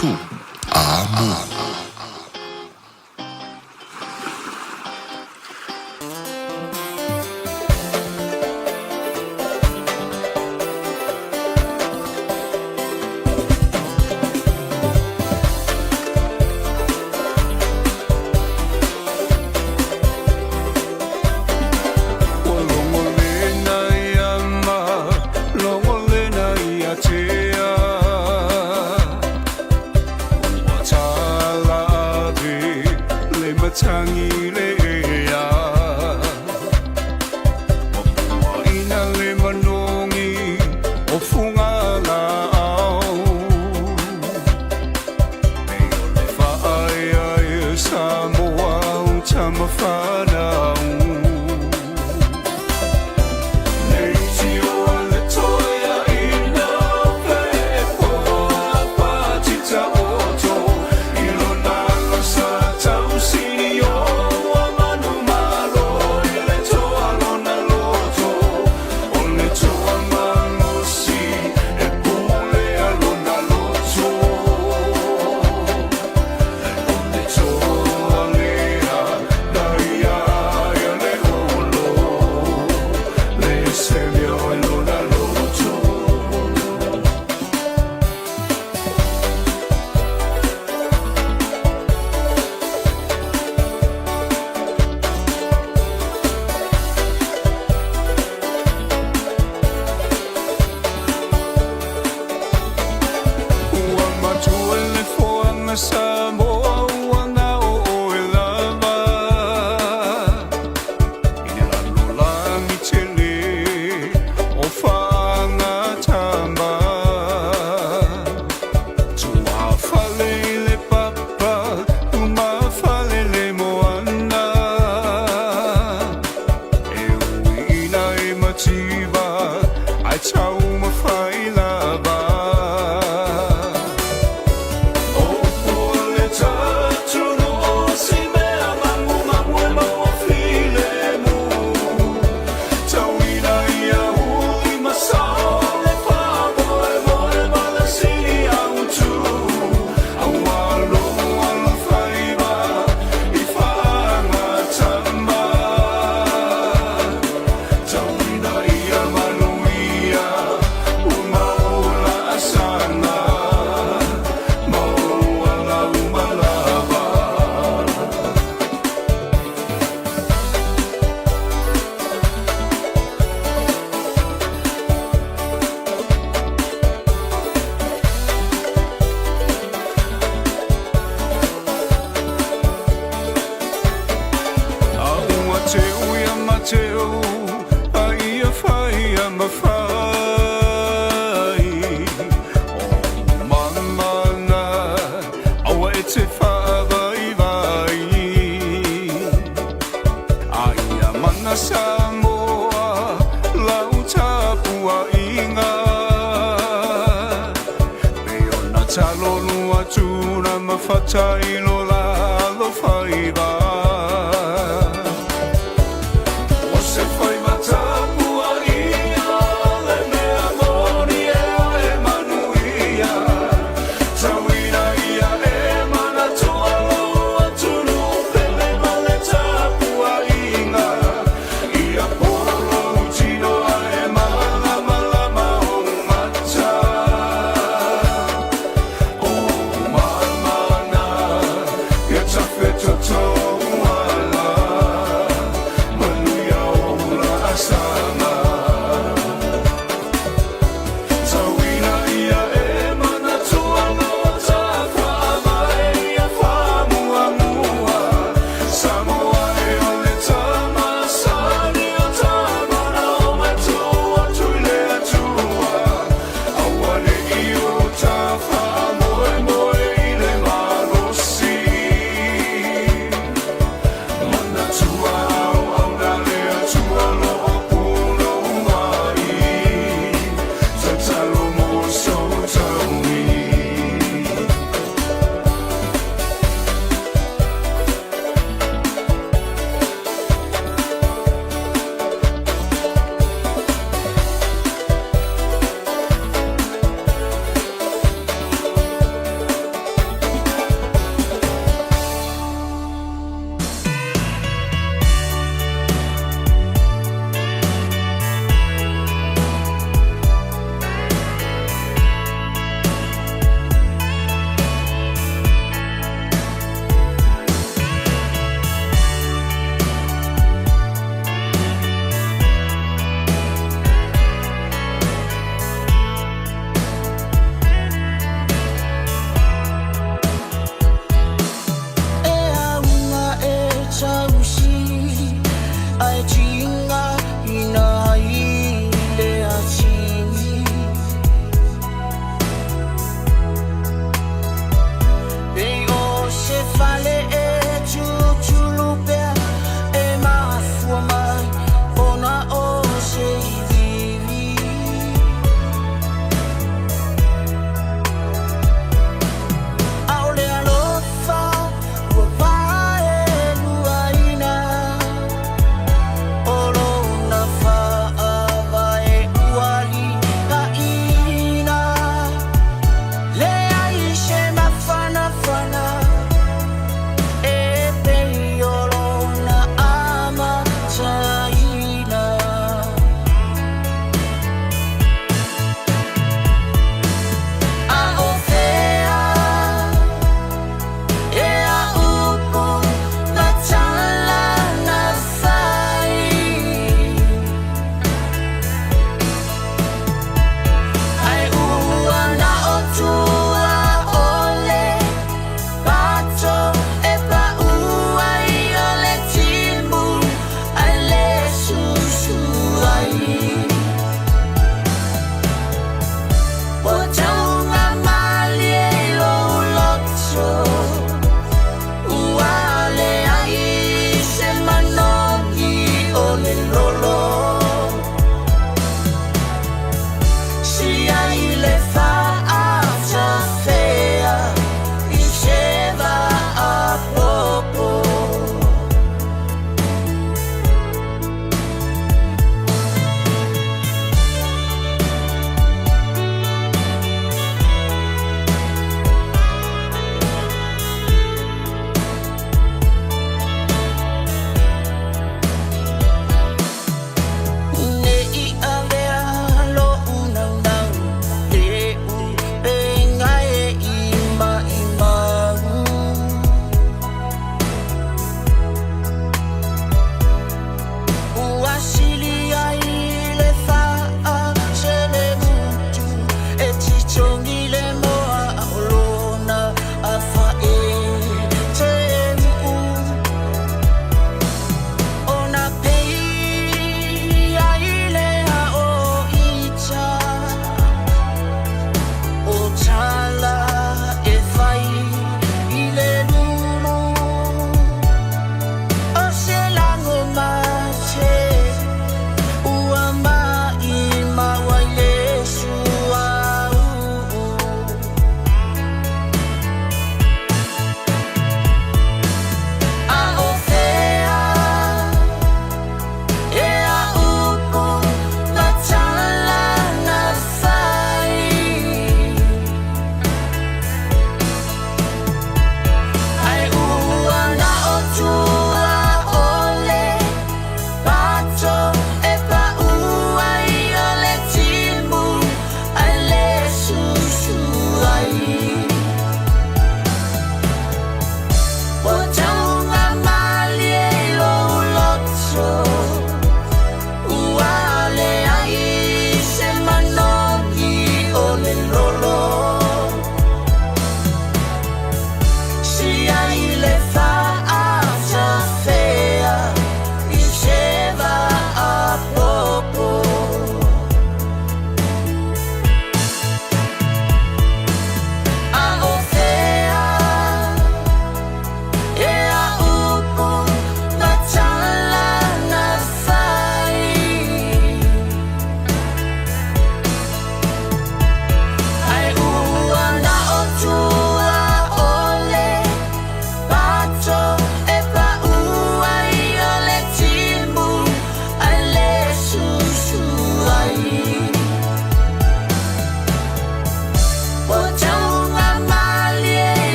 Tu A Mu. Ua logolena ia ma logolena ia tea. Ua talave le matagi le ea. Ua puaina le manogi o fugalaau. E o le faaeaea Samoa o tamafanau. Ua matua le foaga Samoa ua gao oe lava i le lalolagi tele o faagatama. Tuafale i le papa, umafale le moana. E uiina e mativa, ae taumafai lava. O le tatunu o si mea magumagu e maua filemu. Tauina ia uli masao le faamoemoe ma le sili autu. Aua logo alofaiva i faagatama. Tauina ia manuia ua maola asaga. Maua lau malava. A ua teu ia Mateu, a ia fai ia mafai. O mamana, aua e te faavaivai. A ia mana Samoa, lau tapuaiga. E ona talolu atu na mafata i lo la alofaiva. O se faiva tapuaia le mea moni e e manuia. Tauina ia e manatua lou atunuu pele ma le tapuaiga. Ia polo lou tino ae malamalama ou mata. O mamana, ia tafetoto.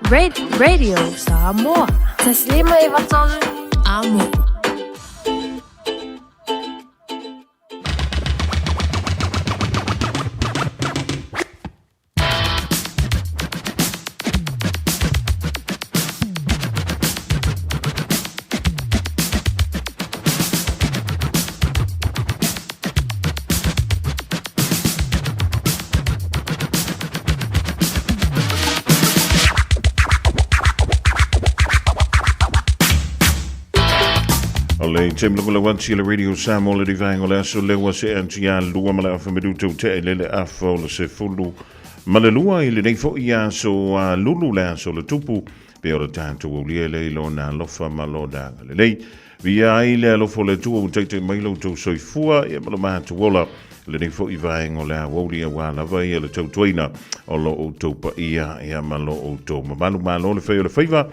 Radio Samoa. 153 Amo. O le taimi lava lau atu i le Radio Samoa le rivaenga o le aso lea ua see atu ia lua ma le afa minutu tea i le le afa o le 12 i lenei foi aso a lulu le aso o le tupu pe o le tatou aulia lea i lona alofa ma lona agalelei. Viia ai le alofa o le Atua ua taitai mai lo outou soifua ia ma lo matou ola i lenei foi vaega o le aoauli aua lava ia le tautuaina o lo outou paia ia ma lo outou mamalu. Malo le fai o le faiva.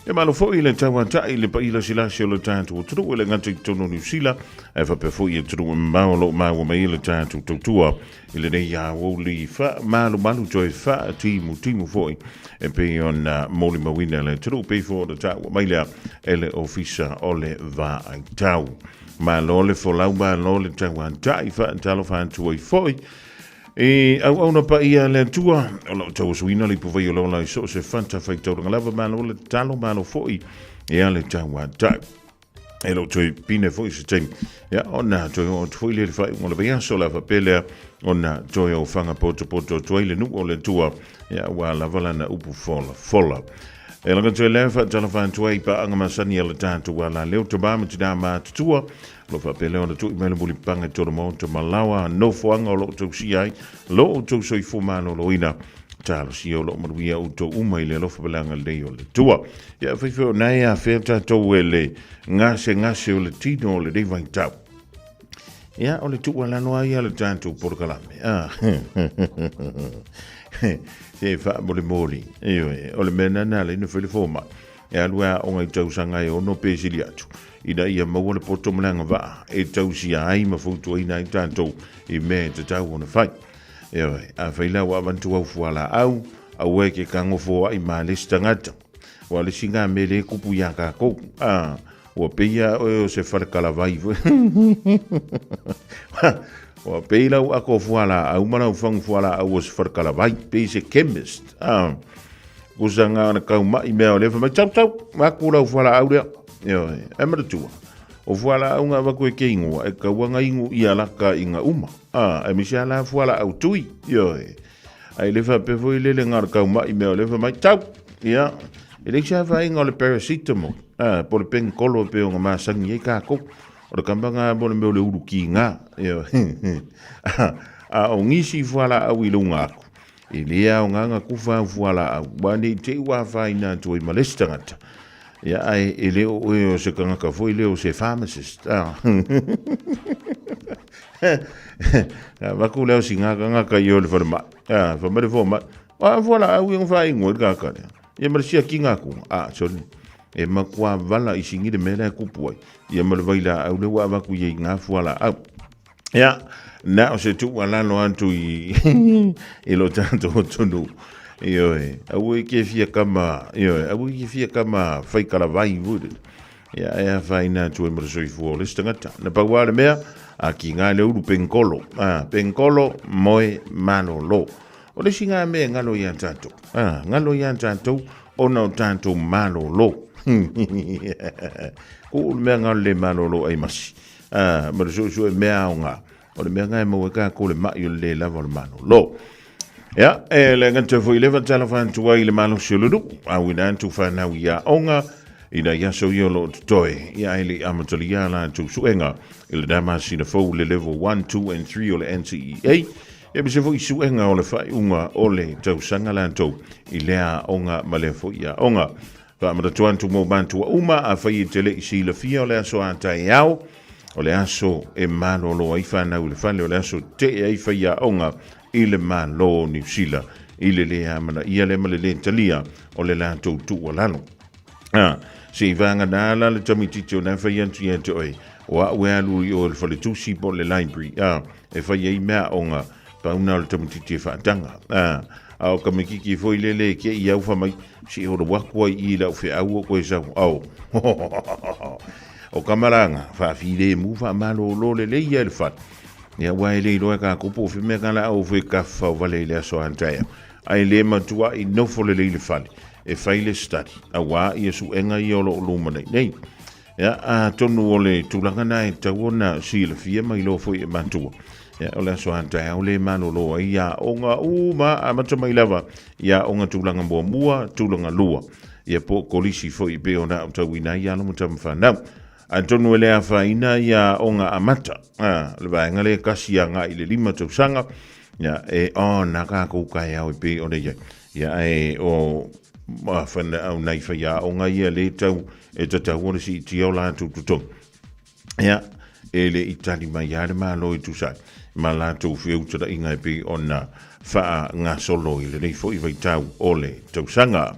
E malo foi le tauatai i le paia lasilasi o le tatou atunuu e le gata i totonu o Niu Sila ae faapea foi i atunuu e mamao o lo o maua mai ai le tatou tautua i lenei aoauli faamalumalu toe faatimutimu foi e pei ona molimauina le atunuu pei foi ona taua mai lea e le Ofisa o le Vaaitau. Malo le folau, malo le tauatai, faatalofa atu ai foi i auauna paia a le Atua o lo o tauasuina le ipuvai o le ola i so o se fatafaitaulaga lava. Malo le tatalo, malo foi ia le tauatai. E le o toe pine foi se taimi, ia, ona toe oo atu foi lea i le faaiuga o le vaiaso, o le a faapea lea ona toe ofaga potopoto atu ai le nuu o le Atua, ia, aua lava lana upu folafola. E laga toe lea faatalofa atu ai i paaga masani a le tatou alaleo, tama ma tinā matutua, o lo o faapea lea ona tui mai le mulipapaga i tona maota ma laoa nofoaga o lo o tausia ai lo outou soifua maloloina. Talosia o lo o manuia outou uma i le alofa ma le agalelei o le Atua. Ia, faifai o nae afea tatou e le gasegase o le tino o lenei vaitau. Ia, o le tuualalo lava ia le tatou polokalame. Ah. Se faamolemole. Ioe, o le mea lena na ala ai ona fai le fomai. E alu e aoga i tausaga e ono pe sili atu, ina ia maua le poto ma le agavaa e tausia ai ma fautuaina ai tatou i mea e tatau ona fai. Ioe, afai la ua avatu au fualaau, aua e ke kagofoaʻi ma le isi tagata. Ua le isi ngā mea le kupu iā kākou. Ah, ua pei a oe o se falekalavai foi. Ua pei lau ako fualaau ma lau fangu fualaau o se falekalavai, pei se chemist. Ah, kusa ngā na kau mai mea o le whamai, tau tau, aku lau fualaau lea. Ioe, e manatua. O fualaau ngā waku e ke ingoa, e kauanga ingu ia laka i ngā uma. Ah, e misi ala fualaau tui. Ioe. Ai le faapea foi le le ngā kau mai mea o le whamai, tau! Ia, e le isi afainga o le paracetamol, ah, po le penkolo e pei ona masangi ai kākou. O le kamba ngā mo le mea o le ulu ki ngā. Ia, a o ngisi fualaau i lunga aku. E le ao ngā ngā kufa au fualaau. Wa nei te ua afaina atu ai ma le isi tagata. Ia, ai, e le o oe o se kangaka foi le o se pharmacist. Ah. Vaku leo si ngā kangaka i o le whare mai. Ah, wha mai le fō mai. A fualaau i whaingo i ka kare. Ia ma le siaki ngā ku. A, sorry. E makua vala i singi le mea lea kupu ai. Ia ma le vai la au le ua avaku i ngā fualaau. Ia, na o se tuualalo atu i, i lo tātou tonu. Ioe, aua i ke fia kama, ioe, aua i ke fia kama whaikalavai vure. Ia, e awhaina atu e ma le soifua o le isi tagata. Na pau lava le mea, a ki ngā le ulu penkolo. A, penkolo, moe, malolo. O le isi ngā mea e ngalo ia tātou. A, ngalo ia tātou, ona o tātou malolo. Ko o le mea ngalo le malolo ai masi. A, ma le suesue mea ao ngā. O le mea ngā e maua e kākou le mai o le le lava o le malolo. Ia, e le gata foi le fatalofa atu ai i le malosi o le nuu, auina atu whanau i aoga, ina ia aso ia o lo o totoe, ia ai le i amatalia a latou suega i lena masina fou le level 1, 2 and 3 o le NCEA, ia ma se foi suega o le faaiuga o le tausaga latou i lea aoga ma lea foi aoga. Faamanatu atu mo matua uma, afai e te le i silafia o le aso a taeao, o le aso e malolo ai whanau i le fale, o le aso tee ai faiaoga i le Malo o Niu Sila, i le lē amanaia lea ma le lē talia o le latou tuualalo. A, se i vagana la le tamaitiiti o na fai atu ia te oe, o a'u e alu i o i le faletusi po o le library, a, e fai ai meaaoga. Pau na o le tamaititi e faataga. A, a o tamaititi foi lele e te i au fa mai, se o le waku ai i lau feau o koe sau. Ao. O kamalanga, faafilemu faamalolo lelei ia i le fale. Ia ua e le iloa e tatou po o fea mea ka la au foi kafa o vale i le aso a taeao. Ae le matuai nofo lelei i le fale e fai le study auā ia suega ia o lo o luma nei nei. Ia, atonu o le tulaga na e tatau ona silafia ma iloa foi e matua. Ia, o le aso a taeao le malolo ai i aoga uma amata mai lava i aoga tulaga muamua, tulaga lua. Ia po o kolisi foi e pei ona aotauina ai alo ma tama fanau. Atonu e le afaina ia aoga amata, a, le vaega lea e 1 agai i le 5 tausaga, ia, e on a kākou taeao e pei ona i ai. Ia, ae o au nai faiaoga ia le tau e tatau ona siitia o latou totogi. Ia, e le i tali mai lava le Malo e tusa ai ma latou feutalaina e pei ona faagasolo i lenei foi vaitau o le tausaga.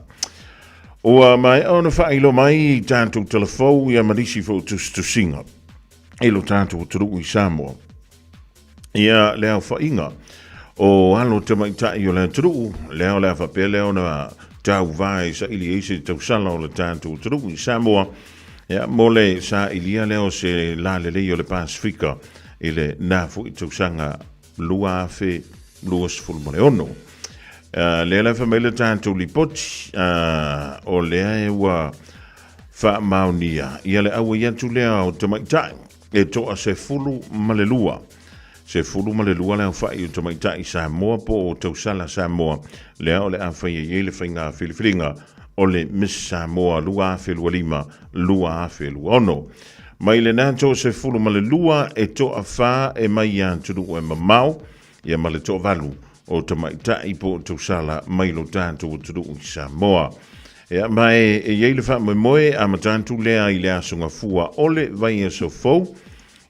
Ua maea ona faailoa mai i tatou talafou ia ma nisi foi o tusitusiga i lo tatou atunuu i Samoa. Ia le aofaiga o alo tamaitai o le atunuu, lea o le a faapea lea ona tauvā e saili ai se tausala o le tatou atunuu i Samoa, ia, mo le sailia lea o se lalelei o le Pasefika i le na foi tausaga 2026. Lea la e fai mai le tatou lipoti, o lea e ua faamaonia ia le auai atu lea o tamaitai e toa 12. 12 le aofai o tamaitai Samoa po o tausala Samoa lea o le a faia i ai le faiga filifiliga o le Miss Samoa 2025 2026. Mai lena toa 12 e toa 4 e mai i atunuu e mamao ia ma le toavalu o tamaitai po o tausala mai lo tatou atunuu i Samoa. Ia, ma e i ai le faamoemoe amata atu lea i le Aso Gafua o le vaiaso fou,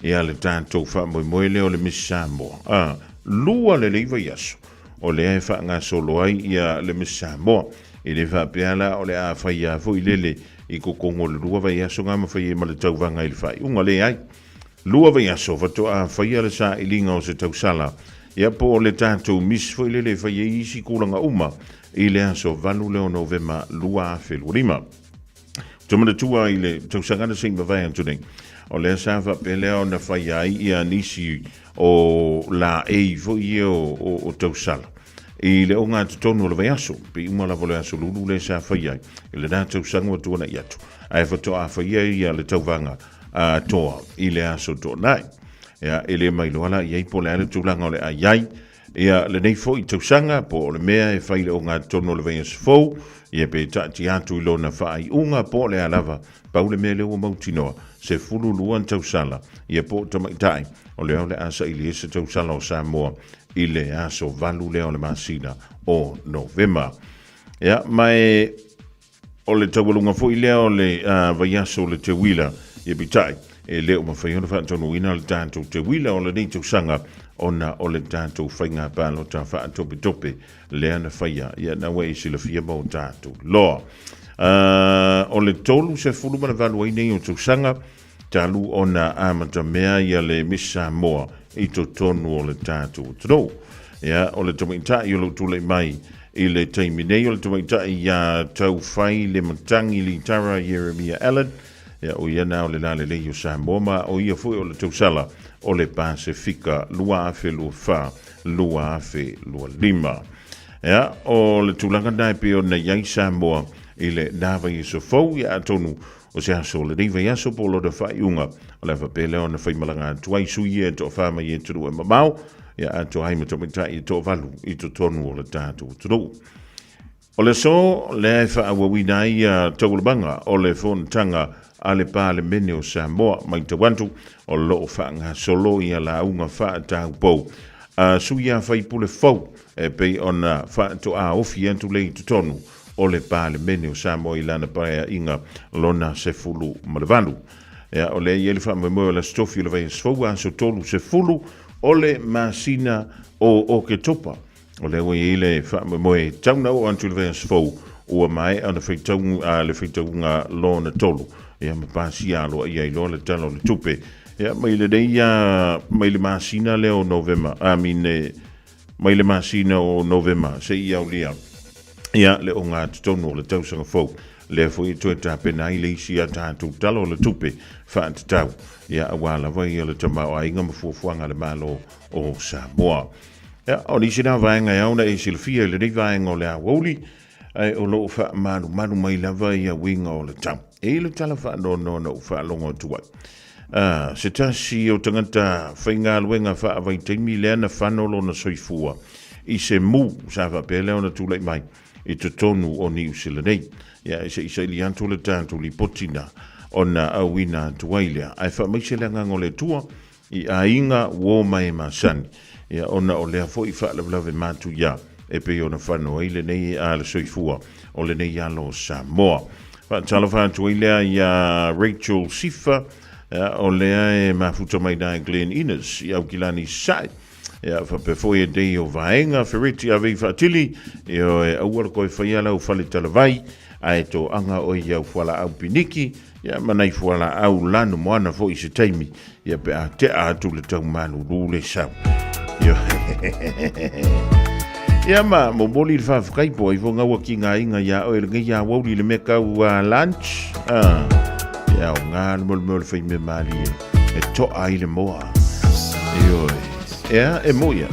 ia le tatou faamoemoe lea o le Miss Samoa. A, lua lelei vaiaso o lea e faagasolo ai ia le Miss Samoa. E le faapea la o le a fai a foi lele i totonu o le lua vaiaso na ma fai ai ma le tauvaga i le faaiuga. Leai. Lua vaiaso faatoa faia le sailiga o se tausala, ia po o le tatou Miss foi lele e fai ai isi tulaga uma i le aso 8 lea o Novema 2025. Ou te manatua i le tausaga na se i mavae atu nei, o lea sa faapea lea ona fai ai ia nisi o laei foi ia o tausala i le ogatotonu o le vaiaso, pei uma lava o le aso Lulu lea sa fai ai i lena tausaga ua tuanai atu, ae faatoa faia ia le tauvaga atoa i le aso Toonai. Ia, e le mailoa la i ai po o le a le tulaga o le a i ai ia lenei foi tausaga, po o le mea e fai le ogatotonu o le vaiaso fou, ia pe taatia atu i lona faaiuga, po o le a lava, pau le mea lea ua mautinoa, 12 tausala, ia po o tamaitai, o lea o le a saili ai se tausala o Samoa i le aso 8 lea o le masina o Novema. Ia, ma e O le taualuga foi lea o le vaiaso o le teuila ia peitai, e le o mafai ona faataunuuina le tatou teuila o lenei tausaga ona o le tatou faiga palota faatopetope lea na faia, ia na ua e silafia ma o tatou loa. O le 38 ai nei o tausaga talu ona amatamea ia le Miss Samoa i totonu o le tatou atunuu. Ia, o le tamaitai o lou tulai mai i le taimi nei, o le tamaitai ia Taufai le Matangi Litara Ieremia Allan, ia, o ia na o le lalelei o Samoa ma o ia foi o le tausala o le Pasefika 2024 2025. Ia, o le tulaga na e pei ona i ai Samoa i le na vaiaso fou, ia atonu O se aso o lenei vaiaso po o lona faaiuga, o le a faapea lea ona faimalaga atu ai sui ia e toafa mai atunuu e mamao, ia atoa ai ma tamaitai e toavalu i totonu o le tatou atunuu. O le aso lea e faaauauina ai ia taualumaga o le fonotaga a le Palemene o Samoa, matau atu o lo o faagasolo ia lauga faataupou a sui a faipule fou e pei ona faatoa ofi atu lea i totonu o le Palemene o Samoa i lana paeaiga lona 18. Ia, o lea e i ai le faamoemoe o le Aso Tofi o le vaiaso fou, aso 30 o le masina o Oketopa. O lea ua i ai le faamoemoe tau na oo atu i le vaiaso fou, ua maea ona faitau, le faitauga lona tolu, ia ma pasia aloaia ai loa le Tala o le Tupe. Ia, mai lenei, mai le masina lea o Novema, I mean, mai le masina o Novema seia aulia ia le ogatotonu o le tausaga fou. Lea foi e toe tapena ai le isi a tatou Tala o le Tupe faatatau, ia aua lava ia le tamaoaiga ma fuafuaga a le Malo o Samoa. Ia, o nisi na vaega e ao ona e silafia i lenei vaega o le aoauli, ae o lo o faamalumalu mai lava ia uiga o le tau. E i le tala faanoanoa na ou faalogo atu ai. Ah, se tasi o tagata faigaluega faavaitaimi lea na fano lona soifua i se mu sa faapea lea ona tulai mai i totonu o Niu Sila nei. Ia, e se i saili atu le tatou lipoti na ona auina atu ai lea. Ae faamaise le agaga o le Atua i aiga uo ma e masani, ia ona o lea foi faalavelave matuia e pei ona fano ai lenei a le soifua o lenei alo o Samoa. Faatalofa atu ai lea iā Rachel Sifa, ia, o lea e mafuta mai na Glen Innes i Aukilani Sasae. Ia, faapea foi e dei o vaega Fereti Avei Faatili, ioe, aua le koe faia lau fale talavai, ae toaga oe i au fualaau piniki, ia ma nai fualaau lanu moana foi i se taimi, ia pe a tea atu le tau malulu le sau. Ia ma momoli le faafetai po ai fo ngaua ki ngā inga ia oe le ngei awauli le mea kau lunch. Ah, ia o ngā le mole mole whai me mali e, e toa ai le moa. Ioe. Ia, e mo ia.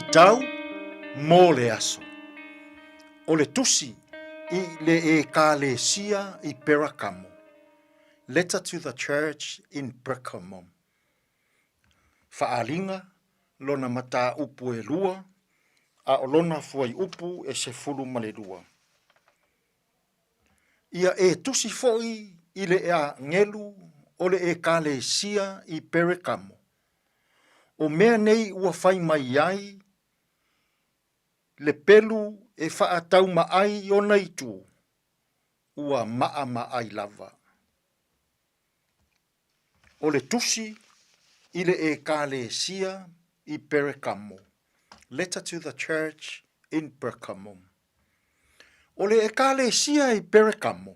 Faitau mo le aso. O le tusi i le Ekalesia i Perakamo. Letter to the Church in Pergamum. Faaaliga lona mataupu e lua, a o lona fuaiupu e 12. Ia e tusi foi i le agelu o le Ekalesia i Perekamo, o mea nei ua fai mai ai le pelu e faataumaai ona itu, ua maamaai lava. O le tusi i le Ekalesia i Perekamo, Letter to the Church in Pergamum. O le Ekalesia i Perekamo,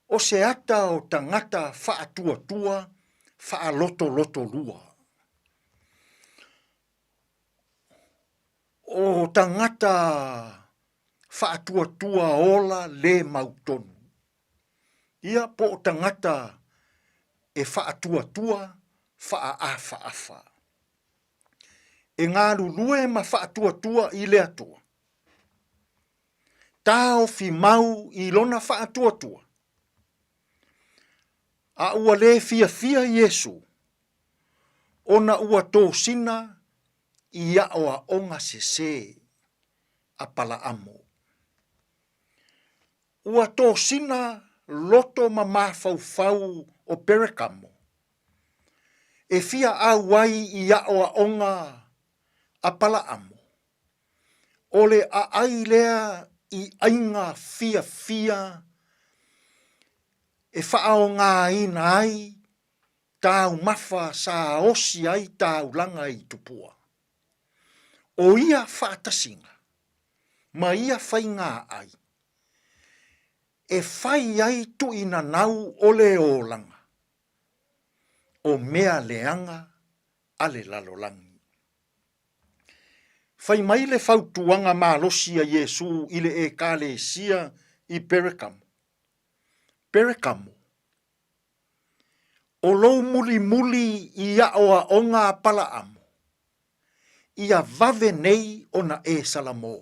o se ata o tagata faatuatua faalotolotolua. O tagata faatuatua ola le mautonu. Ia po o tagata e faatuatua faaafaafa. E galulue ma faatuatua i le Atua. Taofi mau i lona faatuatua. A ua le fiafia Iesu, ona ua tosina i aʻoaʻoga sesē a Palaamo. Ua tosina loto ma mafaufau o Perekamo, e fia ʻau ai i aʻoaʻoga a Palaamo, ʻo le ʻaʻai lea i ʻaiga fiafia e faaaogaina ai taumafa sa osi ai taulaga i Tupua. ʻO ia faatasiga ma ia faiga ʻai e fai ai tuʻinanau o le olaga, o mea leaga a le lalolagi. Fai mai le fautuaga malosi a Iesū i le Ekalesia i Perekamo, Perekamo, O lou mulimuli i aʻoaʻoga a Palaamo, ia vave nei ona e Salamō.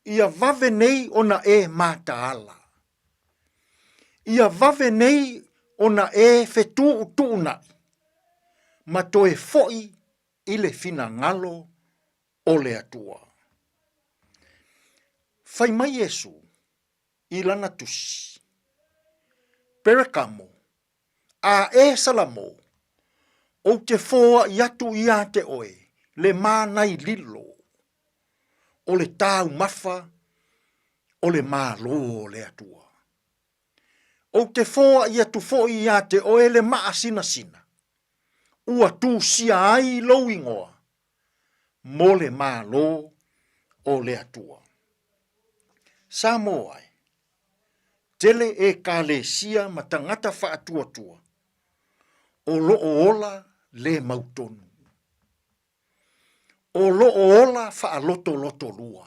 Ia vave nei ona e mataala. Ia vave nei ona e fetuʻutuʻunaʻi, ma toe foʻi i le finagalo o le Atua. Fai mai Iesū i lana tusi, Perekamo, a e Salamo, ou te foaʻi atu iā te ʻoe le mānai lilo o le taumafa o le Malo o le Atua. Ou te foaʻi atu foʻi iā te ʻoe le maʻasinasina, ua tusia ai lou igoa mo le Malo o le Atua. Samoa e, tele Ekalesia ma tagata faatuatua o loo ola le mautonu. O loo ola faalotolotolua,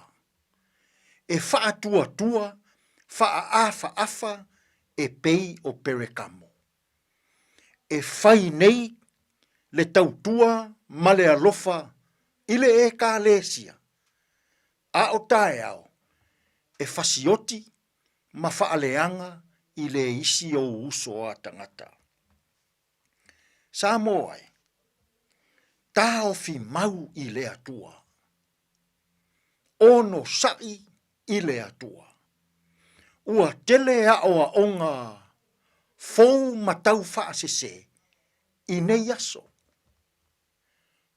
e faatuatua faaafaafa e pei o Perekamo. E fai nei le tautua ma le alofa i le Ekalesia, a o taeao e fasioti ma faaleaga i le isi ou uso a tagata. Samoa e, taofi mau i le Atua. Onosaʻi i le Atua. Ua tele aʻoaʻoga fou ma tau faasesē i nei aso.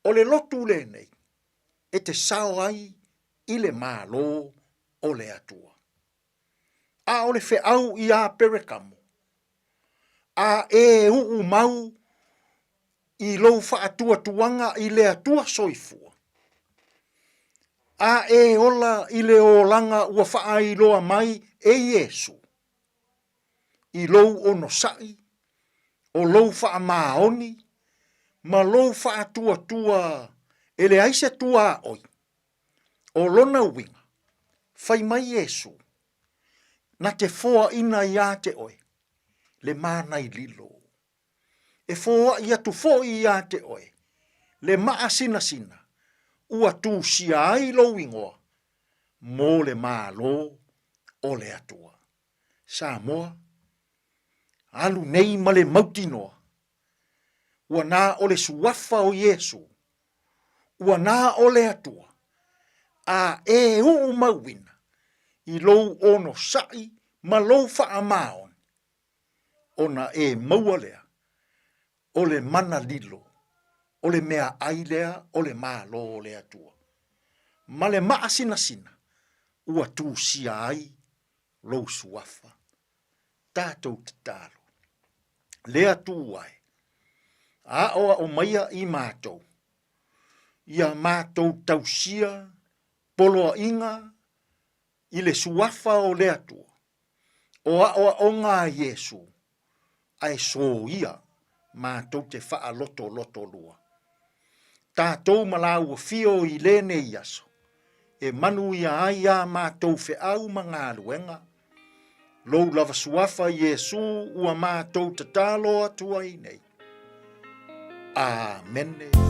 O le lotu lenei e te sao ai i le Malo o le Atua. A o le feʻau iā Perekamo, a e uʻu mau i lou faatuatuaga i le Atua soifua, a e ola i le olaga ua faailoa mai e Iesū, i lou onosaʻi, o lou faamaoni, ma lou faatuatua e leai se tuaoi, ʻO lona uiga, fai mai Iesū, na te foaʻina iā te ʻoe, le mānai lilo. E foaʻi atu foʻi iā te ʻoe, le maʻasinasina, ua tusia ai lou igoa mo le Malo o le Atua. Samoa, alu nei ma le mautinoa, ua na o le suafa o Iesu, ua na o le Atua, a e uu mauina i lou onosai ma lou faamaoni, ona e maua lea o le mana lilo, o le meaai lea o le Malo o le Atua, ma le maasinasina ua tusia ai lou suafa. Tatou tatalo, le Atua e, aoao maia i matou, ia matou tausia poloaiga i le suafa o le Atua, o aoaoga a Iesu, ae soia matou te faalotolotolua. Tatou ma lāua fio i lenei aso, e manuia ai a matou feau ma galuega. Lou lava suafa Iesu ua matou tatalo atu ai nei. Amene.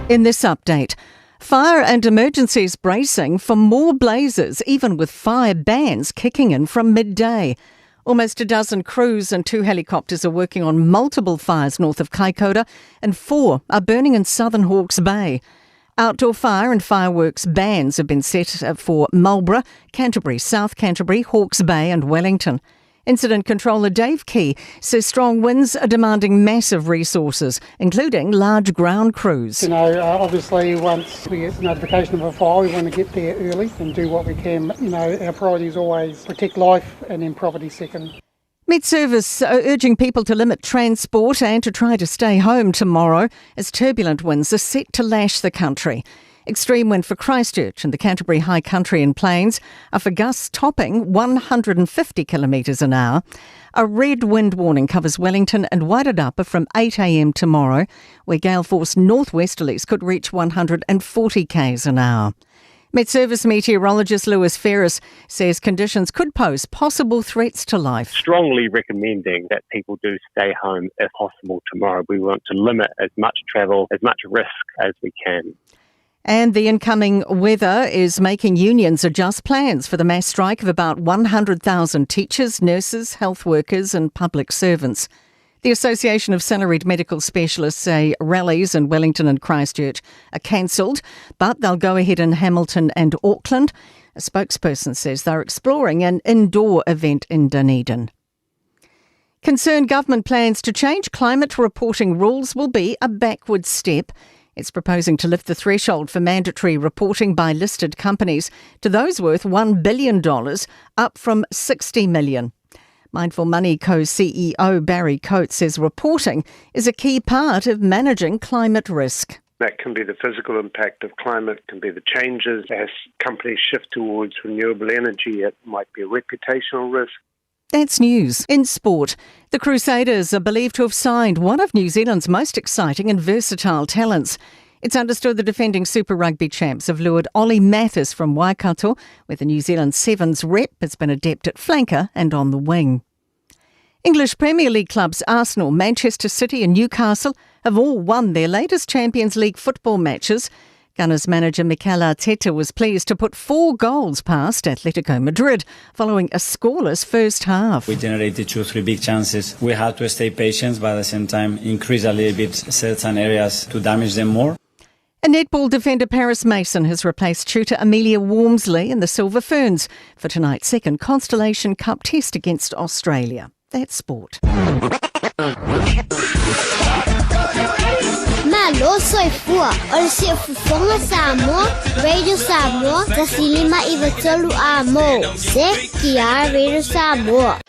In this update, fire and emergencies bracing for more blazes, even with fire bans kicking in from midday. Almost a dozen crews and two helicopters are working on multiple fires north of Kaikoura, and four are burning in southern Hawke's Bay. Outdoor fire and fireworks bans have been set for Marlborough, Canterbury, South Canterbury, Hawke's Bay, and Wellington. Incident controller Dave Key says strong winds are demanding massive resources, including large ground crews. You know, obviously, once we get notification of a fire, we want to get there early and do what we can. You know, our priority is always protect life and then property second. Met Service are urging people to limit transport and to try to stay home tomorrow as turbulent winds are set to lash the country. Extreme wind for Christchurch and the Canterbury High Country and Plains are for gusts topping 150 kilometres an hour. A red wind warning covers Wellington and Wairarapa from 8 a.m. tomorrow, where gale force northwesterlies could reach 140 k's an hour. Met Service meteorologist Lewis Ferris says conditions could pose possible threats to life. Strongly recommending that people do stay home if possible tomorrow. We want to limit as much travel, as much risk as we can. And the incoming weather is making unions adjust plans for the mass strike of about 100,000 teachers, nurses, health workers, and public servants. The Association of Salaried Medical Specialists say rallies in Wellington and Christchurch are cancelled, but they'll go ahead in Hamilton and Auckland. A spokesperson says they're exploring an indoor event in Dunedin. Concerned government plans to change climate reporting rules will be a backward step. It's proposing to lift the threshold for mandatory reporting by listed companies to those worth $1 billion, up from $60 million. Mindful Money Co CEO Barry Coates says reporting is a key part of managing climate risk. That can be the physical impact of climate, can be the changes as companies shift towards renewable energy. It might be a reputational risk. That's news. In sport, the Crusaders are believed to have signed one of New Zealand's most exciting and versatile talents. It's understood the defending Super Rugby champs have lured Ollie Mathis from Waikato, where the New Zealand Sevens rep has been adept at flanker and on the wing. English Premier League clubs Arsenal, Manchester City, and Newcastle have all won their latest Champions League football matches. Gunners manager Mikel Arteta was pleased to put four goals past Atletico Madrid following a scoreless first half. We generated 2, 3 big chances. We had to stay patient, but at the same time increase a little bit certain areas to damage them more. A netball defender Paris Mason has replaced tutor Amelia Wormsley in the Silver Ferns for tonight's second Constellation Cup test against Australia. That's sport. Malo soifua, o le siufofoga Samoa, Radio Samoa, 153 Amo, CKR Radio Samoa.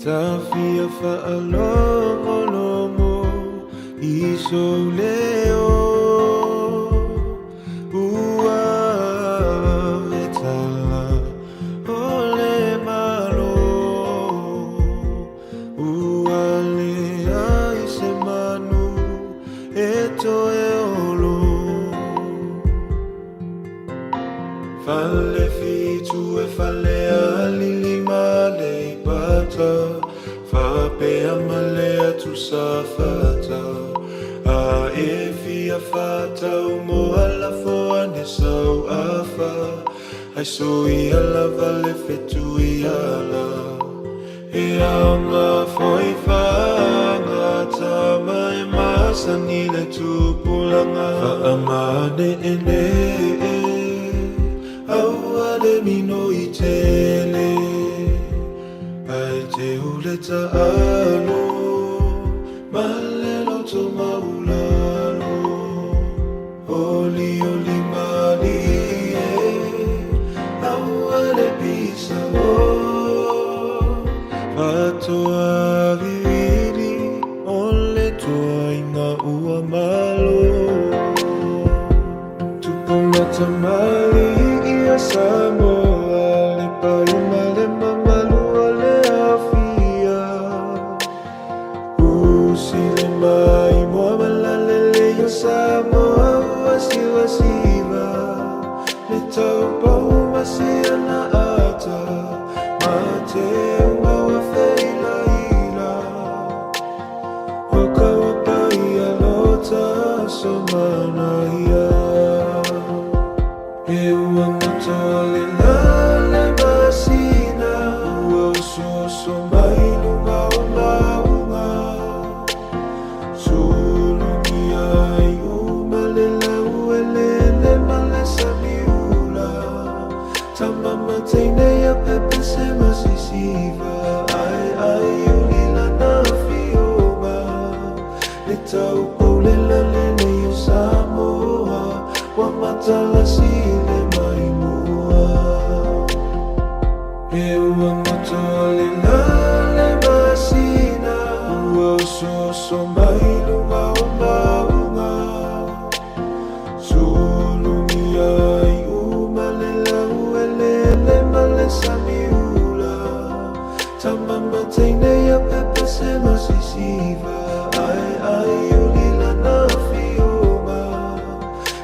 Tafia faalogologo i sou leo Ua vetala o le Malo Ua leai se manu e toe olo Fale fitu e fale alili ma Aleipata Faapea ma le atu Safata A e fia fatau mo alafo ane sau afa Ai so ia lava le fetu ia la E aoga foi fagatama e masani le tupulaga Faamaneene aua le minoi tele Ae teu le taalo ma le loto maulalo Olioli malie aua le pisa o Fatoa vivili o le toaiga ua malo Tupu matamali ia Samoa le paia ma le mamalu o le afia Usi le mai moa malalele ia Samoa ua sivasiva Le taupou ma siana ata Ma te unga ua feilaila O ka ua paia lota so mana ia E ua goto le lale masina Ua osooso mai luga o mauga Sulugia ai uma le lau elele ma le samiula Tama teine ia pepese ma sisiva Ai ai uli lana fioga Le taupoule lalele o Samoa Ua matalasi le maimoa E ua goto le lale masina Ua osooso mai luga o mauga Sulugia ai uma le lau elele ma le samiula Tama teine ia pepese ma sisiva Ai ai uli lana fioga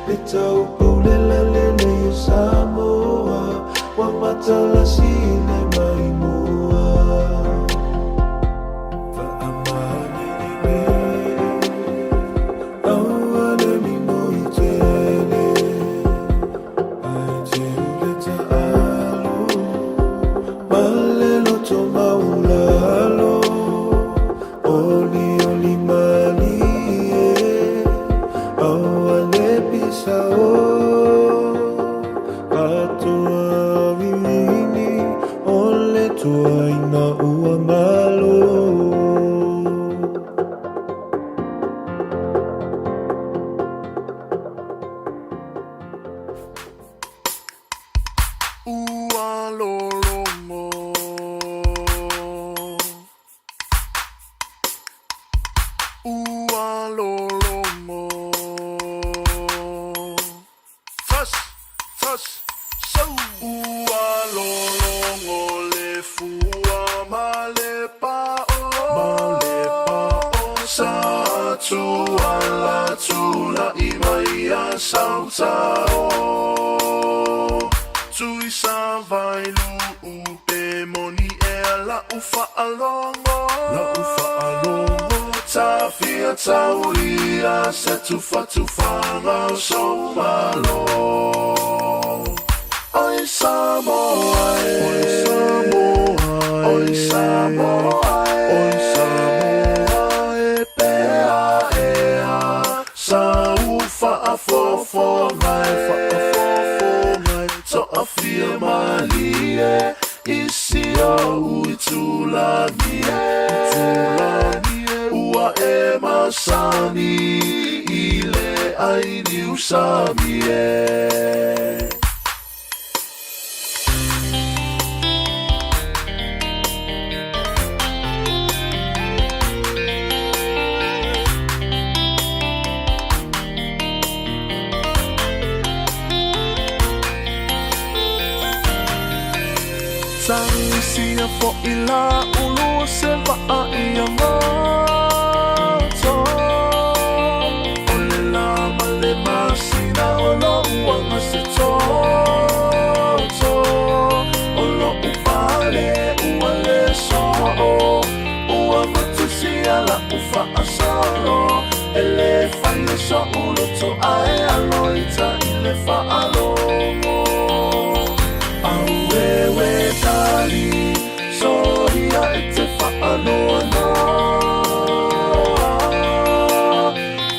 Le taupoule lalele o Samoa Ua matalasi le maimoa Faamaneene aua le minoi tele Ae teu le taalo ma le loto maulalo Olioli malie aua le pisa o Atoa vivini o le toaiga ua malo. Ua lologo Ua lologo Fas, fas, sau Ua lologo le fua ma le pa'o Ma le pa'o Sa tuala tula'i mai a sautao Tui sa vai lu'u pe moni ea la'u fa'alogo La'u fa'alogo Tafia taulia se tufatufaga o sou malo Oi Samoa e Oi Samoa e Oi Samoa e Oi Samoa e Pea ea Sa u faafofoga e faafofoga e Toafia malie i si o'u itulagi e Itulagi e Ua e masani i le ai niusami e. Sia foʻi la ulu o se waʻa ia gata O le lā ma le masina o loʻu aga se toto O loʻu pale ua lē soʻo Ua matusia laʻu faʻasolo E lē fai e soʻu loto ae alo i ta i le faalogo Auewe tali soia e te faanoanoa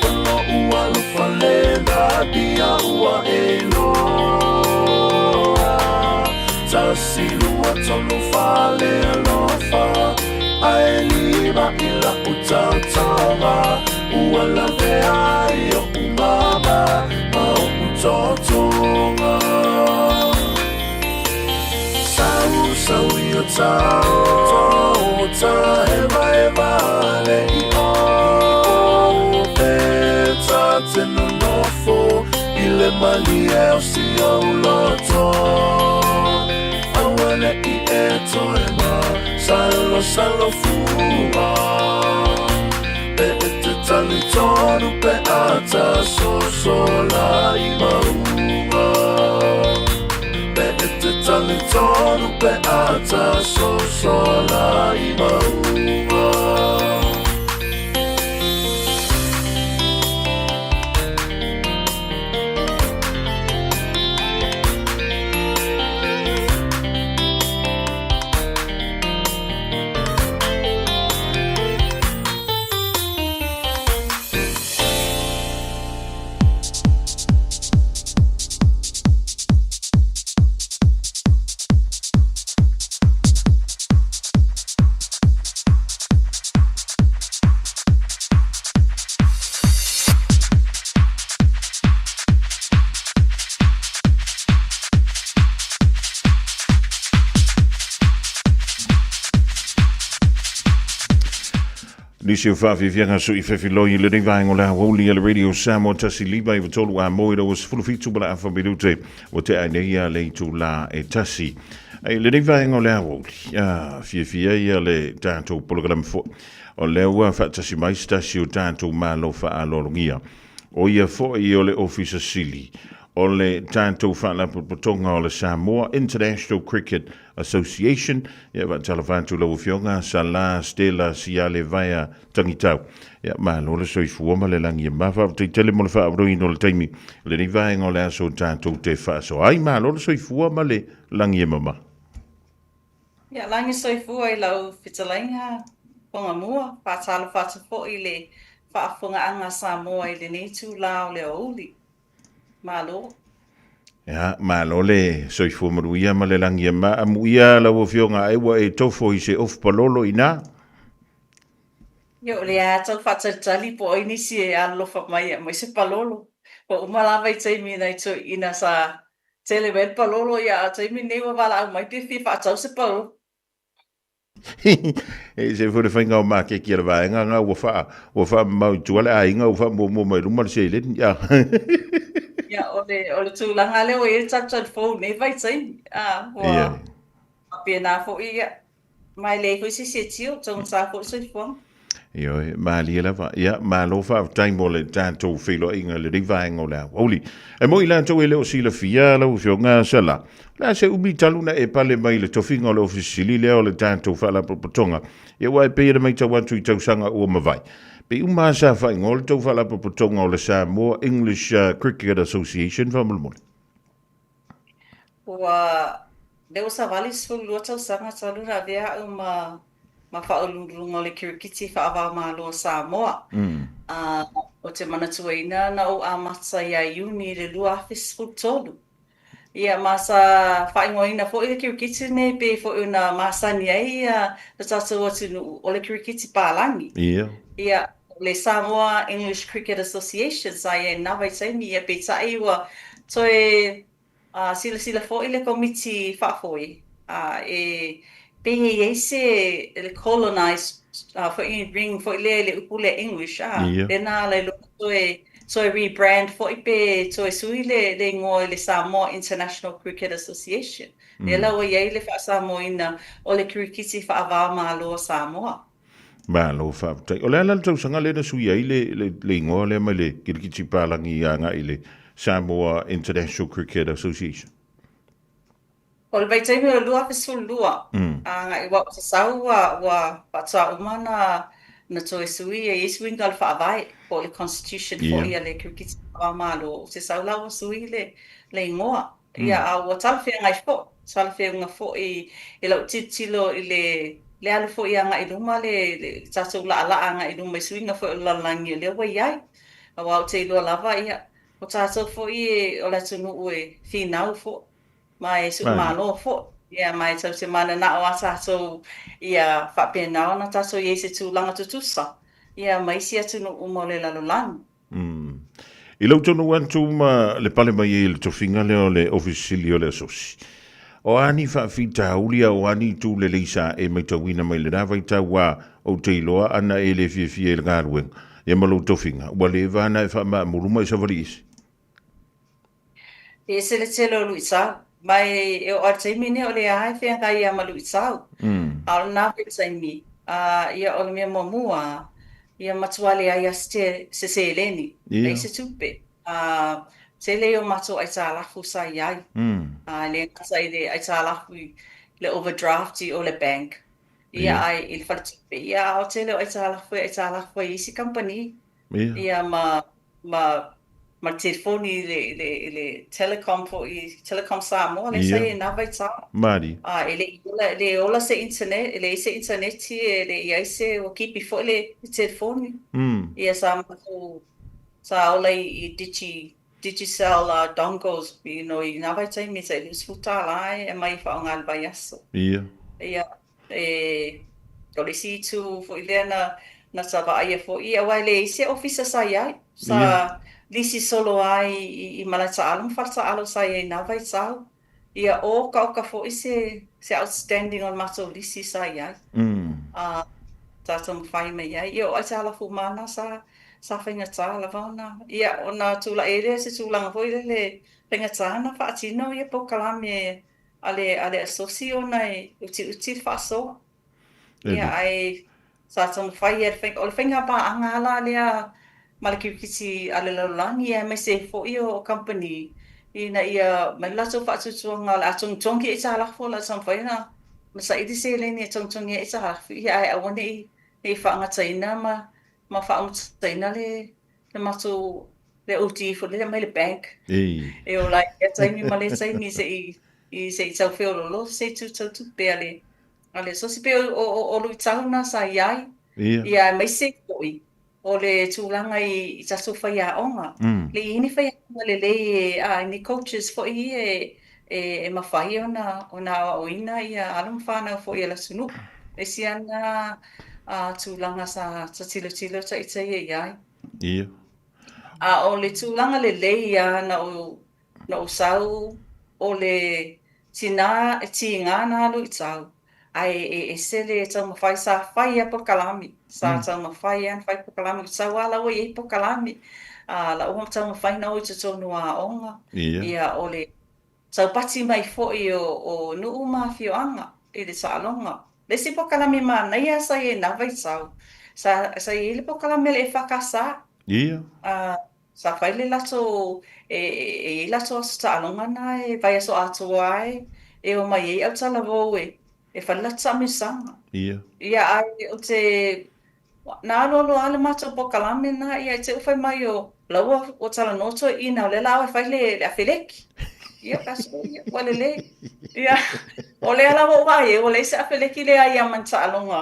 O loʻu alofa le nadia ua e loa Tasi lua tolu fale alofa Ae lima i laʻu taotaoga Ua lavea ai oʻu mama ma oʻu totoga Sau sau i o tao ta hevaheva le i o Pe ta te nonofo i le malie o si ou loto Aua neʻi e toe ma salo salo fua Pe e te talitonu pe a ta sosola i mauga Pe e te talitonu pe a ta sosola i mauga. Nisi o whawhiwhianga su i whewhiloi i lenei vaenga o le aoauli a le Radio Samoa tasi lima iwa tolu a mo i rawa 17 ma le afa minute o te ai nei a le itu la e tasi. Ai lenei vaenga o le aoauli, a fiafia ia le tātou polokalame foi. O lea ua faatasi mai se tasi o tatou Malo faaaloalogia, o ia foi o le Ofisa Sili o le tatou Faalapotopotoga o le Samoa International Cricket Association. Ia, faatalofa atu lau Afioga Sala Stella Siale Vaea Tagitau. Ia, malo le soifua ma le lagi e ma. Faafetai tele mo le faaoloina o le taimi i lenei vaega o le aso tatou te faasoa ai. Malo le soifua ma le lagi e mama. Ia, lagi soifua i lau fetalaiga Tongamua, faatalofa atu foi i le faafofogaaga a Samoa i lenei itula o le aoauli. Malo. Ia, malo le soifua manuia ma le lagi e ma. Amuia lau Afioga ai ua e tofo i se ofu palolo inā. Ia, o lea lava tau faatalitali po o ai nisi e alolofa mai e aumai se palolo. Ua uma lava i taimi nai toeaiina sa Tele mai le palolo ia a taimi nei ua valaau mai pe fia faatau se palolo. E se foi le faiga o makeki a le vaega nga ua faa ua faamamao i tua le aiga ua faamuamua mai luma le seleni. Ia. Ia o le o le tulaga lea ua i ai le talitali fou i nei vaitaimi. A ua Ia. faapena foi ia. Ma e leai foi se isi e tio, taugata foi le soifuaga. Ioe, malie lava. Ia, malo faafetai mo le tatou feiloaiga i lenei vaega o le aoauli. E moi latou e le o silafia lau Afioga Sala, o le a se umi talu na e pale mai i le tofiga o le Ofisa Sili lea o le tatou Faalapotopotoga, ia aua e pei ona matau atu i tausaga ua mavae, pei uma lava sa faaigoa le tou Faalapotopotoga o le Samoa English Cricket Association faamolemole. Ua lea ua savali 12 tausaga talu ona avea au ma ma faauluuluga o le kirikiti faava-o-Malo o Samoa. A ou te manatuaina na ou amata ia Iuni i le 2013. Ia ma sa faaigoaina foi le kirikiti lenei e pei foi ona masani ai ia lo tatou atunuu o le kirikiti palagi. Ia. Ia, o le Samoa English Cricket Association sa i ai i lena vaitaimi, ia peitai ua toe silasila foi le Komiti Faafoe e pei e i ai se le colonized foi ring foi lea i le upu lea English, lea na ala ai loa ona toe toe rebrand foi pe toe sui le igoa i le Samoa International Cricket Association. Lea la ua i ai le faa-Samoaina o le Kirikiti Faava-o-Malo a Samoa. Malo faafetai. O le a la le tausaga lea na sui ai le, le, le igoa lea mai le Kirikiti Palagi agai i le Samoa International Cricket Association? O le vaitaimi o le 2012, agai ua ou sasau ua, ua faatoa uma ona na toe sui e i ai suiga o le Faavae po o le Constitution foi a le Kirikiti Faava-o-Malo. Ou te sau la ua sui le, le igoa. Ia, a ua talafeagai foi, talafeauga foi i lau tilotilo i le, le alu foi agai i luma le, le tatou laalaa agai i luma i suiga foi o le lalolagi o lea ua i ai. Aua ou te iloa lava, ia, o tatou foi o le atunuu e finau foi ma e suumalo foi. Ia, ma e tatou te mananao lava tatou ia faapena ona tatou i ai i se tulaga tutusa ia ma isi atunuu uma o le lalolagi. Mm. I lou taunuu atu ma le pale mai ai i le tofiga lea o le Ofisa Sili o le Asosi, o a ni faafitauli a o a ni itu lelei sa e matauina mai lena vaitau a ou te iloa ana e le fiafia i le galuega ia ma lou tofiga, ua leva ana e faamaamulu ma e savali ese. E ese le tele o luitau. Ma e oo lava i le taimi lenei o lea lava e feagai lava ma luitau. A o lena foi taimi, ia o le mea muamua, ia matua leai lava se se seleni, leai se tupe. Tele ia o matou aitalafu sa i ai. E le gata i le aitalafu i le overdraft i o le bank, ia ae i le faletupe, ia a o le tele o aitalafu e aitalafu ai i isi kamupani. Ia ma ma ma le telefoni i le, i le, i le telecom foi, Telecom Samoa lea sa i ai i na vaitau. Malie. A e le i ola, e le ola se internet, e leai se initaneti, e le i ai se, ua kipi foi le, le telefoni. Ia sa matou, sa ola i, i digi, Digicel dongles, you know, i na vaitaimi e tai $20 e aumai e faaaoga i le vaiaso. Ia. Ia, E, o le isi itu foi lea na, na ta vaaia foi, aua e leai se ofisa sa i ai. Sa lisi solo ai i, i malaetaalo ma faletaalo sa i ai i na vaitau. Ia, o okaoka foi se, se outstanding o le matou lisi sa i ai. A, sa taumafai mai ai. Ia, o aitalafu uma lava na sa, sa faigata lava ona, ia, ona tulai ai lea i se tulaga foi lele, faigata ona faatino ia polokalame a le a le asosi ona e utiuti le faasoa. Ia ae sa taumafai e le o le faiga paaga lava la lea ma le kirikiti a le lalolagi aemaise ai foi o kamupani ina ia aumai le latou faatuatuaga o le a togitogi aitalafu o le a taumafai ona saili seleni e togitogi ai aitalafu ia ae aua ne i faagataina ma faaumutaina le le matou le OD foi lea mai le bank. E ola ai lea taimi ma lea taimi se i i se i tau feololo se itu tau tupe a le a le asosi. Pei o o o luitau na sa i ai. Ia aemaise foi o le tulaga i i tatou faiaoga. Le i ai ni faiaoga lelei e a ni coaches foi ia e e mafai ona ona aoaoina ia alo ma fanau foi a le atunuu. Le isi lava lena tulaga sa sa tilotilo ita ia i ai. Ia. A o le tulaga lelei lava na ou na ou sau o le tina e tiga na alu i tau ae e ese le taumafai sa fai lava polokalame sa taumafai lava na fai polokalame ou te sau lava la ua i ai polokalame a la ua taumafai na o i totonu o aoga Ia. O le taupati mai foi o nuu ma afioaga i le taaloga. Le isi polokalame manaia sa i ai i na vaitau, sa sa i ai le polokalame a le EFKS. Ia. Sa fai le latou, e e i ai latou aso taaloga na e vaiaso atoa ai e omai ai autalavou e e fai le latou taamilosaga. Ia. Ia ae ou te Na alualu lava le matou polokalame lena, ia i te i ua fai mai o la ua ua talanoa toeaiina o lea la o e fai le le afeleki. Ia ou fai atu, ia ua lelei. Ia o lea la ua ou vaai ai ua leai se afeleki leai lava ma ni taaloga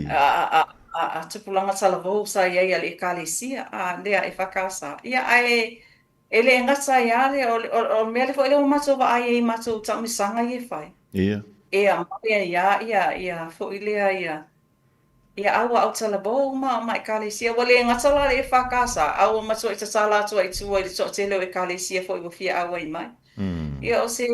a a a a tupulaga talavou sa i ai a le Ekalesia a lea EFKS. Ia ae e le gata ai lava lea, o le o le mea lea foi lea ua matou vaai ai i matou taamilosaga ia e fai. Ia. E aumai ai lava ia ia foi lea ia Ia a ua autalavou uma ma Ekalesia. Ua le gata la le EFKS, a ua matuai tatala atu ai i tua i le toatele o Ekalesia foi ua fia auai mai. Ia o se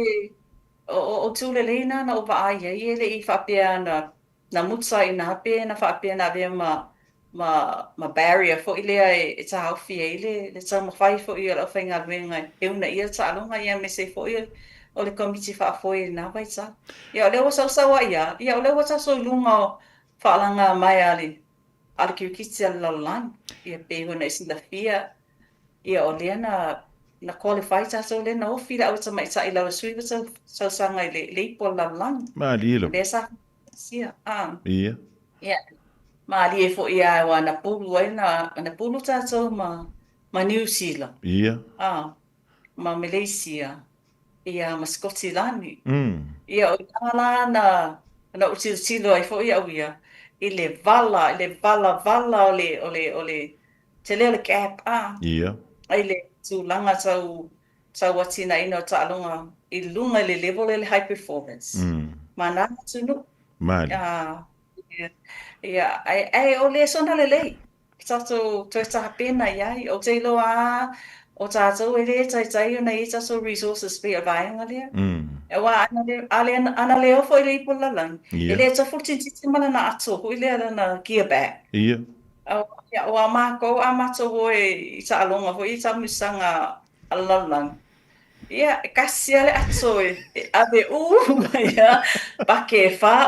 o o itu lelei na na ou vaai ai e le i faapea na na muta i ina pe na faapea na avea ma ma ma barrier foi lea e e taofi ai le le taumafai foi o le aufaigaluega e uunaia le taaloga ia aemaise foi. o le Komiti Faafoe i lena vaitau. Ia o lea ua sausaua'i lava, ia o lea ua tatou i luga o faalaga mai a le a le kirikiti a le lalolagi. Ia pei ona e silafia, ia o lea na na qualify tatou lea na ofi le au tamaitai i lalo i le 19 tausaga i le ipu a le lalolagi. Malie lava. Lea sa faatasia. A. Ia. Ia, malie foi lava aua na pulu ai na na pulu tatou ma ma Niu Sila. Ia. A, ma Meleisia, ia ma Sikotilani. Ia, o ina la na na ou tilotilo ai foi au ia i le vala, i le valavala o le o le o le tele o le gap, a. Ia. I le tulaga tau tau atinaeina o taaloga i luga i le level lea i le high performance. Ma na atunuu. Malie. A, ia, ia, ae ae o le sona lelei. Tatou toe tapena i ai. Ou te iloa lava o tatou e le taitai ona i ai tatou resources pei o le vaega lea. Aua ana le, a le, ana le ofo i le ipu o le lalolagi, e le tofu le tinititi ma lana ato foi lea, lana gear bag. Aua matou, a matou o i taaloga foi i taamilosaga a le lalolagi, Ia, e tasi lava le ato e ave uma ai lava pake e whā,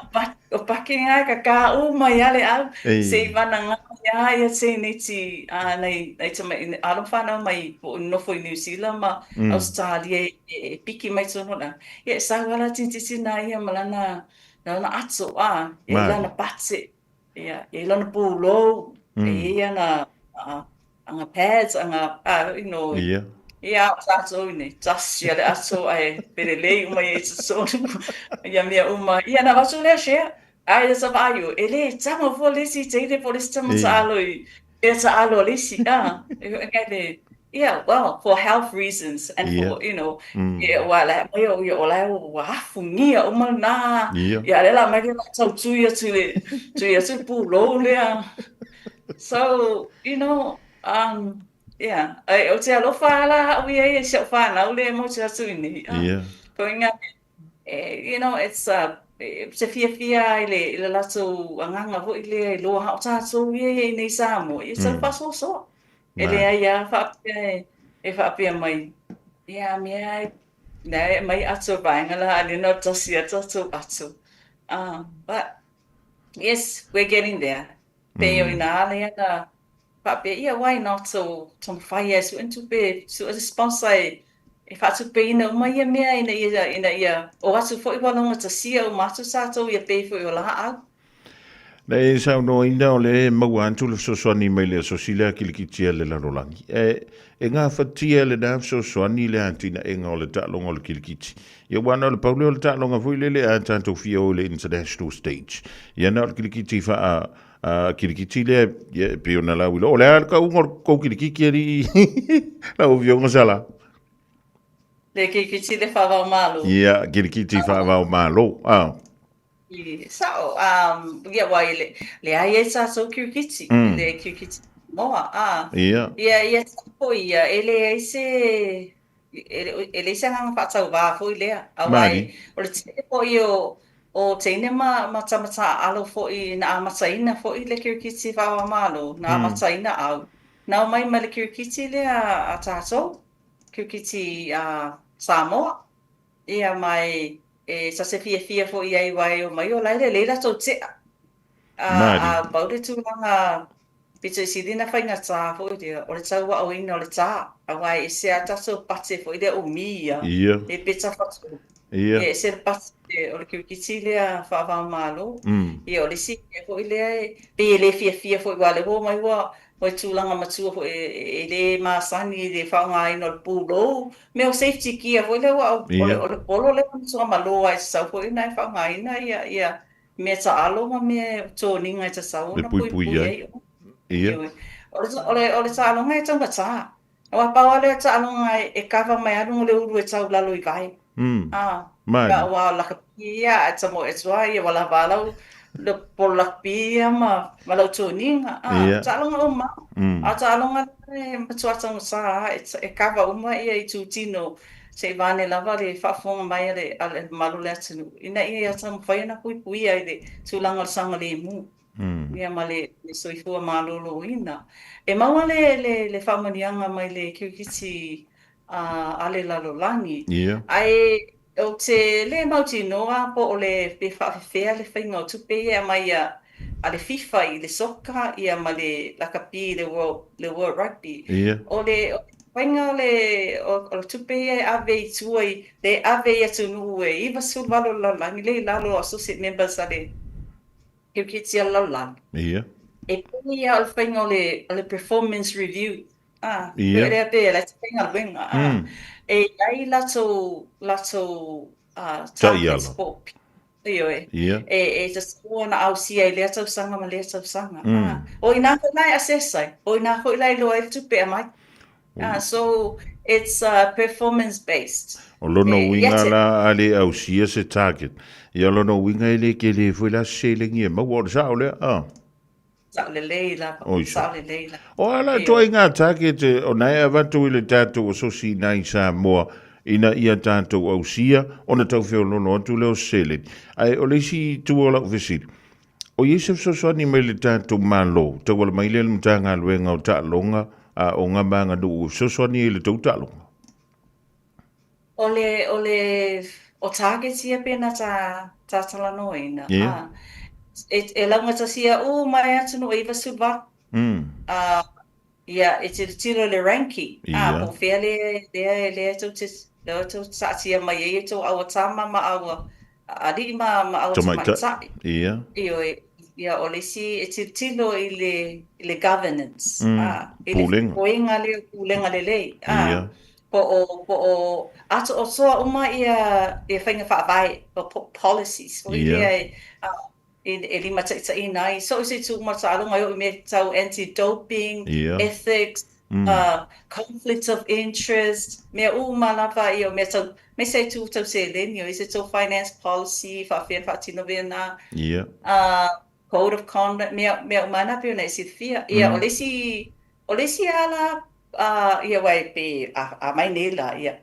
o pake ngā e kakā uma ai lava le au, se i vana ngā ia ia tēneti a nei, nei tama, alo whanau mai po o nofo i New Zealand ma Australia e piki mai tonu la. Ia, e sau ala tintiti nā ia ma lana, lana ato, a, e lana pate, ia, e lana pūlou, e ia ana, anga pads, anga, you know, ia, o tātou nei, tasi a le ato ae pelelei uma ia i totonu, ia mea uma, ia na avatu lea share, ae ia sa vaai o, e le tago fua le isi teine po o le isi tama taalo i mea taalo a le isi, a, e ia, well, for health reasons and for, you know, ia, ua la mai o, ia, o la ua afugia uma lena, ia, lea la aumai lea la tau tui atu i le, tui atu le pulou lea. So, you know, um, yeah, ai, ou te alofa lava la au ia i si au whanau le mo te atu i nei. Ko inga, you know, it's, te fiafia i le, i le latou agaga foi lea i loa o tātou ia ia i nei Samoa, ia tau faasoasoa. E leai lava faapea e, e faapea mai, ia mea e, lea e aumai ato vaega la a lea na o tasi a tātou ato. But, yes, we're getting there. Pei o ina lea na faapea, ia why not o taumafai e sue ni tupe, sue se sponsor e e faatupeina uma ia mea ina ia ina ia o atu foi ua laugatasia uma atu tatou ia pei foi o laau. Na e saunoaina o lea e maua atu le fesoasoani mai le asosi lea kilikiti a le lalolagi. E, e gafatia e lena fesoasoani le atinaega o le taaloga o le kilikiti. Ia aua na o le pau lea o le taaloga foi lele a tatou fia o i le international stage. Ia na o le kilikiti faa a kilikiti lea ia e pei ona lau iloa. O le a le kauga o le kou kilikiti alii lau Afioga Sala? Le kilikiti le faavao malo. Ia, kilikiti faavao malo. Ah. I sao, um, ia aua i le, leai ai tatou kirikiti, le kirikiti moa, a. Ia. Ia, ia foi ia, e leai se, E leai se agaga faatauvā foi lea, aua e, o le tele foi o, o teine ma, ma tama taaalo foi na amataina foi le kirikiti faava-o-Malo, na amataina au, na omai mai le kirikiti lea a tatou, kirikiti a Samoa, ia ma e, e ta te fiafia foi i ai aua e omai o la e lelei latou tea. A, a pau le tulaga Pito i sili na faigata foi lea o le tauaoina o le tā, aua e ese a tatou pate foi lea umi ia, e peta whatu. Ia, e ese le pate o le kirikiti lea faava-o-Malo. Ia, o le isi mea foi lea e pei e le fiafia foi aua o lea ua omai ua ua i tulaga matua foi e le masani i le faaaogaina o le pulou, mea o safety gear foi lea aua o le o le polo lea ua matua malo lava e tatau foi ona e faaaogaina ia ia Mea taalo ma mea toniga e tatau ona puipui ai oe. Ioe. O le, o le taaloga e taugata. Aua pau lava lea o taaloga e kava mai lava luga o le ulu e tau lalo i vai. A, aua o lakapi ia, a e tamoe atu lava ia ua lava lau le polo lakapi ia ma, ma lau toniga. A, taaloga uma. A o taaloga e matua taugata lava, e kava uma ia itutino Seivane lava le faafofoga mai a le a le mamalu o le atunuu ina ia taumafai ona puipuia i le tulaga o le saogalemu ia ma le le soifua maloloina. E maua le le le faamanuiaga mai le kirikiti a le lalolagi, ae Ou te le mautinoa po o le pe faafefea le faiga o tupe ia e aumai a a le FIFA i le soka ia ma le lakapi i le World le World Rugby. O le faiga o le o le tupe ia e ave i tua i le ave i atunuu e 98 o le lalolagi lea i lalo o associate members a le kirikiti a le lalolagi. E pei lava o le faiga o le o le performance review Ah, Ia. lea pe la te faigaluega, ah. E i ai latou, latou ah, targets Taiala. po o ioe, Ia. e, e tatau ona ausia i lea tausaga ma lea tausaga. Ah, o i nā foi la e assess ai, o i nā foi la e iloa ai le tupe e aumai. Ah, so it's performance based. O lona E, ia uiga te, la a le ausia se target, ia o lona uiga e le tele foi la se seleni e maua, o le sao lea, ah. Sao lelei lava, Oi so. sao lelei lava. O a la Ioe. ituaiga target o na e avatu i le tatou asosi i nai Samoa ina ia tatou ausia ona tau feoloolo atu lea o se seleni. Ae o le isi itu o lau fesili, o i ai se fesoasoani mai le tatou Malo tauala mai lea i le Matagaluega o Taaloga a o Ga ma Aganuu e fesoasoani ai i le tou taaloga? O le, o le, o targets ia pei ona ta, ta talanoaina, Ia. a, e, e laugatasia uma ai atunuu e 98, a, ia, e tilotilo i le ranking, a, Ia. po o fea le, lea, lea tou te, lea tou te taatia mai ai e tou aua tama ma aua alii ma, ma aua Tamaitai. tamaitai. Ia. Ioe, ia, o le isi e tilotilo i le, i le governance, a, i le Pulega. foefoega lea o pulega lelei, a, Ia. Po o, po o atoatoa uma ia, ia faiga faavae, po policies foi lea e, e, e limataitaiina ai so o se itu uma o taaloga e oo i mea tau anti-doping, ethics, conflict of interest, mea uma lava ia o mea tau, aemaise lava itu tau seleni, o isi tau finance policy, faapefea ona faatino mea na, code of conduct, mea, mea uma lava na pei ona e silafia. Ia, o le isi, o le isi ala A, ia, aua e pe a, a mai nei la, ia,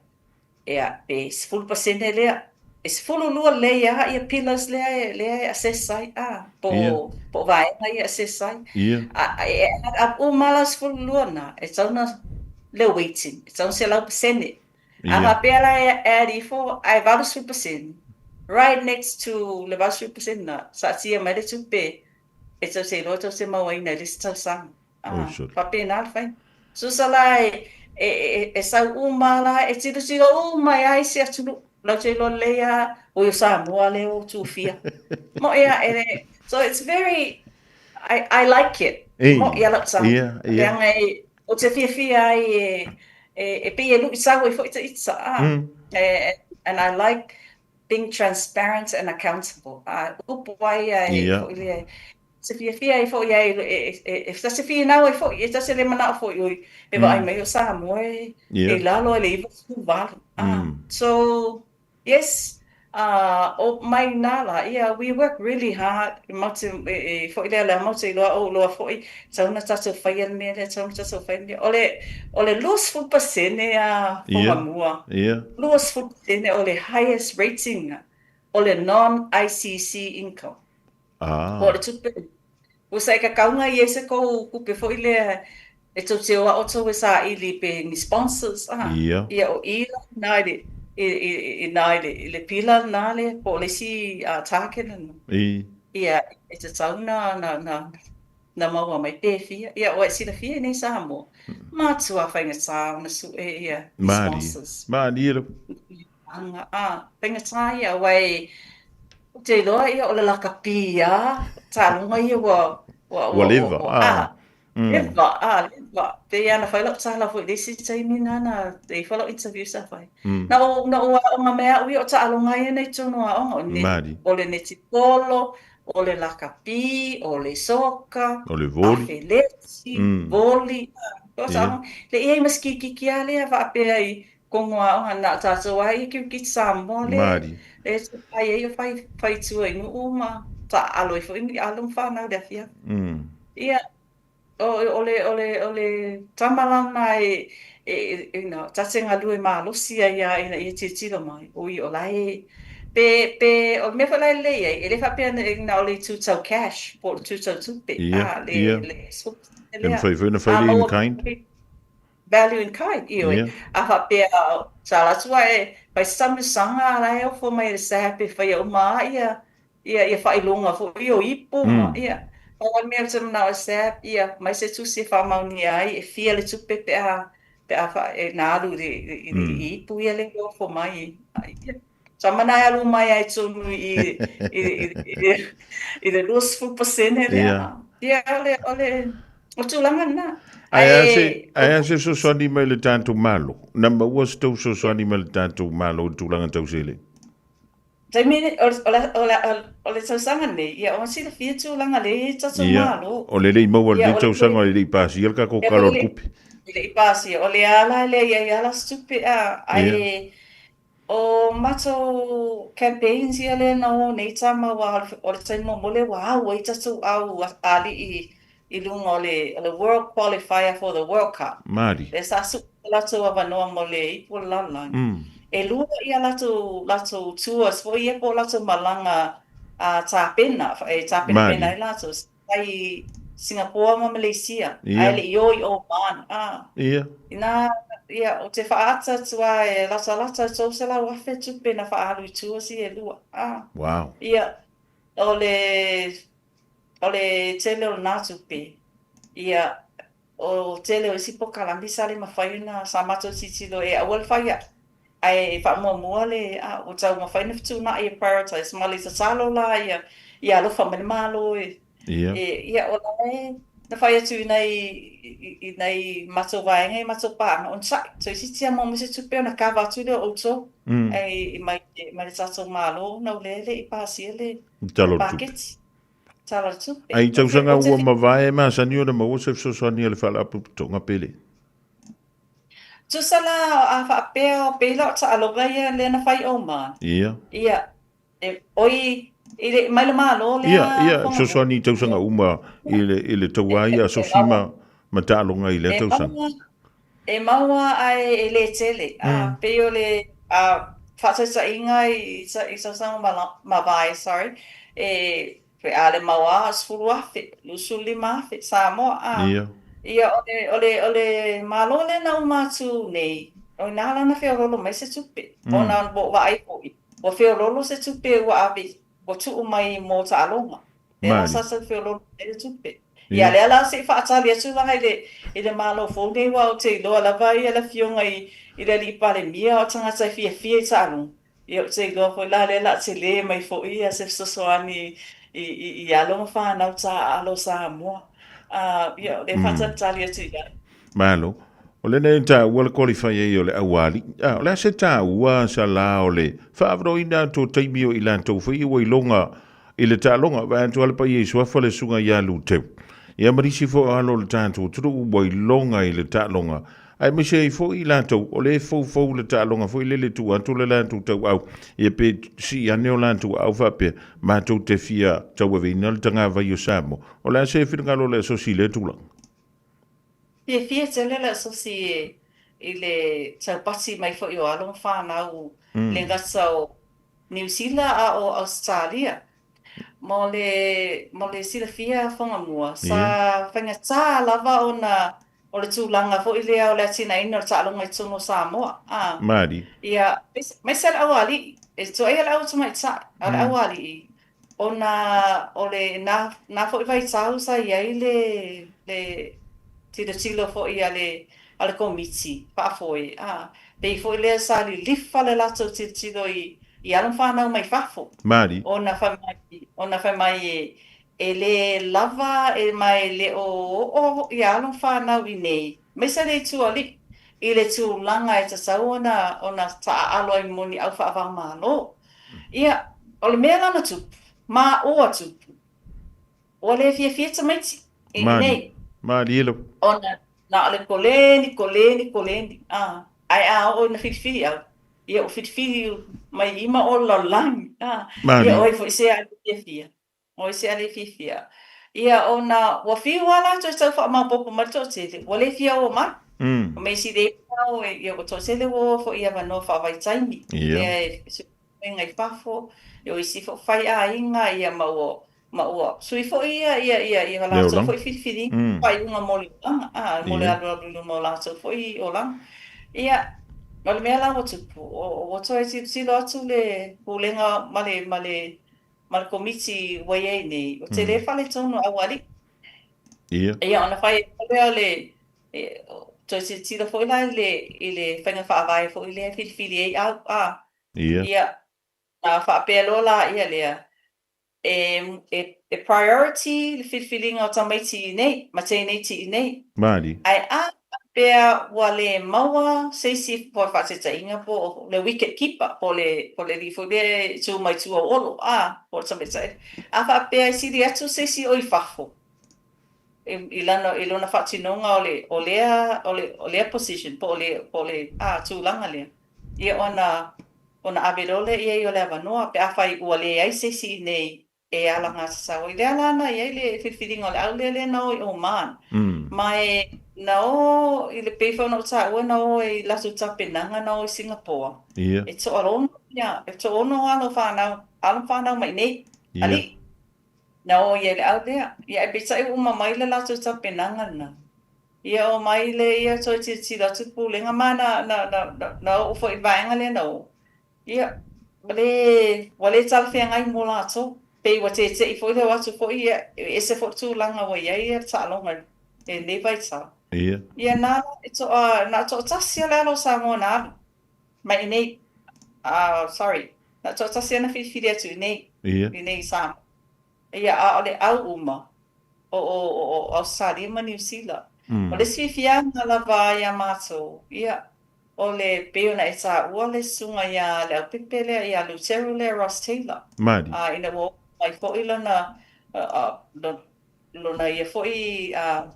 ia, pe 10% lea, e 12 lelei lava ia pillars lea e, lea e assess ai, a, po o, po o vaega ia e assess ai. Ia. A, e add up uma la 12 na, e tatau ona le weighting, e tatau ona 100%. A faapea la e add ifo ae 80%, right next to le 80% na, saatia mai le tupe e tou te iloa tou te mauaina i le isi tausaga. Oi sole. Faapena le faiga. Tusa la e, e, e, e sau uma la, e tilotilo uma ai lava isi atunuu. Latou te iloa lelei lava, oi o Samoa lea ua tufia. Moʻi a, e, so it's very, I, I like it. Ei, Moʻi a lau tala. ia, ia. Leaga e, ou te fiafia ai e, e, e pei e luʻisau ai foi ita, ah. E, and I like being transparent and accountable. A, upu ai ia e Ia. foi lea, te fiafia ai foi ai e, e, e, ta te finau ai foi, e ta te le manao foi oi, e vaai mai o Samoa e, e lalo ai le 98. Ah, so, yes, o mai nā la, ia, we work really hard, e mau te, e, e foi lea lea mau te iloa ou loa foi, tau na tatou faia le mea lea, tau na tatou faia le mea. O le, o le 20% a Fonga mua, 20% o le highest rating o le non-ICC income. Po o le tupe. Ua sa e kakauga i ai se kou tupe foi lea e tou te o a outou e saili pe ni sponsors a. Ia o i la na i le i i na i le i le pila na le po o le isi target lena. Ia e tatau na na na na maua mai pe fia. Ia ua e silafia i nei Samoa. Matua faigata ona sue ia ni sponsors. Malie lava. Anga, a, faigata ia, aua e, ou te iloa ia o le lakapi a, taaloga ia ua, ua, Ua ua, ua, leva, ua, a. a, leva, a, leva. Pei lava na fai lau tala foi i le isi taimi na, na i ai foi lau interview sa fai. Na ou, na ou aoga mai au ia o taaloga ia na i totonu o aoga, o le, Malie. o le netipolo, o le lakapi, o le soka, O le voli. afeleti, voli, a, o taaloga. Le i ai ma se kikiki lava lea faapea i Kongo aoga na o tatou ai i Kirikiti Samoa le Malie. le fai ai o fai fai tua i nuu ma taaalo ai foi ni alo ma fanau i le afiafi. Ia, o, o le, o le, o le tama lana e, e, e, you know, ta te galue malosi ai lava ina ia tilotilo mai, ui o la e, pe, pe, o le mea foi la e lelei ai, e le faapea na o le itu tau cash po o le itu tau tupe, Ia, a, le, ia. le E lea. mafai foi ona fai A le in maua kind. mai. Value in kind, ioe. A faapea, sa alu atu a e fai se taamilosaga a la e ofo mai e le SAP e faia uma lava ia, ia, ia faailoga foi ia o ipu ma, ia. Pau lava le mea ou te manao e SAP, ia aumai se tusi e faamaonia ai e fia le tupe pe a, pe a faa, e na alu i le, i le, i ipu ia lea e ofo mai. Ia. Sa mana e alu mai ai tonu i, i, i, i le 20% lea. Ia, o le, o le, o le tulaga lena. Ae a se, ae a se fesoasoani mai le tatou Malo? Na maua se tou fesoasoani mai le tatou Malo i le tulaga tau seleni? Taimi, o, o, le, o, le, o le tausaga nei, ia, ua silafia tulaga lea e i ai tatou Malo. O le le i maua i lenei tausaga, o le le i pasia le tatou Tala o le Tupe. E le i pasia, o lea la e leai ai lava se tupe, a, ae O matou campaigns ia lea na o nei tama aua o le taimi muamua lea ua au ai tatou au alii i luga o le o le World Qualifier for the World Cup. Malie. Lea sa sue o latou avanoa mo le ipu o le lalolagi. E lua ia latou latou tours foi ia po o latou malaga a tapena e tapenapena Malie. ai latou. Mai Singapore ma Malaysia, ae le i o i Oman, ā. Inā, ia, ou te faaata atu lava e latalata i 300,000 tupe na faaalu i tours ia e lua, ā. Wow. Ia, o le, o le tele o lena tupe, ia, o tele o isi polokalame sa le mafai ona, sa matou tilotilo e aua le fai aʻe, ae faamuamua le, a, ua tau mafai ona fetuunai e prioritize ma le tatalo la ia, ia alofa mai le Malo e, e, ia, o la e na fai atu i nai, i nai matou vaega i matou paaga, onosai, toeitiiti lava maua mai se tupe ona kava atu lea o outou, ai, mai, mai le tatou Malo ona o lea e le i pasia le paketi. Tala o le Tupe. Ai tausaga ua mavae e masani ona maua se fesoasoani a le Faalapotopotoga pele. Tusa la a faapea o pei la o taaloga ia lea na fai Oman. Ia. Ia. E, oi, i le, mai le Malo lea. Ia, ia, fesoasoani i tausaga uma i le, i le tauā ia asosi ma, ma taaloga i lea tausaga. E maua ae e le tele, a pei o le faataitaiga i tausaga mavae, sorry, e pe a le maua 10,000, 25,000 Samoa, a ia o le, o le, o le Malo lea na uma atu nei, o ina la na feoloolo mai se tupe, ona ua ou vaai foi, ua feoloolo se tupe ua ave, ua tuu mai mo taaloga. Lea la sa tau feoloolo ai le tupe. Ia lea la se i faatali atu la i le i le Malo fou nei aua ou te iloa lava ia le afioga i i le Alii Palemia o tagata e fiafia i taaloga. Ia ou te iloa foi la lea la tele mai foi ia se fesoasoani i i i alo ma fanau taaalo o Samoa. A ia o lea e faatalitali atu i ai. Malo. O lenei taua le qualify ai o le aualii. A, o le a se taua sa la o le faaavanoaina atu o taimi o i latou foi ua iloga i le taaloga, vae atu lava le paia i suafa le susuga ia Luteu. Ia ma nisi foi o alo o le tatou atunuu ua iloga i le taaloga, aemaise ai foi i latou o lea e foufou le taaloga foi lele tuu atu le latou tauau, ia pe sii ane o latou aao faapea, matou te fia tauaveina le tagavai o Samoa. O le a se finagalo o le asosi i lea tulaga? Fiafia tele le asosi i le taupati mai foi o alo ma fanau le gata o Niu Sila a o Ausetalia. Mo le, mo le silafia Fagamua, sa faigata lava ona o le tulaga foi lea o le atinaeina o le taaloga i totonu o Samoa. A, Malie. ia, aemaise le aualii, e tuuaia le au tamaitai, a o le aualii, Ona o le na, na foi vaitau sa i ai le, le tilotilo foi a le, a le Komiti Faafoe, a, pei foi lea sa lilifa le latou tilotilo i, i alo ma fanau mai fafo. Malie. Ona fai mai, ona fai mai e, e le lava e, ma e le o oo ia alo ma fanau i nei, aemaise le itu alii, i le tulaga e tatau ona, ona taaalo ai mo ni au faava-o-Malo. Ia, o le mea la na tupu, maua tupu, ua le fiafia tamaiti i inei. Malie lava. Ona na o le koleni, koleni, koleni, a, ae a oo ina filifili au, ia ua filifili mai i ma o le lalolagi, a, ia o ai foi se a le fiafia. O ai se a le fiafia. Ia, ona ua fiu lava latou e tau faamaopoopo mai le toatele, ua le fia o mai. O mea isi le o, ia ua toatele ua o foi i avanoa faavaitaimi. Lea e suesuega i fafo, ia o isi foi faiaiga, ia ma ua. Ma ua sui foi ia ia ia ia Le latou olaga. foi filifiliga faaiuga mo le olaga, a, mo le alualu i luma o latou foi olaga. Ia, o le mea la ua tupu, ua toe tilotilo atu le Pulega ma le ma le ma le Komiti ua i ai nei, ua tele faaletonu o aualii. Ia, ona fai ai loa lea o le toe tilotilo foi la i le i le faiga faavae foi lea e filifili ai au, a. Ia, ona faapea loa laia lea, e priority le filifiliga o tamaiti i inei ma teineiti i inei. Malie. Ae a faapea ua le maua se isi mo le faataitaiga po o le wicket keeper po o le po o le alii foi lea e tu mai tua o Olo a, po o le tamaitai. A faapea e sili atu se isi o i fafo i lana i lona faatinoga o le o lea o le o lea position po o le po o le a tulaga lea, Ia ona, ona ave loa lea i ai o le avanoa pe afai ua leai se isi i inei e alagatatau ai. O lea la na i ai le filifiliga o le au lea lea na o i Oman. Ma e na o i le, pei foi ona ou taua na o i latou tapenaga na o i Singapoa. E toalono ia, e toaono alo fanau, alo ma fanau mai i inei, alii. Na o i ai le au lea. Ia ae peitai ua uma mai le latou tapenaga lena. Ia oo mai lea ia toe tilotilo atu le Pulega ma na, na, na, na, na oo foi i le vaega lea na oo, ia, ua le, ua le talafeagai mo latou. Pei ua tete'i foi le o atu foi, ia, e ese foi le tulaga ua i ai le taaloga i lenei vaitau. Ia na e toa, na o toatasi lava le alo o Samoa na alu mai i inei, sorry, na o toatasi lava na filifili atu i inei, i inei i Samoa. Ia, a o le au uma, o, o, o Ausetalia ma Niu Sila. O le isi fiafiaga lava ia matou, ia, o le, pei ona e taua le susuga ia Leaupepe lea, ia Luteru lea Ross Taylor. Malie. A, ina ua oo mai foi lona, lona ia foi, a.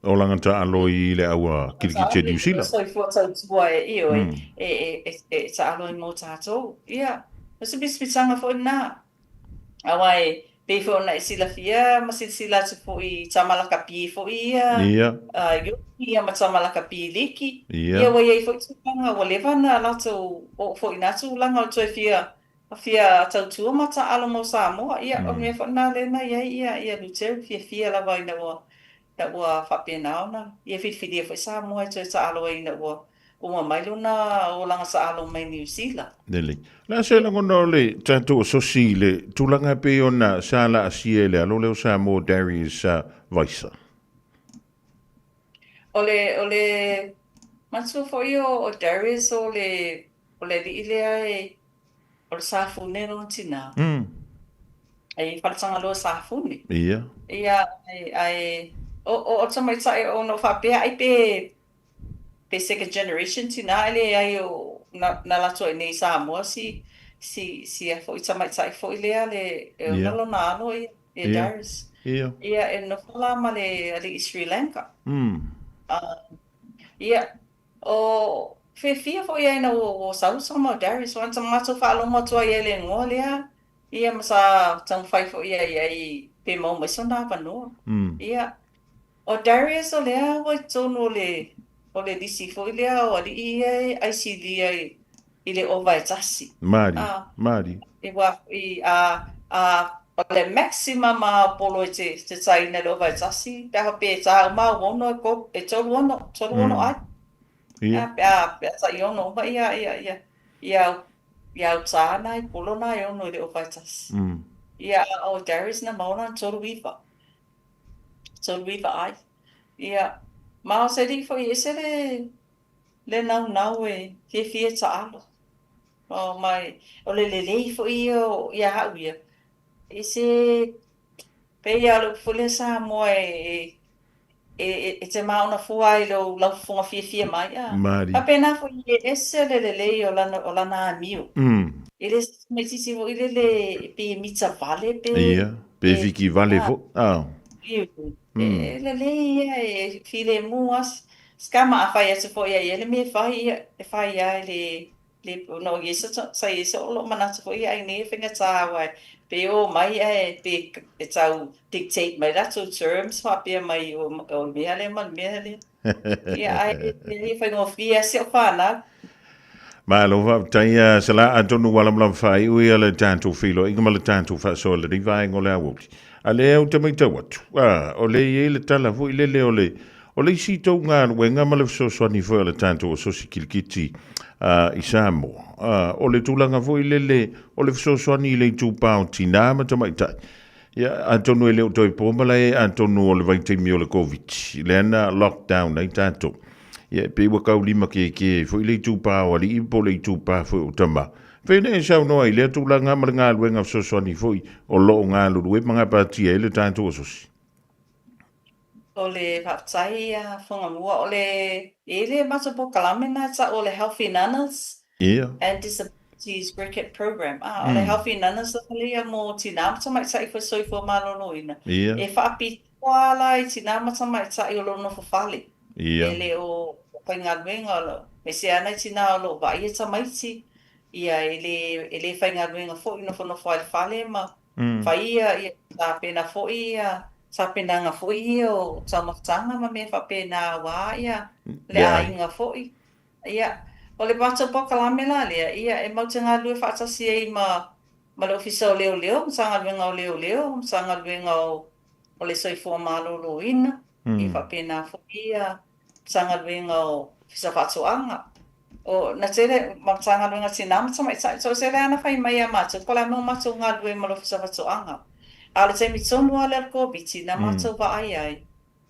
Olaga taalo i le au a kirikiti a Niu Sila. Soifua tautua e, ioe, e, e, e taalo ai mo tatou. Ia, o se misamisaga foi lena. Aua e pei foi ona e silafia ma silasila atu foi i tama lakapi foi ia, Ioki ma tama lakapi Liki. Ia ua i ai foi tulaga ua leva ona latou oo foi i na tulaga o le toe fia fia tautua ma taaalo mo Samoa. Ia o le mea foi lena lea na i ai ia Luteru fiafia lava ina ua ina ua faapena ona ia filifilia foi Samoa e toe taaalo ai ina ua uma mai lona olaga taaalo mai Niu Sila. Lelei. O le a se lagona o le tatou asosi i le tulaga e pei ona sa laasia e le alo lea o Samoa Darius Vaisa? O le, o le manatua foi o, o Darius o le, o le alii lea e, o le Safune lona tinā. E i Faletagaloa Safune. Ia, ae, ae, o, o, o le tamaitai ona o faapea ai pe, pe second generation tinā ae leai o, na, na alu atu ai nei i Samoa si, si, si a foi tamaitai foi lea le, e ona lona alo ia, ia Darius. Ia, e nofo la ma le alii Sri Lanka. Ia, O fiafia foi ai ina ua sau sa mau Darius aua sa matou faalogo atu ai i le igoa lea, ia ma sa taumafai foi ai ai pe maua mai sona avanoa. Ia, o Darius o lea ua i totonu o le o le lisi foi lea o alii ia e aisilia i le ova e tasi. Malie, malie. Ua i a a o le maximum a polo e te te taina i le ova e tasi pe a pe ta uma au ono e ko e tolu ono tolu ono ai. A pe a pe a tai ono uma ia ia ia ia au ia au tāna i polo nā e ono i le ova e tasi. Ia a o Darius na maua lana 39. 39 ai. Ia ma o se alii foi e ese le le naunau e fiafia e taalo. Oh mai, o le lelei foi ia o ia au ia. E se pei lava o le upu foi lea Samoa e e e te maona fua ai i lou laufofoga fiafia mai a. Malie. Faapena foi e ese le lelei o lana o lana amio. E le se tamaitiiti foi lele e pei e mita vale pe Ia, pe e fiki vale a foi. A. E lelei ia e filemu lava. Scammer a fai atu foi ia i le mea e fai ia e fai lava e le le no i sa sa i sa o lou manatu foi ia ai nei e faigata aua e pe o mai ae pe e tau dictate mai latou terms faapea mai o o le mea lea ma le mea lea. Ia ae e le faigofie lava si au fanau. Malo faafetai a Sala, atonu ua lamalama faaiu ia le tatou feiloaiga ma le tatou faasoa i lenei vaega o le aoauli. A lea ou te matau atu, a, o lea e i ai le tala foi lele o le, o le isi tou galuega ma le fesoasoani foi a le tatou Asosi Kilikiti a, i Samoa, a, o le tulaga foi lele o le fesoasoani i le itupa o tinā ma tamaitai. Ia, atonu e le o toe po malae atonu o le vaitaimi o le Koviti, lea na lockdown ai tatou. Ia, e pei ua taulima kēkē ai foi le itupa o alii po o le itupa foi o tama. Pei ona e saunoa i lea tulaga ma le galuega fesoasoani foi o lo o galulue ma gapatia ai le tatou asosi. O le faafetai ia Fogamua, o le, e i ai le matou polokalame lena e tau o le Healthy Nanas and Disabilities Cricket Program. A, o le Healthy Nanas lava ia mo tinā ma tamaitai foi soifua maloloina. E faapitoa la i tinā ma tamaitai o lo o nofo fale. E le o faigaluega, aemaise lava nai tinā o lo o vaaia tamaiti, ia e le, e le faigaluega foi, nofonofo lava i le fale ma fai ia tapena foi ia tapenaga foi ia o taumafataga ma mea faapena aua ia le aiga foi. Ia, o le matou polokalame la lea, ia e matou te galulue faatasi ai ma ma le Ofisa o Leoleo, Matagaluega o Leoleo, Matagaluega o o le Soifua Maloloina, ia faapena foi ia Matagaluega o Ofisa Faatoaga. O, na tele, ma Matagaluega o Tina ma Tamaitai, toatele lava na fai mai ia matou, po o le a le mea ua matou galulue ai ma le Ofisa Faatoaga. A o le taimi tonu lava lea o le Koviti na matou vaai ai,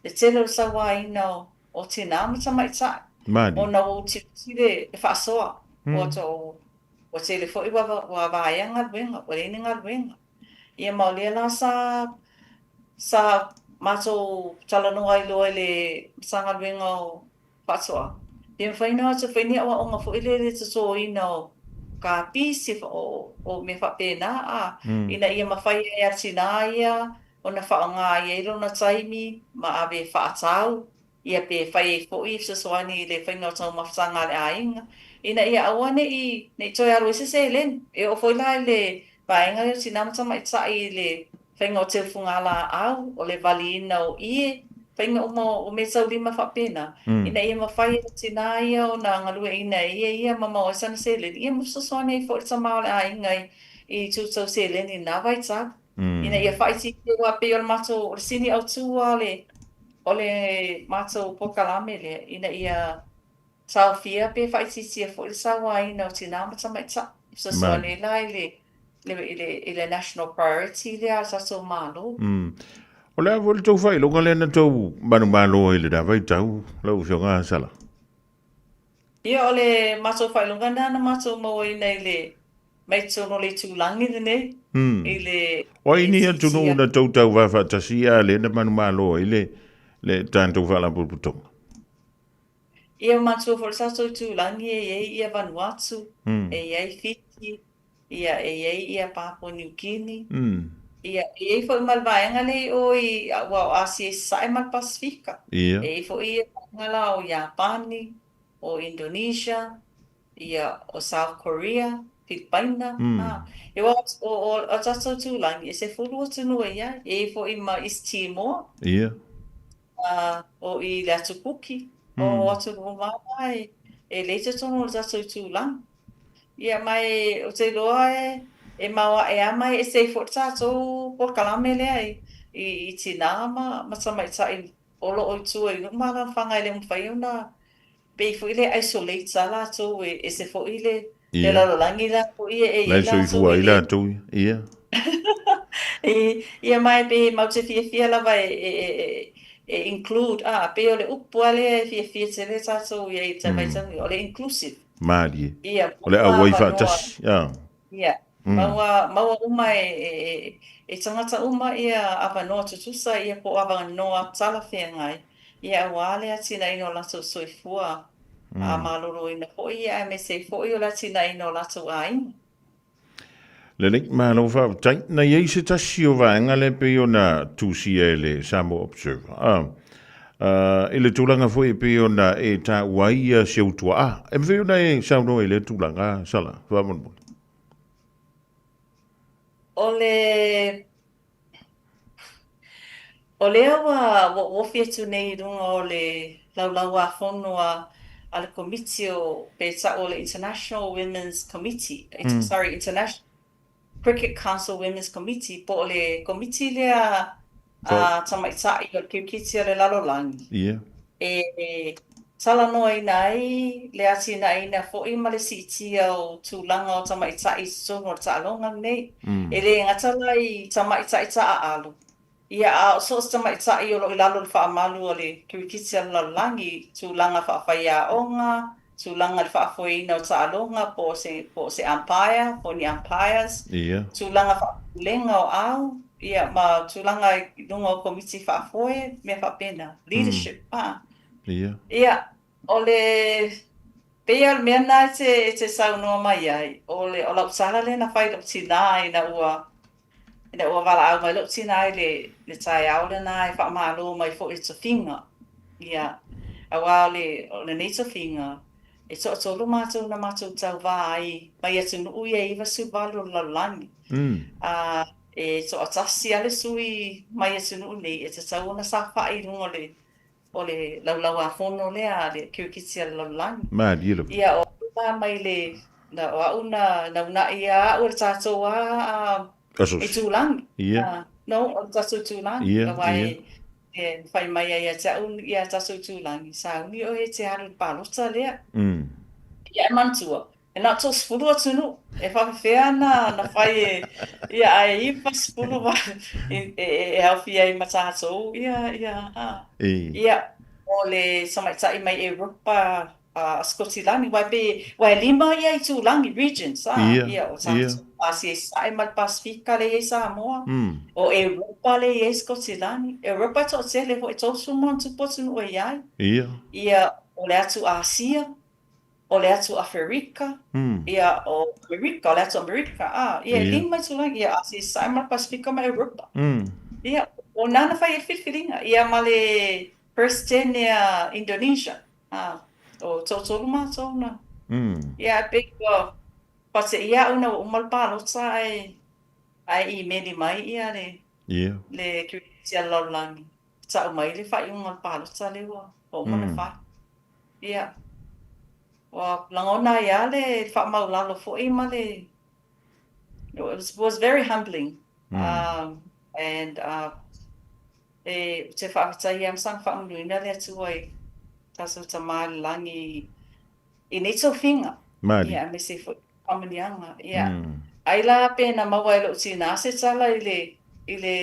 le tele o le sauaina o, o tina ma tamaitai, ona ua utiuti le faasoa, ua ua tele foi ua, ua vaea galuega, ua leai ni galuega. Ia ma o lea la sa, sa matou talanoa ai loa i le Matagaluega o Faatoaga, pe mafai ona o atu e fai ni aoaoga foi lea i le totoina o kapisi, o, o mea faapena, a, ina ia mafai ai e tina ia ona faaaoga ai ai lona taimi ma ave e faatau, ia pe fai ai foi e fesoasoani i le faiga o taumafataga a le aiga, ina ia aua ne i, ne i toe alu ai se seleni. E oo foi la i le vaega lea o tina ma tamaitai i le faiga o teufugalaau, o le valiina o ie, faiga uma o meataulima faapena, ina ia mafai e le tina ia ona galueaiina e ia ia ma maua ai sana seleni, ia ma fesoasoani ai foi i le tama o le aiga i itu tau seleni i lena vaitau. Ina ia faaitiitia, aua pei o le matou, o le sini autu lava o le, o le matou polokalame lea, ina ia taofia pe faaitiitia foi le sauaina o tinā ma tamaitai. E fesoasoani ai la i le, i le, i le national priority lea a le tatou Malo. O le a foi le tou faailoga lea na tou manumalo ai i lena vaitau, lau Afioga Sala? Ia, o le matou faailoga lena na matou mauaina i le, mai totonu o le itulagi lenei, i le O ai ni atunuu na tou tauva faatasi a lea na manumalo ai le, le tatou Faalapotopotoga? Ia, manatua foi le tatou itulagi e i ai ia Vanuatu, e i ai Fiti, ia, e i ai ia Papua New Guinea, ia, e i ai foi ma le vaega lea i o i, aua o Asia i Sasae ma le Pasefika. E i ai foi ia vaega la o Iapani, o Indonesia, ia, o South Korea, Filipaina, a. E aua o, o, o tatou itulagi, e 10 atunuu e i ai. E i ai foi ma East Timor. A o i le Atu Kuki, o atunuu uma lava e, e lei totonu o le tatou itulagi. Ia, ma e, ou te iloa e, e maoae lava ma e ese ai foi le tatou polokalame lea i, i, i tinā ma, ma tamaitai o lo o i tua i nuu ma alaalafaga e le mafai ona pei foi lea isolate lava latou e ese foi le, le lalolagi la foi e i ai latou e le. Latou, ia. Ia ma e pei matou te fiafia lava e, e, e, e include, a, pei o le upu lava lea e fiafia tele tatou i ai i le vaitaimi, o le inclusive. Malie. Ia, o le auai faatasi. Ia. Ia. Maua, maua uma e, e, e tagata uma ia avanoa tutusa ia po o avanoa talafeagai, ia aua le atinaeina o latou soifua a maloloina foi ia aemaise ai foi o le atinaeina o latou aiga. Lelei, malo faafetai. Na i ai se tasi o vaega lea pei ona tusia e le Samoa Observer. Ah, uh, i le tulaga foi e pei ona e taua ai ia si ou tuaa. E mafai ona e saunoa i lea tulaga, Sala, faamolemole. O le O lea ua ua ofi atu nei i luga o le Laulau-a-Fono a a le Komiti o, pe ta'u o le International Women's Committee, sorry, International Cricket Council Women's Committee, po o le komiti lea a tamaitai o le kirikiti a le lalolagi, e talanoaina ai le atinaeina foi ma le siitia o tulaga o tamaitai i totonu o le taaloga lenei. E le gata la i tamaitai taaalo, Ia, a o so o se tamaitai o lo o i lalo o le faamalu a le kirikiti a le lalolagi i tulaga faafaiaoga, tulaga i le faafoeina o taaloga po o se, po o se umpire, po o ni umpires, tulaga faapulega o au, ia, ma tulaga i luga o komiti faafoe, mea faapena, leadership, a. Ia, o le, pei lava o le mea lena e te, e te saunoa mai ai, o le, o lau tala lea na fai i lou tinā ina ua Ina ua valaau mai lou tinā i le, le taeao lena e faamalo mai foi i le tofiga. Ia, aua o le, o lenei tofiga, e toatolu matou na matou tauvā ai mai atunuu ia e 98 o le lalolagi. A, e toatasi lava le sui mai atunuu nei e tatau ona saofai i luga o le, o le Laulau-a-Fono lea a le Kirikiti a le Lalolagi. Malie lava. Ia, o au la mai le, na, o au na, na unaʻi ia aʻu e le tātou a, a, itulagi. Ia. No, o le tātou itulagi. Ia, Aua ia. e, e whai mai ai ia te aʻu ia tātou itulagi. Sauni ʻoe e te alu i le palota lea. Ia, e manatua, E na o 30 atunuu e faapefea ana na fai e ia ae 90 e e aofia ai ma tatou ia ia a ia o le tamaitai mai Europa a Sikotilani aua e pei aua e lima ia itulagi regions a ia o tatou Asia i Sasae ma le Pasefika lea e i ai Samoa o Europa lea e i ai Sikotilani Europa e toatele foi e 30 ma ona tupu atunuu e i ai ia o le atu Asia o le atu Aferika, ia, o Amerika, o le atu Amerika, a, ia, e lima itulagi, ia, Asia i Sasae ma le Pasefika ma Europa. Ia, o nā na fai ai le filifiliga, ia, ma le Peresetene a Indonesia, a, o toatolu mātou na. Ia, e pei ua pateia au ina ua uma le palota ae, ae imeli mai ia le, le Kirikiti a le lalolagi, tau mai le faaiuga o le palota lea ua uma ona fai. Ia, ua lagona ai lava le faamaulalo foi ma le, it was very humbling and e, ou te faafetai lava ma saga faamanuina le Atua i tatou Tama i le Lagi i nei tofiga, ia, aemaise foi faamanuiaga. Ia, ai la pe na maua e lou tinā se tala i le, i le,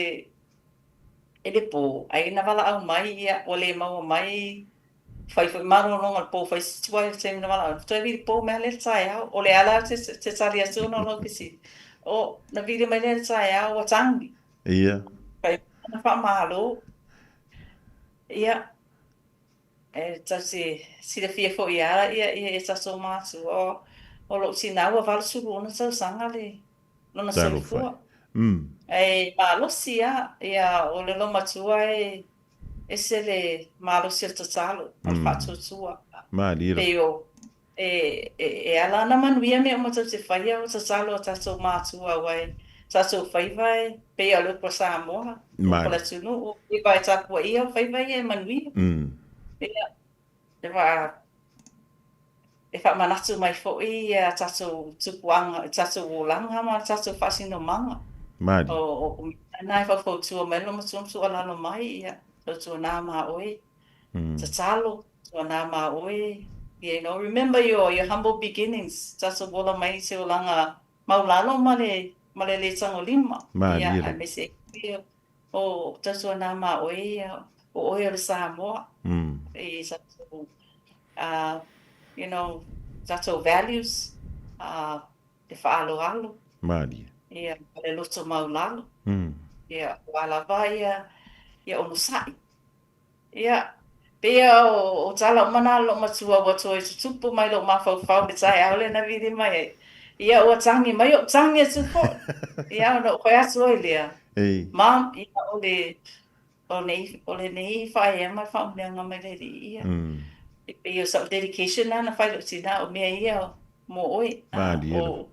i le pō, ai na valaau mai, ia, ua le maua mai Fai foi malologa o le pō fai se tuai o le taimi na valaau ai. Toe vili pō mai lea i le taeao. O le ala te, te tali atu ona o lau fesili. O, na vili mai lea i le taeao ua tagi. Ia. Fai na faamalo. Ia, e tau te silafia foi ia ia, ia, ia tatou mātua. O, o lou tinā ua 86 tausaga le lona soifua. E malosi lava, ia, o le olomatua e Ese le malosi o le tatalo ma le faatuatua. Malie Pei o, e, e, e ala ana manuia mea uma tou te faia o tatalo a tatou mātua aua e tatou faiva e pei a o le upu a Samoa, upu a le atunuu, o faiva e tapuaia o faiva ia e manuia. Ia, e wha, e faamanatu mai foi ia tatou tupuaga, tatou olaga ma tatou faasinomaga. Malie. O, o mea na e faufautua mai lou matua ma tuualalo mai, ia, tautuana ma oe, tatalo, tautuana ma oe, you know, remember your, your humble beginnings, tatou ola mai i se olaga maulalo ma le, ma le le tagolima. Malie Ia, lava. aemaise ai O tautuana ma oe ia, o oe o le Samoa, i tatou, you know, tatou values, le faaaloalo. Malie. Ia, ma le loto maulalo. Ia, aua lava ia, ia onosai. Ia, pei a o tala uma na a lou matua ua toe tutupu mai lou mafaufau i le taeao lea na vili mai ai. Ia, ua tagi mai, ou tagi atu foi. Ia, ona ou fai atu ai lea, Mom, ia, o le, o nei, o lenei faaea ma le faaumiaga mai le Alii, ia. E pei o sau dedication lena na fai i lou tinā, o mea ia mo oe. O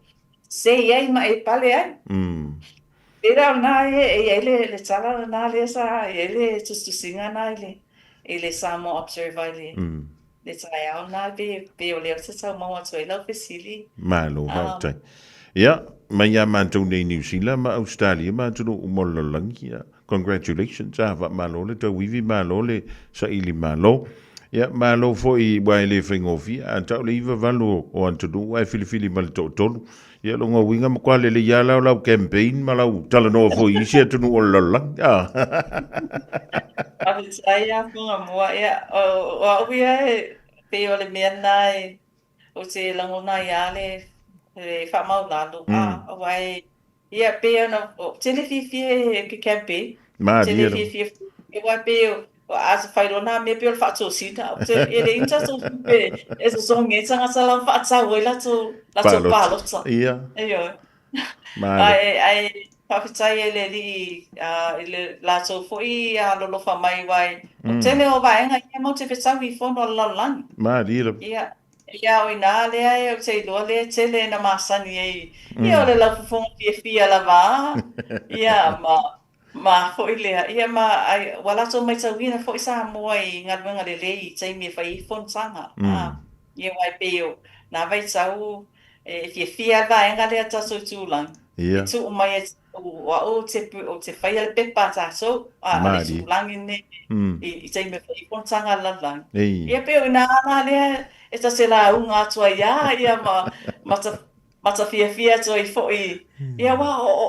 sei ai ma e pale ai. Pērā o lena e i ai le, le tala lena lea sa i ai le tusitusiga lena i le, i le Samoa Observer i le, le taeao lena pe, pe o lea ou te tau maua atu ai lau fesili. Malo, faafetai. Ia, mai ia matou nei Niu Sila ma Ausetalia ma atunuu uma o le lalolagi, ia, congratulations, a, faamalo le tauivi, malo le saili malo. Ia, malo foi aua e le faigofie, a tau le 98 o atunuu ae filifili ma le toatolu. Ia, lona uiga matua lelei lava la o lau campaign ma lau talanoa foi i isi atunuu o le lalolagi, a. Faafetai lava Fugamua, ia, o au ia e pei o le mea lena e Ou te lagona ai lava le faamaulalo, aua e, ia, pei ona, ou te le fiafia i ke campaign. Ou te le fiafia foi, aua e pei o, a fai loa na mea pei o le faatosina. Ou te, e leai ni tatou tupe e totogi ai tagata la ma faatau ai latou, latou palota. Ia. Ioe. Ae, ae faafetai ai le Alii i le latou foi alolofa mai, aua o le tele o vaega ia matou te fetaui i fono a le lalolagi. Malie lava. Ia, ia o i ina lea ou te iloa lea e tele ina masani ai, ia o le laufofoga fiafia lava a, ia ma, ma foi lea, ia ma ai, ua latou matauina foi Samoa i galuega lelei i taimi e fai ai fonotaga, a, ia aua e pei o na vaitau e fiafia lava le vaega lea tatou itulagi, e tuu mai e o au ou te, ou te faia le pepa a tatou, a, a le itulagi lenei i taimi e fai ai fonotaga a le lalolagi. Ia pei o i ina la lea e ta te lauga atu ai lava ia ma, ma ta Matafiafia atu ai foi, ia aua o, o,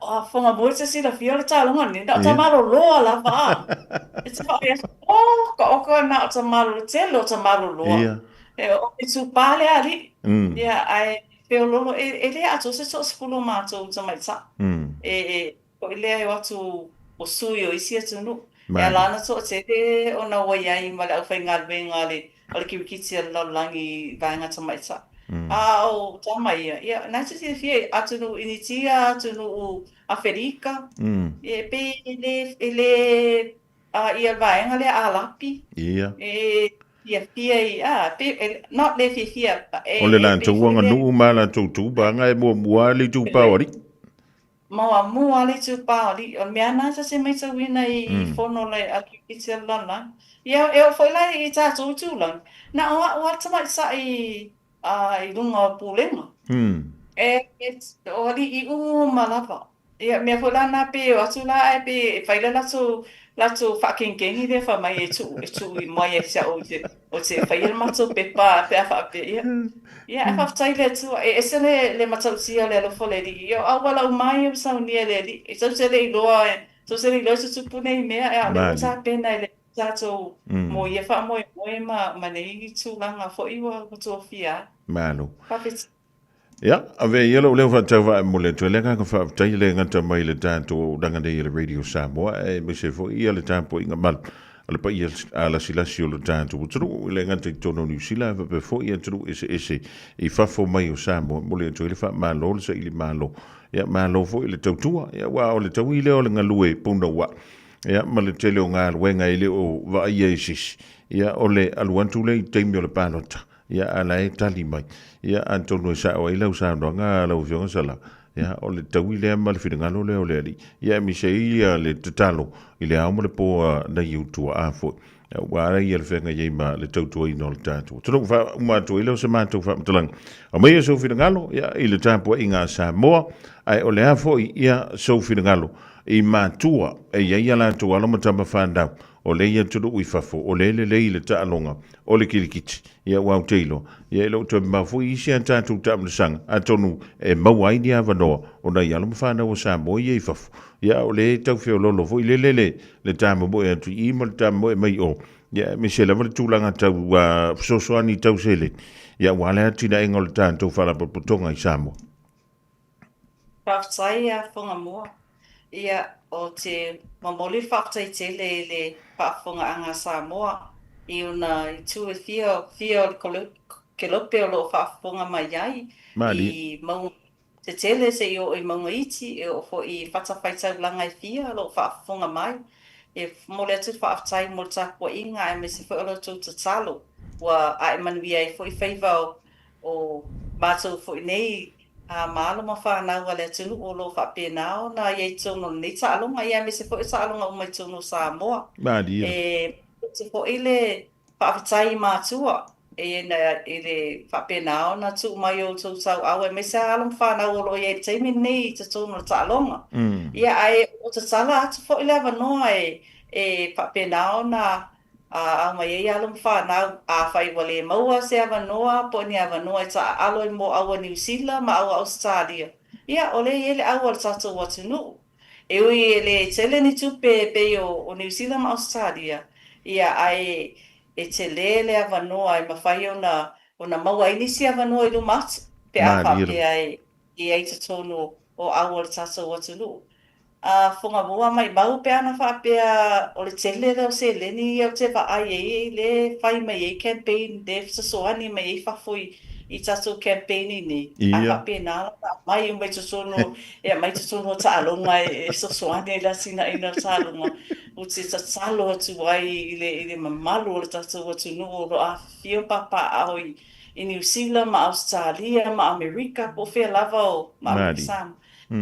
o, a Whangamui te silafia o le taaloga lenei, na o Tamaloloa lava a. E te whaai atu, oh, ka oka na o Tamalolo, tele o Tamaloloa. E, o te tūpā le alii. Ia, ae feololo, e, e le atoa se toasefulu o mātou tamaitai. E, e, Foi lea e o atu o sui o isi atunuu. E ala ana toatele ona ua i ai ma le aufaigaluega a le a le kirikiti a le lalolagi i vaega tamaitai. A o tama ia, ia, na e te silafia, atunuu Initia, atunuu Aferika, ia, e pei e le, e le a ia vaega lea Alapi. Ia. E fiafia i, a, pe, e, not le fiafia, e, O le e pei latou foi lea. aganuu ma latou tupaga e muamua le itupa o alii. Muamua le itupa o alii. O le mea lena ta te matauina i fono le a le lalolagi. Ia, e oo foi la i tatou itulagi, na o au lava le tamaitai i luga o pulega. E, o alii uma lava. Ia, mea foi la na pei e o atu la ae pei e fai le latou, latou faakegikegi lea fai mai e tuu, e tuu mai ia te au ou te, ou te faia le matou pepa pe a faapea. Ia, ia ae faafetai i le Atua. E ese le, le matautia o le alofa o le Alii. Ia, o auala uma lava ia ua saunia e le Alii. E tou te le iloa, tou te le iloa e tutupu nei mea, a o lea ua tapena e le tatou mo ia faamoemoe ma, ma nei tulaga foi ua tofia ai. Malo. Faafetai. Ia, avea ia lou leo faatauvaa e momoli atu ai le agaga faafetai e le gata mai le tatou auaunaga nei a le Radio Samoa, aemaise foi ia le tapuaiga malu a le paia lasilasi o le tatou atunuu, e le gata i totonu o Niu Sila, ae faapea foi atunuu eseese i fafo mai o Samoa. E momoli atu ai le faamalo, le saili malo, ia malo foi le tautua, ia aua o le taui lea o le galue punouai, ia ma le tele o galuega e le o vaaia e se isi, ia o le alu atu lea i taimi o le palota. Ia, a la e tali mai. Ia, atonu e sao ai lau saunoaga lau Afioga Sala, ia, o le taui lea ma le finagalo lea o le Alii. Ia, aemaise ai ia le tatalo i le ao ma le po a nai ou tuaa foi, aua ala ia le feagai ai ma le tautuaina o le tatou atunuu. Faauma atu ai lea o se matou faamatalaga. Aumaia sou finagalo, ia, i le tapuaiga a Samoa, ae o le a foi, ia, sou finagalo i matua e i ai a latou alo ma tama fanau O lea i atunuu i fafo, o lea e lelei le taaloga o le kilikiti. Ia ua ou te iloa, ia e le o toe mamao foi isi a tatou taamilosaga, atonu e maua ai ni avanoa o nai alo ma fanau a Samoa ia i fafo. Ia a o lea e tau feoloolo foi lele le, le tamomoe atu i i ma le tamomoe mai i o, ia aemaise lava le tulaga tau fesoasoani tau seleni, ia aua le atinaega o le tatou Faalapotopotoga i Samoa. Faafetai a Fugamua. Ia, ou te momoli le faafetai tele i le faafofogaaga a Samoa i ona itu e fia, fia o le kelope o lo o faafofoga mai ai i mauga tetele seia oo i mauga iti, e oo foi i fatafaitaulaga e fia o lo o faafofoga mai. E momoli atu le faafetai mo le tapuaiga aemaise foi o la outou tatalo ua ae manuia ai foi faiva o matou foi nei ma alo ma fanau a le atunuu o lo o faapena ona i ai i totonu o lenei taaloga, ia aemaise foi o taaloga uma i totonu o Samoa. Malie. E malie foi le Faafetai i matua e i le faapena ona tuu mai o outou tauau aemaise lava alo ma fanau o lo o i ai i le taimi lenei i totonu o le taaloga. Ia ae o tatala atu foi le avanoa e faapena ona aumai ai alo ma fanau, afai ua le maua se avanoa po o ni avanoa e taaalo ai mo au a Niu Sila ma au a Ausetalia, ia o lea e i ai le au a le tatou atunuu. E ui e le tele ni tupe e pei o Niu Sila ma Ausetalia, ia ae e tele le avanoa e mafai ona maua ai nisi avanoa i luma atu pe a faapea e i ai i totonu o au a le tatou atunuu. A Fogamua maimau pe ana faapea o le tele lea o seleni ia ou te vaai ai lea e fai mai ai campaign lea e fesoasoani mai ai fafo i tatou campaign i nei, a faapena la ona aumai uma i totonu e aumai i totonu o taaloga e fesoasoani ai i le atinaeina o taaloga. Ou te tatalo atu ai i le mamalu o le tatou atunuu o lo o afifio ma papaaao i Niu Sila ma Ausetalia ma Amerika po o fea lava o ma Amerika Samoa.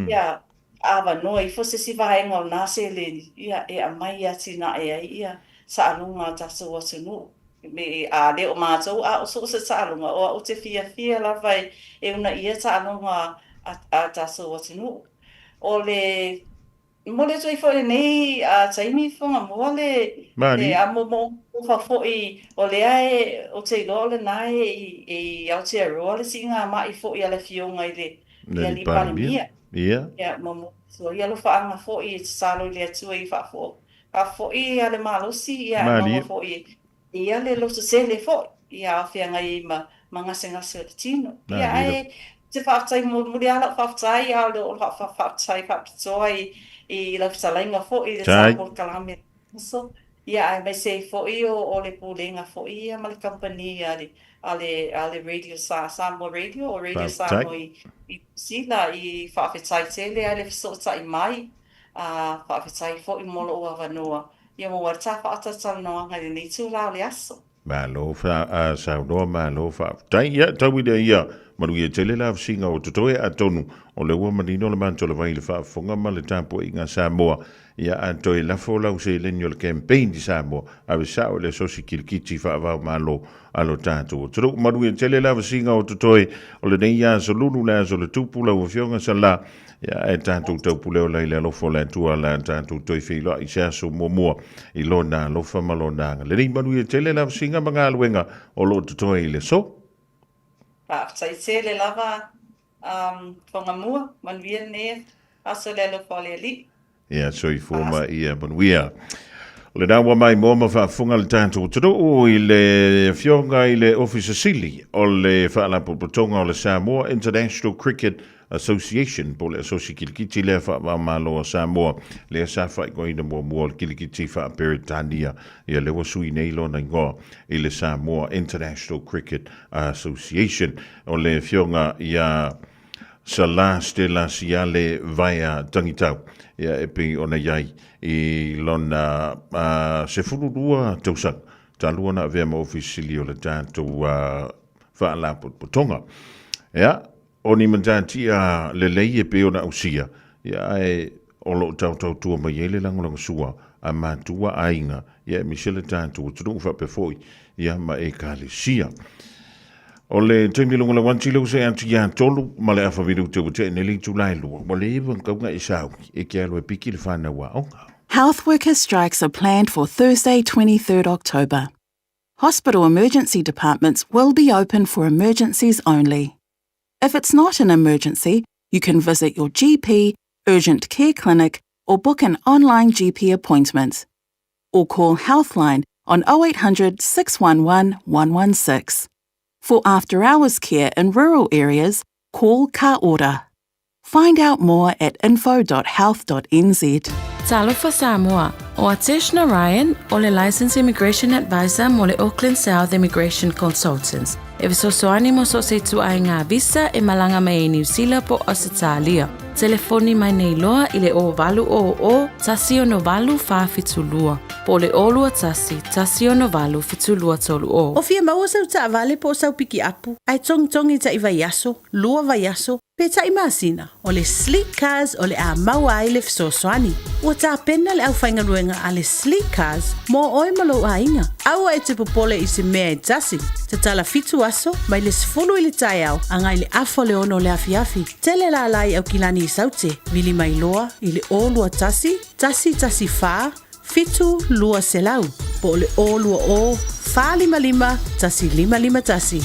Ia avanoa ifo se isi vaega o lena seleni, ia, e aumai e atinae ai ia taaloga a tatou atunuu. Me, a le o matou a o so o se taaloga, o au ou te fiafia lava e, e uunaia taaloga a, a tatou atunuu. O le momoli atu ai foi i lenei taimi Fogamua le, le moomooga foi o lea e, ou te iloa o lena e i, e i Aotearoa le siigamai foi a le Afioga i le, le Alii Palemia. Ia. Ia, momoli atu ai alofaaga foi e tatalo i le Atua i faafo'i ia le malosi, ia ae maua foi e ia le loto tele foi, ia a o feagai ai ma, ma gasegase o le tino. Ia, ae ou te faafetai mulimuli lava lau faafetai, a o le faafetai faapitoa i, i lau fetalaiga foi i le ta polokalame aso. Ia, aemaise ai foi o le Pulega foi ia ma le kamupani a le, a le, a le Radio Sa, Samoa Radio, o Radio Samoa i, i Niu Sila, i faafetai tele ai le fesootai mai, a faafetai foi mo lou avanoa, ia maua ai le ta faatalatalanoaga i lenei itula o le aso. Malo saunoa, malo faafetai. Ia, tau i le ia, manuia tele la vasiga o totoe, atonu o lea ua manino le matou lava i le faafofoga ma le tapuaiga a Samoa. Ia, a toe lafo lau seleni o le campaign i Samoa, ave sao i le asosi kilikiti faava-o-Malo a lo tatou atunuu. Manuia tele la vasiga o totoe o lenei aso lulu, le aso o le Tupu, lau Afioga Sala. Ia, ae tatou taupule ola i le alofa o le Atua la tatou toe feiloai i se aso muamua i Lona alofa ma Lona agalelei. Manuia tele la vasiga ma galuega o lo o totoe i le aso. Faafetai tele lava Fogamua, manuia lenei aso i le alofa o le Alii. Ia soifua ma ia manuia. O lena ua maimoa ma faafofoga le tatou atunuu i le Afioga i le Ofisa Sili o le Faalapotopotoga o le Samoa International Cricket Association po o le Asosi Kilikiti lea Faava-o-Malo a Samoa, lea sa faaigoaina muamua o le Kilikiti Faa-Peretania. Ia lea ua sui nei lona igoa i le Samoa International Cricket Association. O le Afioga ia Salah Stella Siale Vaea Tangitau, ia e pei ona i ai i lona 12 tausaga talu ona avea ma Ofisa Sili o le tatou Faalapotopotoga. Ia, o ni matatia lelei e pei ona ausia, ia ae o lo o taotautua mai ai le lagolagosua a matua aiga, ia aemaise le tatou atunuu faapea foi ia ma Ekalesia. O le taimi luga lau ati leu se atu ia tolu ma le afa vilu te ua te nei le itula e lua. Ua leva na kauga e sauni e ke alo e piki le whanau aoga. Health worker strikes are planned for Thursday 23rd October. Hospital emergency departments will be open for emergencies only. If it's not an emergency, you can visit your GP, urgent care clinic, or book an online GP appointment. Or call Healthline on 0800 611 116. For after hours care in rural areas, call Ka Ora. Find out more at info.health.nz. Talofa Samoa, ʻO Atesh Narayan, ʻo le Licensed Immigration Advisor mo le Auckland South Immigration Consultants, e fesoasoani mo so o se ituaiga visa e malaga mai ai Niu Sila po o Ausetalia. Telefoni mai nei loa i le 0800 168 472 po o le 021 168 7230. O fia maua sau taavale po o sau pikiapu, ae togitogi taʻi vaiaso, lua vaiaso. Peitai masina, o le Sleek Cars o le a maua ai le fesoasoani. Ua tapena le aufaigaluega a le Sleek Cars mo oe ma lou aiga. Aua e te popole i se mea e tasi. Tatala fitu aso, mai le 10 i le taeao agai le afa o le 6 o le afiafi. Tele lala i Aukilani i Saute, vili mai loa i le 021 114 7200 po o le 020 455 1551.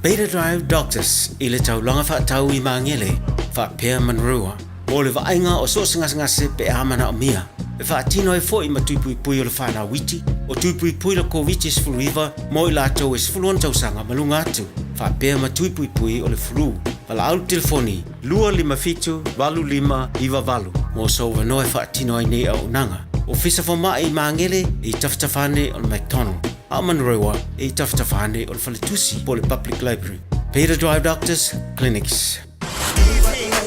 Beta Drive Doctors i le taulaga faatau i Magele faapea Manurewa mo le vaaiga o so o se gasegase pe a manaomia. E faatino ai foi ma tui puipui o le fanau iti, o tui puipui le Koviti-19 mo i latou e 16 tausaga ma luga atu, faapea ma tui puipui o le flu. Valaau le telefoni 257 8598 mo sou avanoa e faatino ai nei auaunaga. Ofisa Fomai i Magele e i tafatafa ane o le McDonald, a o Manurewa e i tafatafa ane o le Faletusi po o le Public Library. Beta Drive Doctors Clinics.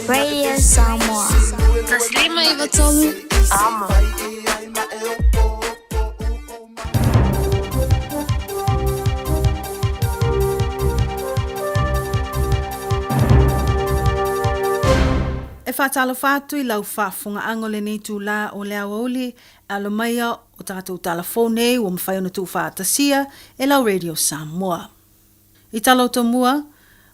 Radio Samoa. 153 Amo. E faatalofa atu i lau faafofogaaga o lenei itulā o le aoauli e alo maia o tatou tala fou nei ua mafai ona tuufaatasia e lau Radio Samoa. I tala o tomua,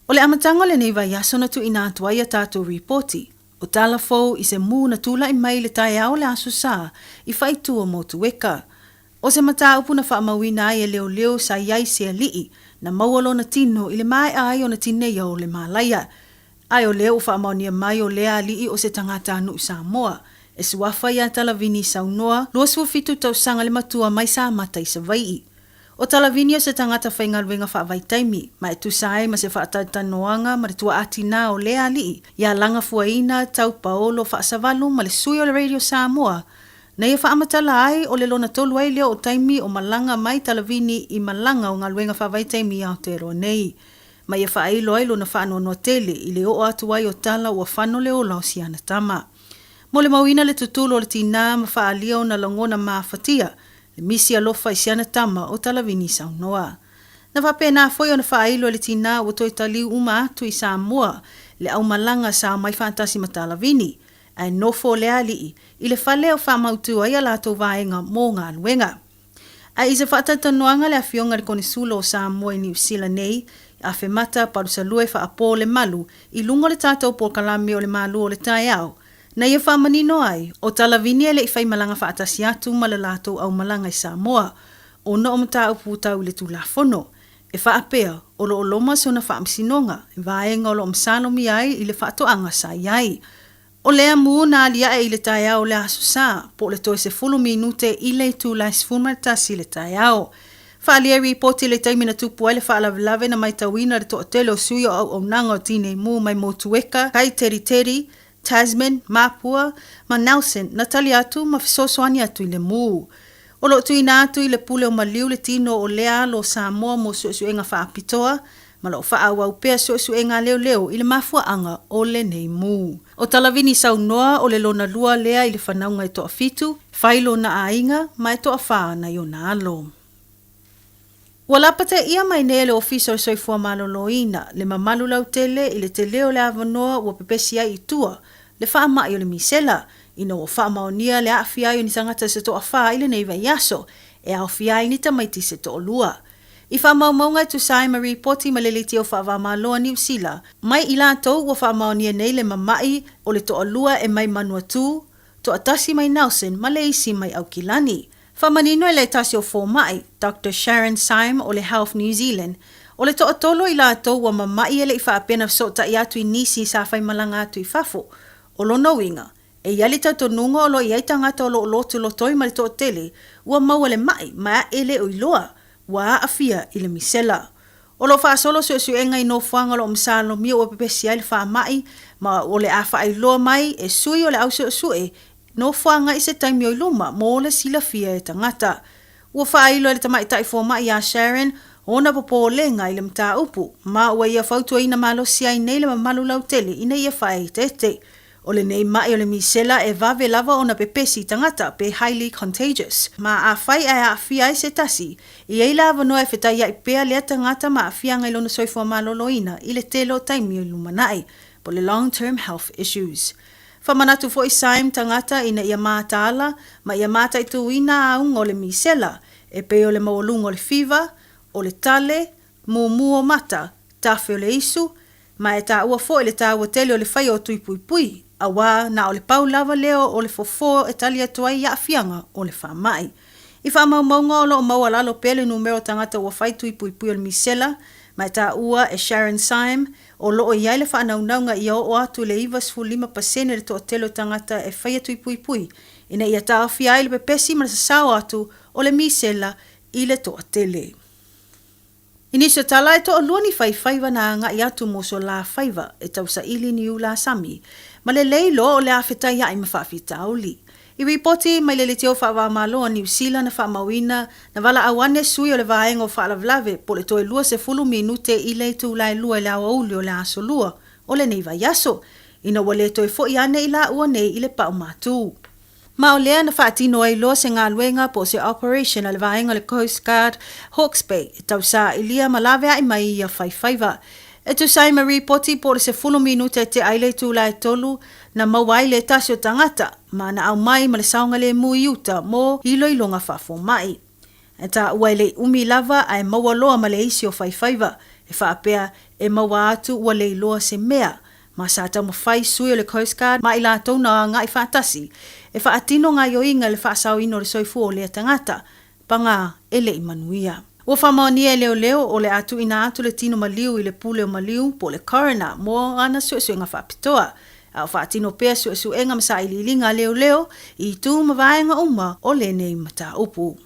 o le amataga o lenei vaiaso na tuuina atu ai a tatou ripoti o tala fou i se mū na tula'i mai i le taeao o le Aso Sa i faaitu o Motueka. O se mataupu na faamauina ai e leoleo sa i ai se ali'i na maua lona tino i le maea ai ona tineia o le malaia. Ae o lea ua faamaonia mai o lea ali'i o se tagatanuu Samoa, e suafa ia Talavini Saunoa, 27 tausaga le matua mai Samata i Savai'i. O Talavini o se tagata faigaluega faavaitaimi, ma e tusa ai ma se faatalitanoaga ma le tuaatinā o lea ali'i, ia lagafuaina Tau Paolo Faasavalu ma le sui o le Radio Samoa, Na ia faamatala ai o le lona tolu ai lea o taimi o malaga mai Talavini i malaga o galuega faavaitaimi i Aotearoa nei. Ma ia faailo ai lona faanoanoa tele i le oo atu ai o tala ua fano le ola o si ana tama. Molimauina le tutulu o le tinā ma faaalia ona lagona mafatia le misi alofa i si ana tama o Talavini saunoa. Na faapena foi ona faailo e le tinā ua toe taliu uma atu i Samoa le aumalaga sa omai faatasi ma Talavini ae nofo le alii i le fale o faamautu ai a latou vaega mo galuega. Ae i se faatalitanoaga le Afioga i le Konesulo o Samoa i Niu Sila nei, i Afemata Palusalue Faapo Lemalu i luga o le tatou polokalame o le Malu o le Taeao, na ia faamanino ai, o Talavini e le i faimalaga faatasi atu ma le latou aumalaga i Samoa, ona o mataupu tau i le Tulafono. E faapea, o lo o loma sona faamasinoga, i vaega o lo o masalomia ai i le faatoaga sa i ai. O lea mū na aliae i le taeao o le Aso Sa, po o le toe 10 minute i le itula e 11 i le taeao. Faaalia i ripoti i le taimi na tupu ai le faalavelave na maitauina le toatele o sui o auaunaga o Tinei Mu mai Motueka, Kaiteriteri, Tasman, Māpua, ma Nelson na tali atu ma fesoasoani atu i le mū. O lo o tuuina atu i le pule o Maliu le tino o lea alo o Samoa mo suesuega faapitoa, ma lo o faaauau pea suesuega a leoleo i le mafuaaga o lenei mū. O Talavini saunoa o le lona lua lea i le fanauga e toafitu, fai lona aiga ma e toafa nai ona alo. Ua lapataia mai nei e le Ofisa o le Soifua Maloloina le mamalu lautele i le tele o le avanoa ua pepesi ai i tua le faamai o le misela ina ua faamaonia le aafia ai o ni tagata se toafā i lenei vaiaso e aofia ai ni tamaiti se toalua. I faamaumauga e tusa ai ma ripoti ma le Leitio Faava-o-Malo a Niu Sila mai i latou ua faamaonia nei le mama'i o le toalua e mai Manuatū, toatasi mai Nelson ma le isi mai Aukilani. Faamanino e le tasi o fomai, Doctor Sharon Syme o le Health New Zealand, o le toatolu o i latou ua mama'i e le i faapea na fesootai atu i nisi sa faimalaga atu i fafo. O lona uiga, e i ai le talitonuga o lo o i ai tagata o lo o lotolotoi ma le toatele ua maua le ma'i ma e le o iloa ua aafia i le misela. O lo o faasolo suesuega i nofoaga o lo o masalomia ua pepesi ai le faamai ma o le a faailoa mai e sui o le au suesue nofoaga i se taimi o i luma mo le silafia e tagata. Ua faailo e le tamaitai fomai ia Sharon ona popolega i le mataupu ma ua ia fautuaina malosi ai nei le mamalu lautele ina ia faaeteete. O lenei maʻi o le misela e vave lava ona pepesi i tagata pe highly contagious. Ma afai ae aafia ai se tasi, e i ai le avanoa e fetaiaʻi pea lea tagata ma aafiaga i lona soifua maloloina i le tele o taimi o i lumanaʻi, po o le long term health issues. Faamanatu foi Syme tagata ina ia mataala ma ia mataituina auga o le misela, e pei o le maualuga o le fiva, o le tale, mumu o mata, tafe o le isu, ma e taua foi le taua tele o le faia o tui puipui, auā na o le pau lava lea o le fofo e tali atu ai i aafiaga o le faamai. I faamaumauga o lo o maualalo pea le numera o tagata ua fai tui puipui o le misela, ma e taua e Sharon Syme, o lo o i ai le faanaunauga ia oo atu i le 95% le toatele o tagata e faia tui puipui, ina ia taofia ai le pepesi ma le sasao atu o le misela i le toatele. I nisi o tala, e toalua ni faifaiva na agai atu mo so la faiva e tausaili ni ula sami, ma lelei loa o le a fetaiaʻi ma faafitauli. I ripoti mai le Leitio Faava-o-Malo a Niu Sila na faamauina, na valaau ane sui o le Vaega o Faalavelave po o le toe 20 minute i le itula e lua i le aoauli o le Aso Lua o lenei vaiaso, ina ua le toe foʻi ane i laua nei i le pau matū. Ma o lea na faatino ai loa se galuega po o se operation a le vaega o le Coast Guard Hawke's Bay e tausaailia ma laveai mai ia faifaiva. E tusa ai ma ripoti po o le 10 minute e tea ai le itula e tolu na maua ai le tasi o tagata ma na aumai ma le saogalemu i uta mo iloiloga faafomai. E taua e le i umi lava ae maua loa ma le isi o faifaiva e faapea e maua atu ua le iloa se mea Ma sa taumafai sui o le Coast Guard ma i latou na agai faatasi e faatino gaioiga i le faasaoina o le soifua o lea tagata, pagā e le i manuia. Ua faamaonia e leoleo o le a tuuina atu le tino maliu i le pule o maliu po o le coroner mo ana suesuega faapitoa, a o faatino pea suesuega ma sailiiliga a leoleo i itu ma vaega uma o lenei mataupu.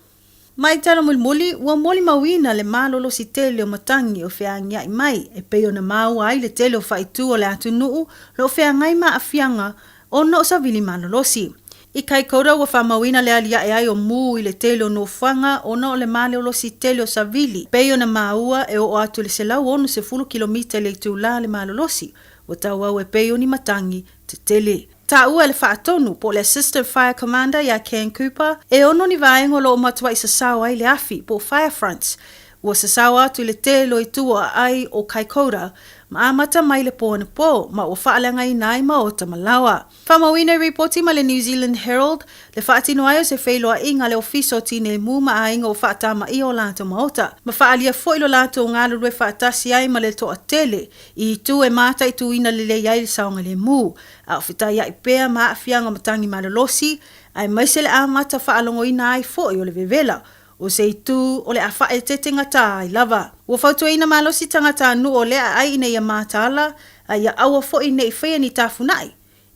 Mai tala mulimuli, ua molimauina le malolosi tele o matagi o feagiai mai e pei ona maua ai le tele o faaitu o le atunuu lo o feagai ma aafiaga ona o savili malolosi. I Kaikoura ua faamauina le aliae ai o mū i le tele o nofoaga ona o le malolosi tele o savili, pei ona maua e oo atu i le 160 kilomita i le itulā le malolosi ua tauau e pei o ni matagi tetele. Taua e le Faatonu, po o le Assistant Fire Commander ia Ken Cooper, e ono ni vaega o lo o matuai sasao ai le afi, po o fire fronts. Ua sasao atu i le tele o itu o aai o Kaikoura, ma amata mai le po anapō, ma ua faaleagaina ai maota ma laoa. Faamauina i ripoti ma le New Zealand Herald, le faatino ai o se feiloaiga a le Ofisa o Tinei Mu ma aiga ua faatamaia o latou maota, ma faaalia foi lo latou galulue faatasi ai ma le toatele i itu e mataituina lelei ai le saogalemu, a o fetaiaʻi pea ma aafiaga o matagi malolosi, aemaise le amata faalogoina ai foi o le vevela o se itu o le a faaeteetegatā ai lava. Ua fautuaina malosi tagatanuu o lea aai ina ia mataala, a ia aua foi ne i faia ni tafunaʻi,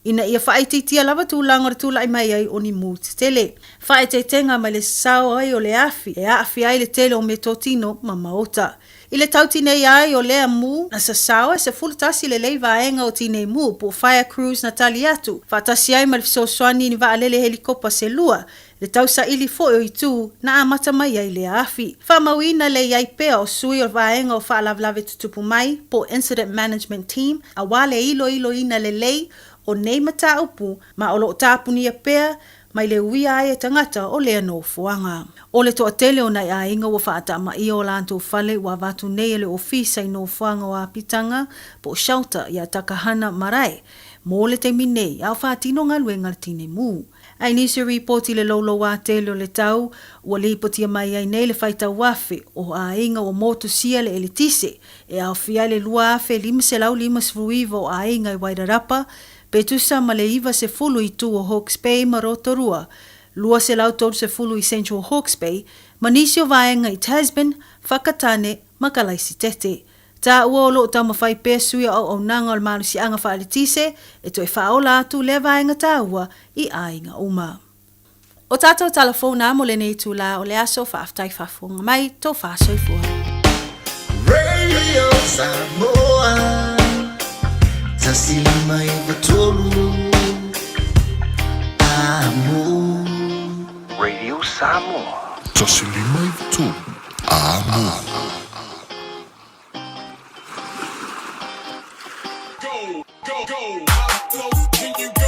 ina ia faaitiitia lava tulaga o le tulai mai ai o ni mū tetele. Faaeteetega mai le sao ai o le afi e aafia ai le tele o meatotino ma maota. I le tautinei ai o lea mū, na sasao e 11 lelei vaega o tinei mū po o fire crews na tali atu, faatasi ai ma le fesoasoani i ni vaalele helikopa se lua, le tausaili foi o itu na amata mai ai lea afi. Faamauina le i ai pea o sui o vaega o faalavelave tutupu mai po o Incident Management Team auā le iloiloina lelei o nei mataupu ma o lo o tapunia pea mai le uia ai e tagata o lea nofoaga. O le toatele o nai aiga ua faataamaia o latou fale ua avatu nei e le ofisa i nofoaga o apitaga po o shelter ia Takahana Marae mo le taimi nei a o faatino galuega a le tineimu. A i nisi o ripoti i le loulouā tele o le tau, ua lipotia mai ai nei le faitau afe o aiga ua motusia le eletise e aofia ai le 2,559 o aiga i Wairarapa, pe tusa ma le 90 i itu o Hawke's Bay ma Rotorua, 230 i Central Hawke's Bay, ma nisi o vaega i Tasman, Whakatane ma Kalaisitete. Taua o lo o taumafai pea sui o auaunaga o le malosiaga faaeletise e toe faaola atu lea vaega taua i aiga uma. O tatou tala fou na mo lenei itulā o le aso, faafetai faafofoga mai, tofa soifua. Radio Samoa 1 5 9 3 Amo. Radio Samoa. 1 5 9 3 Amo. Go, go, go.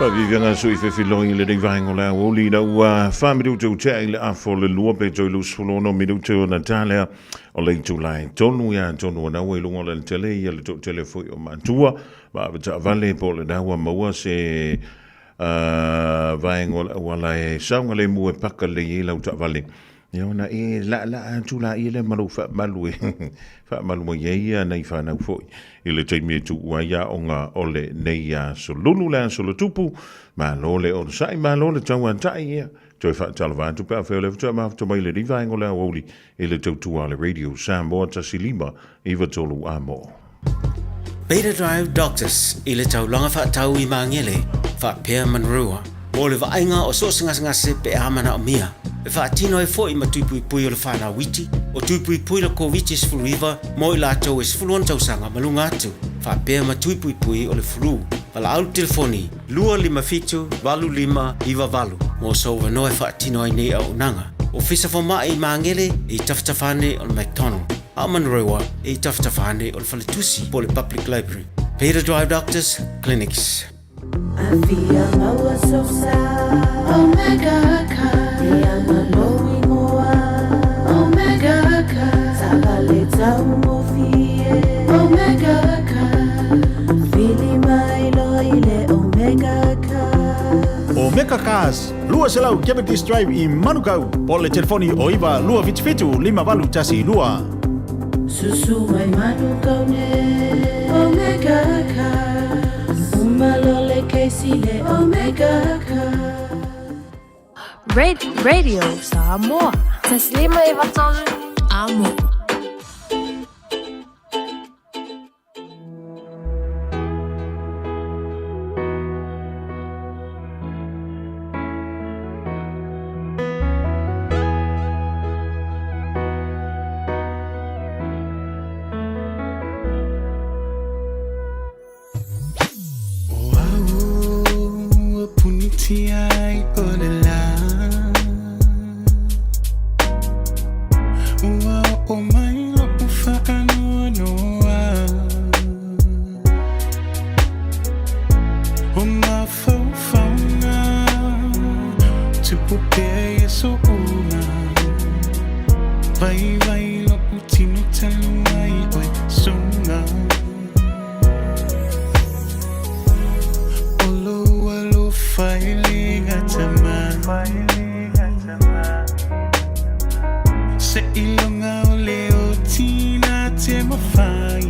Faaviaviaga sui fefiloi i lenei vaega o le aoauli ina ua 4 minute ua tea i le afa o le 2 pe toe 26 minute ona ta lea o le itula e 3 ia atonu o lena ua i luga o le alatele ia le toatele foi o matua ma avetaavale po o lena ua maua se vaega o le auala e saogalemu e paka lelei ai lau taavale. Ia ona e laalaa atu laia lea ma lou faamalu e faamalu mai ai ia nai fanau foi i le taimi e tuu ai aoga o lenei aso lulu le aso le tupu. Malo le onosai, malo le tauatai ia. Toe faatalofa atu pe afai o lea faatoa mafuta mai lenei vaega o le aoauli i le tautua a le Radio Samoa 1593 Amo. Beta Drive Doctors i le taulaga faatau i Magele, faapea Manrua, mo le vaaiga o so o se gasegase pe a manaomia. E faatino ai foi ma tui puipui o le whanau iti, o tui puipui le Koviti-19 mo i latou e 16 tausaga ma luga atu, faapea ma tui puipui o le flu. Valaau le telefoni 257 8598 mo sou avanoa e faatino ai nei auaunaga. Ofisa Fomai i Magele i tafatafa ane o le McDonald, a o Manurewa i tafatafa ane o le Faletusi po o le Public Library. Peter Drive Doctors Clinics. Afia maua sosa Omega Car Ia malo ingoa Omega Car Taavale taugofie Omega Car Vili mai loa i le Omega Car Omega Cars, 200 Cavendish Drive i Manukau, po o le telefoni o 9 277 5812. Susu mai Manukau nei Omega Cars Uma loa le kesi le Omega Cars. Radio Samoa. 153 Amo. O au ua punitia ai o le lā Ua oo mai loʻu faanoanoa O mafaufauga Tupu pea i aso uma Vaivai loʻu tino talu mai oe Suga O lou alofa e le gata mai Seiloga o le oti na te mawhai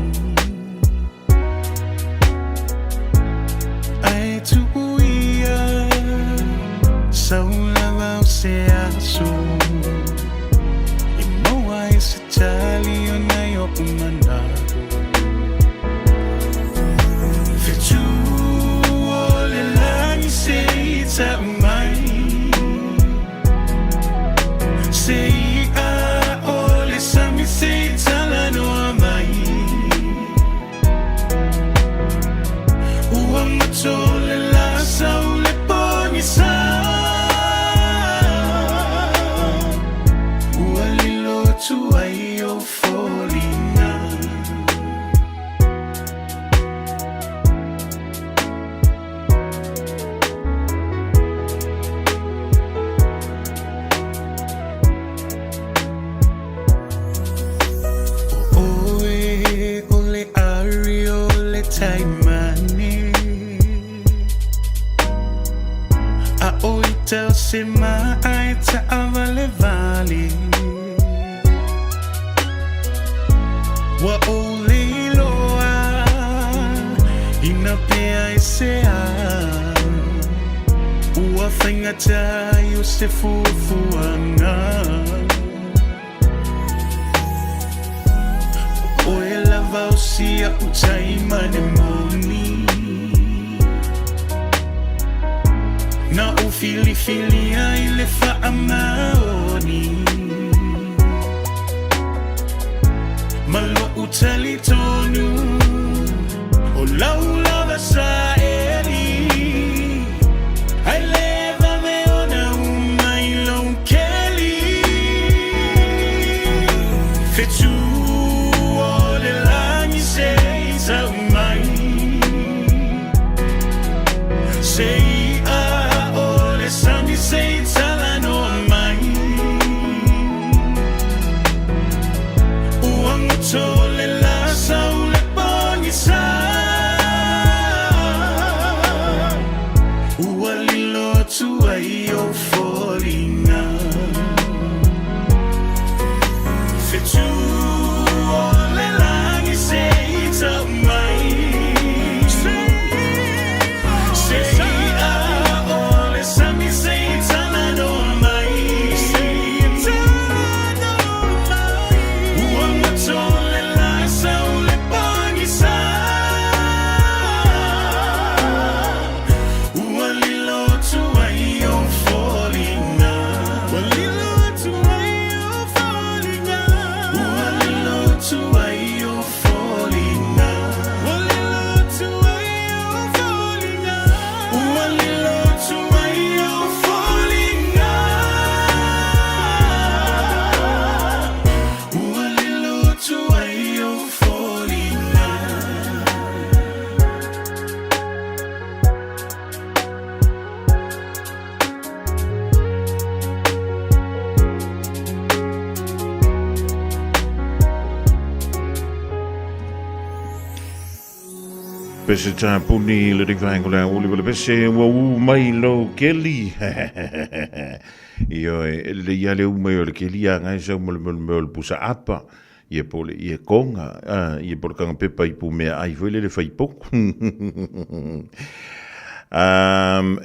Ae tuu ia Sau lava o se aso E maua ai se tali ona i oʻu manaʻo Fetu o le lagi se i tau mai Se iʻa o le sami se i talanoa mai Ua mato le lā sau le pogisa Ua lilo atu ai ou foliga. ʻO ʻoe ʻo le ari o le taimane A ʻo ita o se maʻa e taʻawalewale Ua ou lei loa ina pea e se a Ua faigata ai o se fuafuaga ʻO ʻoe lava o si aʻu taimane moni Na ou filifilia i le faamaoni Ma loʻu talitonu O lau lava saeli Ai le vave ona uma i lou keli Fetu o le lagi se i tau mai Se i Pese tāpuni le rivaenga o le auli o le pese ua ū mai lo keli. Ioe, e lelei lava le ū mai o le keli a ngai sau ma le mea o le pusa apa, ia po o le ie konga, ia po o le kanga pepa i pumea ai foi lele fai poku.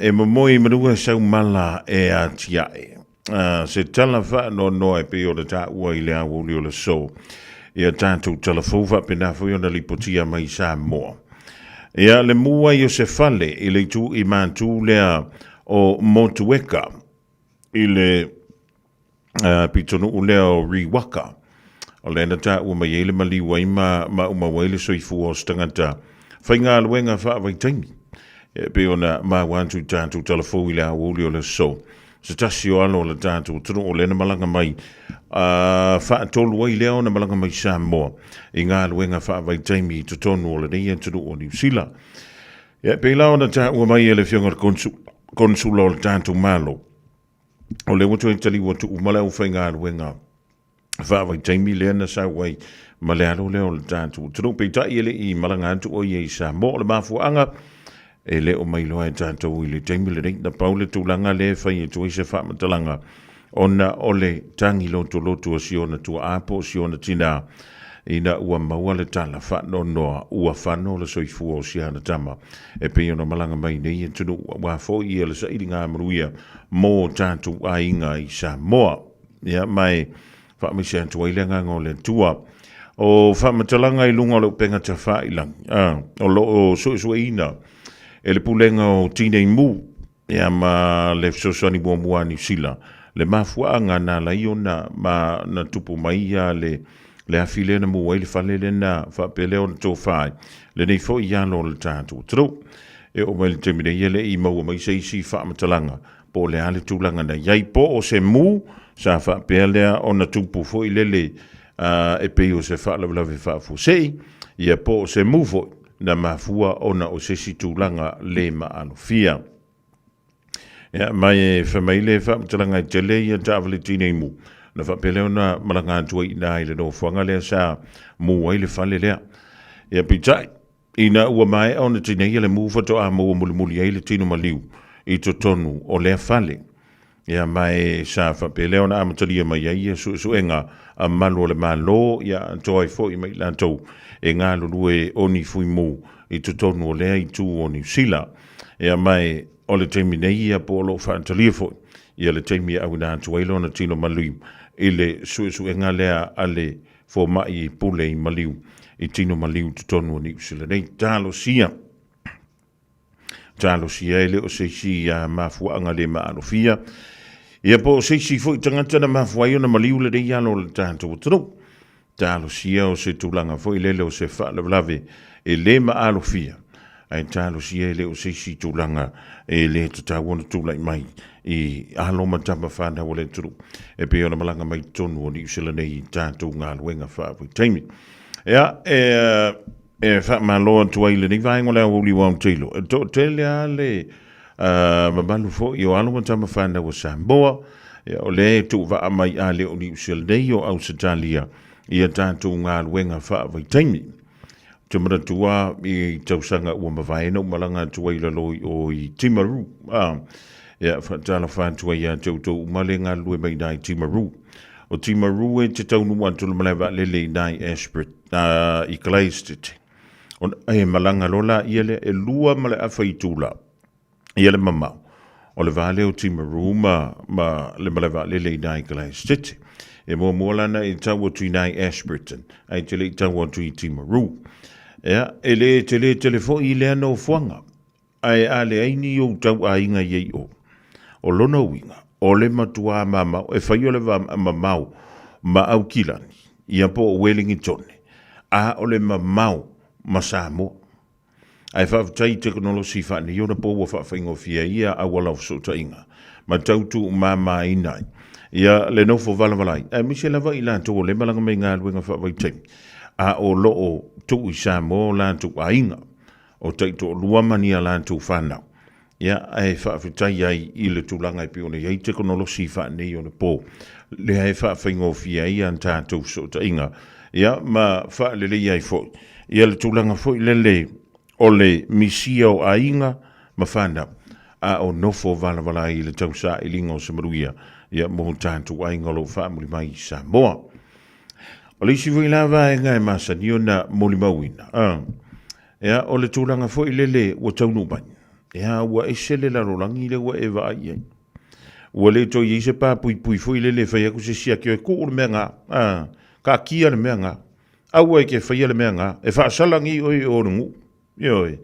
E momoe i manua sau mala e atiae. Se tala faanoanoa e pei ona taua i le aoauli o le aso ia tatou tala fou faapena foi ona lipotia mai Samoa. Ia le mū ai o se fale i le itu i Matu lea o Motueka i le pitonuu lea o Riwaka. O lea na taua mai ai le maliu ai ma maumau ai le soifua o se tagata faigaluega faavaitaimi. E pei ona maua atu i tatou tala fou i le aoauli o le aso. Se tasi o alo o le tatou atunuu lea na malaga mai a faatolu ai lea ona malaga mai Samoa i galuega faavaitaimi i totonu o lenei atunuu o Niu Sila. Ia, e pei la ona taua mai e le Afioga i le Konesula o le tatou Malo, o lea ua toe taliu atu uma le aufaigaluega faavaitaimi lea na sau ai ma le alo lea o le tatou atunuu. Peitai e le i malaga atu o ia i Samoa. O le mafuaaga e le o mailoa e tatou i le taimi lenei. Na pau le tulaga lea e fai atu ai se faamatalaga ona o le tagi lotoloto a si ona tuaa po o si ona tinā ina ua maua le tala faanoanoa ua fano le soifua o si ana tama e pei ona malaga mai nei atunuu aua foi ia le sailiga manuia mo tatou aiga i Samoa. Ia, ma e faamaise atu ai le agaga o le Atua. O faamatalaga i luga o le upega tafailagi, a, o lo o suesueina e le Pulega o Tinei Mu, ia, ma le fesoasoani muamua a Niu Sila, le mafuaaga na ala ai ona ma na tupu mai ia le, le afi lea na mu ai le fale lea na faapea lea ona tofa ai lenei foi alo o le tatou atunuu. E oo mai i le taimi nei e le i maua mai se isi faamatalaga po o le a le tulaga na i ai, po o se mu sa faapea lea ona tupu foi lele e pei o se faalavelave faafuasei, ia po o se mu foi na mafua ona o se isi tulaga le maalofia. Ia, ma e fai mai le faamatalaga e tele ia taavale tinei mu, na faapea lea ona malaga atu ai i ina i le nofoaga lea sa mu ai le fale lea. Ia, peitai, Ina ua maea ona tineia le mu faatoa maua mulimuli ai le tino maliu i totonu o lea fale. Ia ma e sa faapea lea ona amatalia mai ai ia suesuega a malu o le Malo, ia atoa ai foi ma i latou e galulue o ni fuimu i totonu o lea itu o Niu Sila. Ia ma e o le taimi nei ia po o lo o faatalia foi ia le taimi e auina atu ai lona tino maliu i le suesuega lea a le Fomai i pule i maliu, i tino maliu totonu o Niu Sila nei. Talosia, talosia e le o se isi mafuaaga le maalofia, ia po o se isi foi tagata na mafua ai ona maliu lenei alo o le tatou atunuu. Talosia o se tulaga foi lele o se faalavelave e le maalofia, ae talosia e le o se isi tulaga e le tatau ona tulai mai i alo ma tama fanau o le atunuu e pei ona malaga mai totonu o Niu Sila nei i tatou galuega faavaitaimi. Ia, e, e faamalo atu ai lenei vaega o le aoauli o Aoteilo. E toatele lava le mamalu foi o alo ma tama fanau o Samoa, ia, o lea e tuuvaa mai a le o Niu Sila nei o Ausetalia i a tatou galuega faavaitaimi. Ou te manatua i tausaga ua mavae na ou malaga atu ai i lalo i o i Timaru. A, ia, faatalofa atu ai ia te outou uma le galulue mai i Timaru. O Timaru e te taunuu atu le malae vaalele i nai Ashbert, i Glaisted. Ona e malaga loa laia lea, e lua ma le afa itula. Ia le mamao o le va lea o Timaru ma, ma le malae vaalele i ina i Glasgow. E muamua la na e tau atu i ina i Ashburton, ae te le i tau atu i Timaru. Ia, e le tele tele foi i lea nofoaga, ae a leai ni ou tauaiga i ai i o. O lona uiga, o le matuā mamao, e fai o le va mamao ma Aukilani, ia po o Ueligitone, a o le mamao ma Samoa. Ae faafetai i tekonolosi faaneionapo ua faafaigofie ai ia auala o fesootaiga ma tau tuumamaina ai ia le nofo valavala ai, aemaise lava i latou o lea malaga mai galuega faavaitaimi a o lo o tuu i Samoa o latou aiga, o taitoalua ma ni a latou fanau. Ia, ae faafetai ai i le tulaga e pei ona i ai tekonolosi faaneionapo lea e faafaigofie ai a tatou fesootaiga, ia ma faaleleia ai foi ia le tulaga foi lele O le misia o aiga ma fanau, a o nofo valavala ai i le tausailiga o se manuia ia mo tatou aiga o lo o faamuli mai i Samoa. O le isi foi la vaega e masani ona molimauina, a, ia, o le tulaga foi lele ua taunuu mai, ia, ua ese le lalolagi lea ua e vaai i ai. Ua le toe i ai se papuipui foi lele e fai atu se isi ake, e tuu le mea na, a, taatia le mea na, aua e te faia le mea na, e faasala nei oe i o le nuu. Ioe.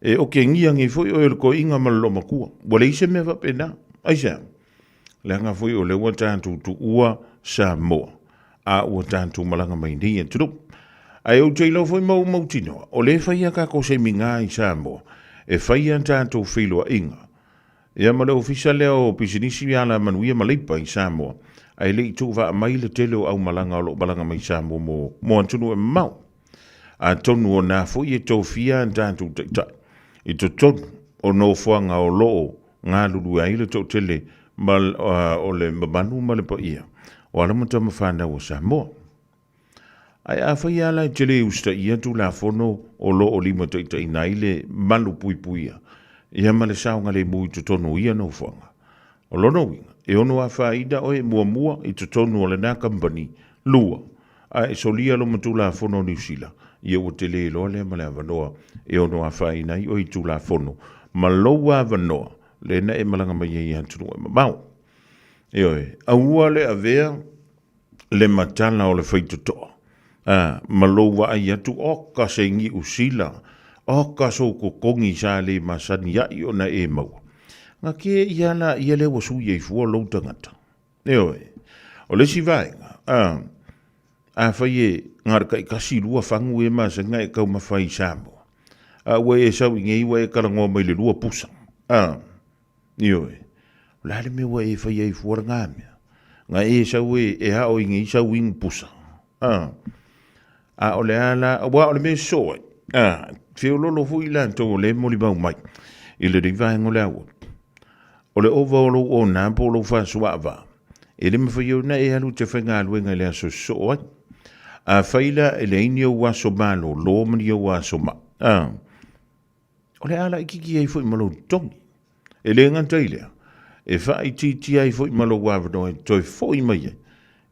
E okegia nei foi oe e le toeaina ma le loomatua. Ua leai se mea faapena. Aisea? Leaga foi o lea ua tatou tuua Samoa, a ua tatou malaga mai nei atunuu. Ae ou te iloa foi ma ou mautinoa, o lea e fai a tatou semina i Samoa, e fai a tatou feiloaiga, ia ma le Ofisa lea o Pisinisi Alamanuia ma Leipa i Samoa, ae le i tuuvaa mai le tele o aumalaga o lo o malaga mai i Samoa mo, mo atunuu e mamao. Atonu o na foi e tofia a tatou taitai i totonu o nofoaga o lo o galulue ai le toatele ma, o le mamalu ma le paia o alo ma tama fanau a Samoa. Ae afai lava la e te le usitaia Tulafono o lo o limataitaiina ai le malupuipuia ia ma le saogalemu i totonu o ia nofoaga, o lona uiga, e ono afaina oe muamua i totonu o lena kamupani, lua, a e solia loma Tulafono o Niu Sila, ia ua tele loa lea ma le avanoa e ono afaina ai oe i Tulafono ma lou avanoa lena e malaga mai ai i atunuu e mamao. Ioe, aua le avea le matala o le faitotoa, a, ma lou vaai atu, oka se Niu Sila, oka sou totogi sa le masani ai ona e maua. Na ke ia la ia lea ua sui ai fua lou tagata. Ioe, o le isi vaega, a, afai e na o le taitasi lua fagu ia masani ona e taumafa ai i Samoa, a ua e sau i nei ua e talanoa mai i le lua pusa, a, Ioe, o le a le mea ua e fai ai fua lena mea? Na e sau e, e ao i nei sau inu pusa. A, a o le a la, aua o le mea e sosoo ai, a, feololo foi i latou o lea e molimau mai i lenei vaega o le aua. O le ova o lou ona po o lou faasuaava, e le mafai ona e alu e te faigaluega i le aso e sosoo ai. Afai la e leai ni ou aso malolo ma ni ou aso mai, a, O le a laitiiti ai foi ma lou totogi. E le gata i lea, e faaitiitia ai foi ma lou avanoa e toe foi mai ai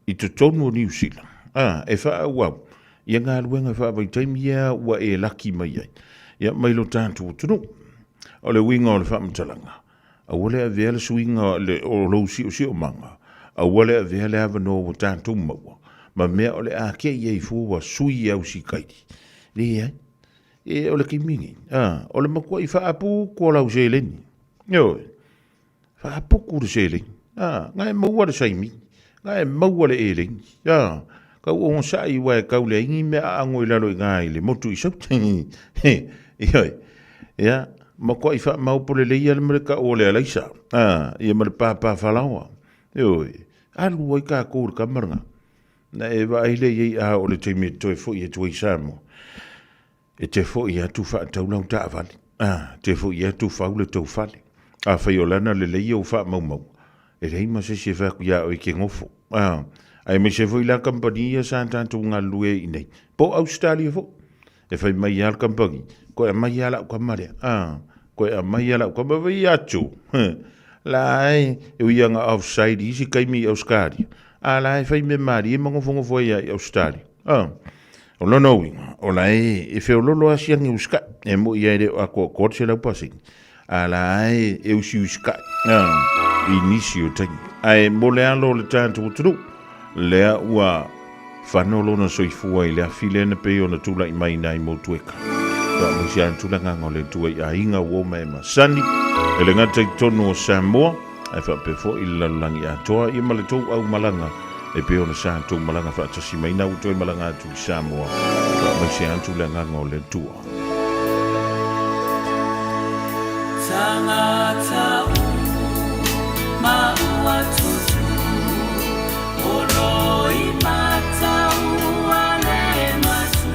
i totonu o Niu Sila, ā, e faaauau ia galuega faavaitaimi ia ua e laki mai ai, ia, mai lo tatou atunuu. O le uiga o le faamatalaga, aua le avea le suiga o lou siosiomaga, aua le avea le avanoa ua tatou maua ma mea o le a te i ai fua ua sui e ausikaili. Leai. E, o le taimi nei, a, o le matuai faaputu o lau seleni. Ioe, faaputu le seleni. A, na e maua le saimi, na e maua le eleni. A, tau onosai aua e tau leai ni mea aano i lalo i ina i le motu i Saute. Ioe, ia, matuai faamaopo lelei lava le mea tau o le alaisa, a, ia ma le pāpā falaoa. Ioe, alu ai tatou i le kama lena. Na e vaai lea i ai a o le taimi e toe foi atu ai i Samoa, e te foi atu faatau lau taavale, a, te foi atu fau le tou fale. Afai o lana lelei ou faamaumauga, e leai ma se isi e fai atu ia oe e te nofo. A, aemaise foi la kamupani ia sa tatou galulue ai i inei, po o Ausetalia foi. E fai mai lava le kamupani, toe aumai lava lau tama lea, a, toe aumai lava lau tama, vai atu, la e, e ui lava ina offside i isi taimi i Ausetalia, a la e fai mea malie ma nofonofo ai lava i Ausetalia. A, o lona uiga, o la e, e feololo lava si agi usikai, e moni lava e le o atoatoa le 100%, a la e, e usiusikai, a, i nisi o taimi. Ae mo le alo o le tatou atunuu, lea ua fano lona soifua i le afi lea na pei ona tulai mai nai Motueka. Faamaise atu le agaga o le Atua i aiga ua oma e masani, e le gata i totonu o Samoa, ae faapea foi i le lalolagi atoa, ia ma le tou aumalaga e pei ona sa tou malaga faatasi mai na ua toe malaga atu i Samoa. Faamaise atu le agaga o le Atua. Tagata uma ua tutu olo i mata ua le matu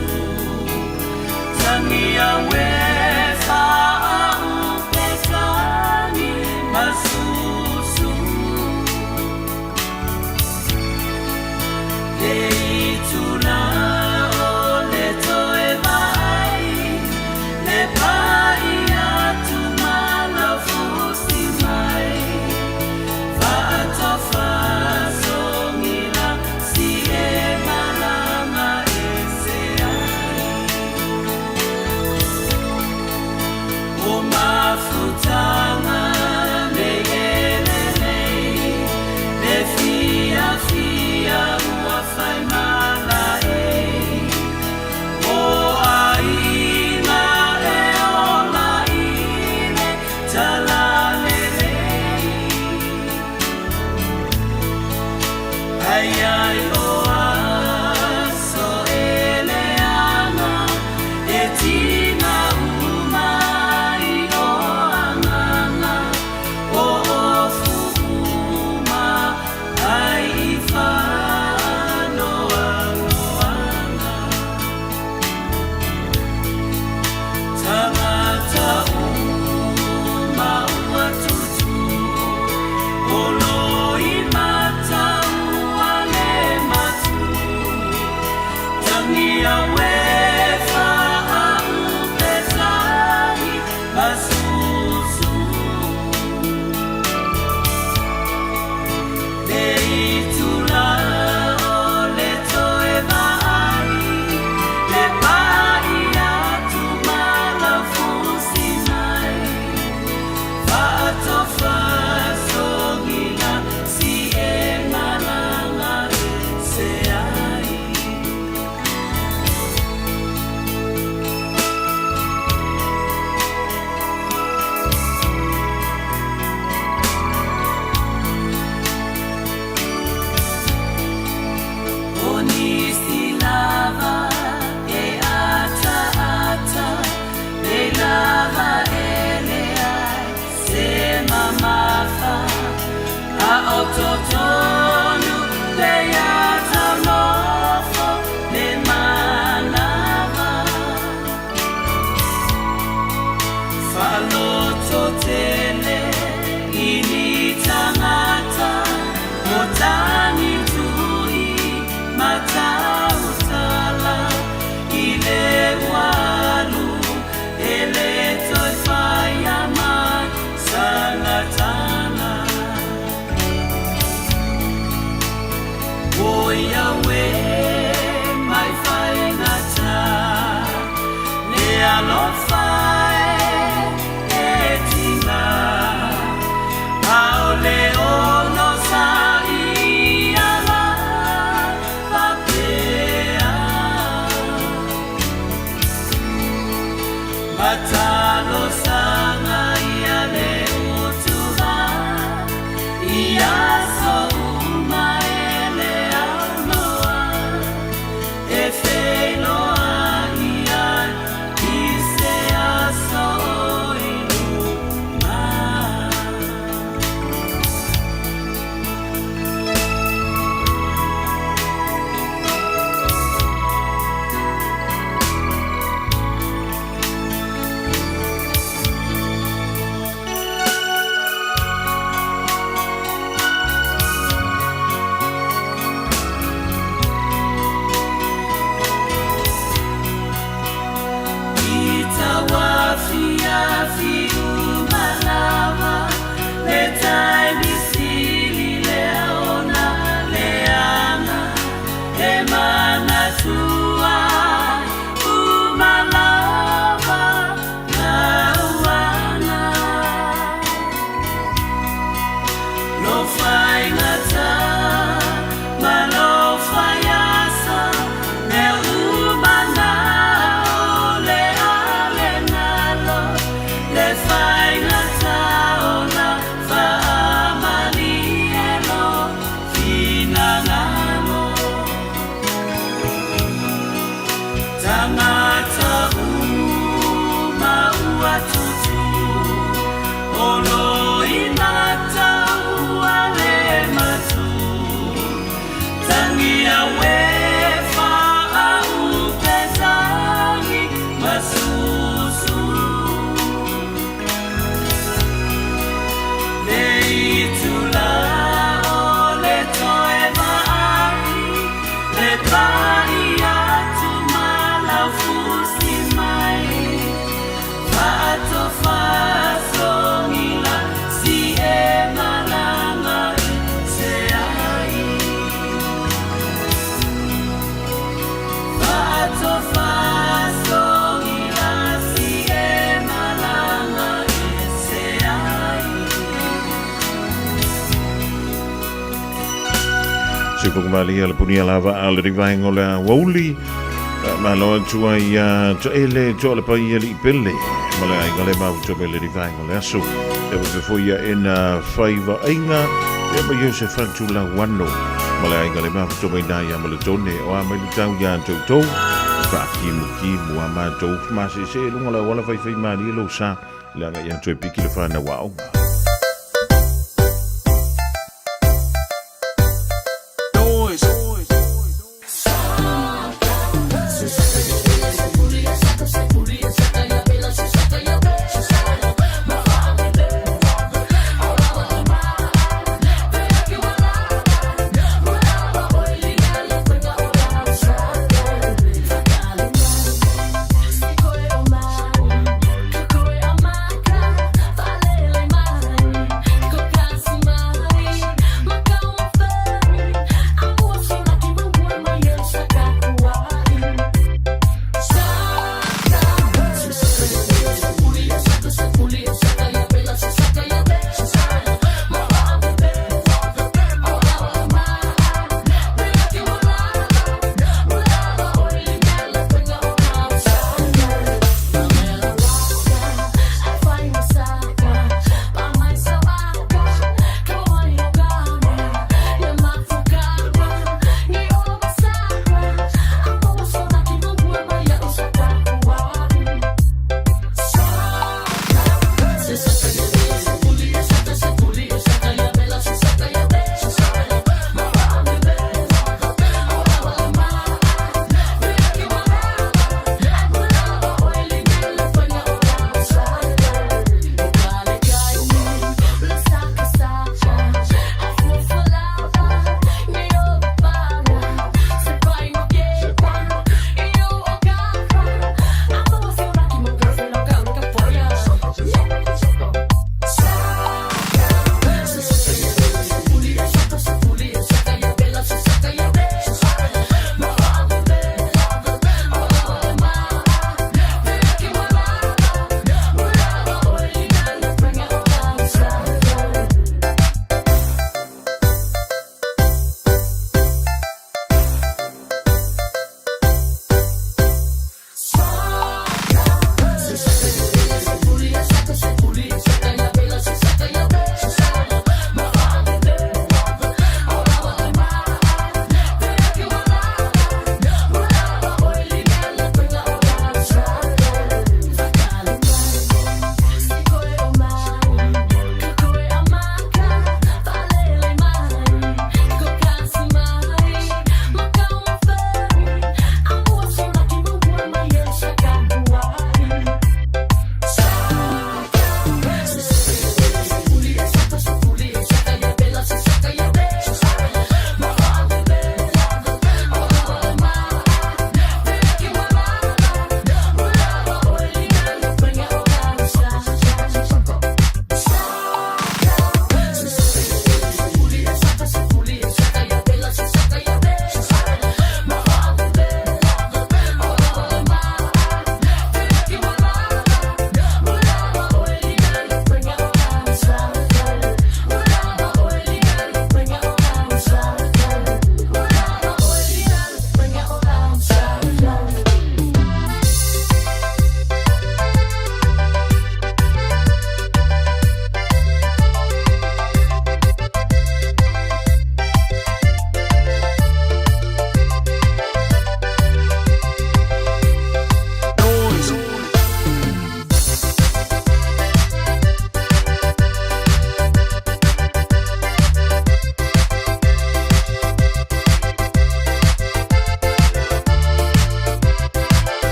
Tangi aue faaupe tangi masusu Le itula o le toe vaai. Ai o aso e leaga e tiga uma i o agaga o ofu uma ai i faanoanoaga. Tagata uma ua tutu o loi matau a le matu. Tangia wefa a upetagi masusu. Le itula o le toe vaai, le pai atu ma lau fusi mai. Faatofa sogila si e malaga se ai. O nisi lava e ataata, le lava e leai se mamafa, a o totonu le ataunofo le manava. Faaloto tele i ni tagata o tagi tui matautala i le ualu e le toe faia mai sana tala. O Yahweh mai faigata le alofa e tiga aole ono sa ia la papea. Matalo sanga ia le utuva ia so uma e le aunoa e wheiloa ia i se aso i luma. I tauafiafi uma lava le taimi sili lea ona leaga e manatua uma lava lauana. Lo faigata ma lo faiasa mea uma na o le ale nalo le faigata ona faamalie lo finagalo. Tagata uma ua tutu o loi matau a le matu. Tangia wefa a upetagi masusu. Le itula o le toe vaai, le pai atu ma lau fusi mai. Faatofa sogila si e malaga i se ai. Faatofa sogila si e malaga i se ai. Se fokumalia le punia lava a le rivaenga o le aoauli. Malo atu ai ia Toele Toalepai ali pele ma le aiga le mafuta mai le rivaenga o le aso. E wape foi ia ena faiva aiga ia ma Joseph Atu Lauano. Ma le aiga le mafuto mai nā ia ma le tone o a mai le tau ia toutou. Faakimukimu a matou masese i luga o le auala faifai malie lou sa leaga ia toe piki le fanau aoga.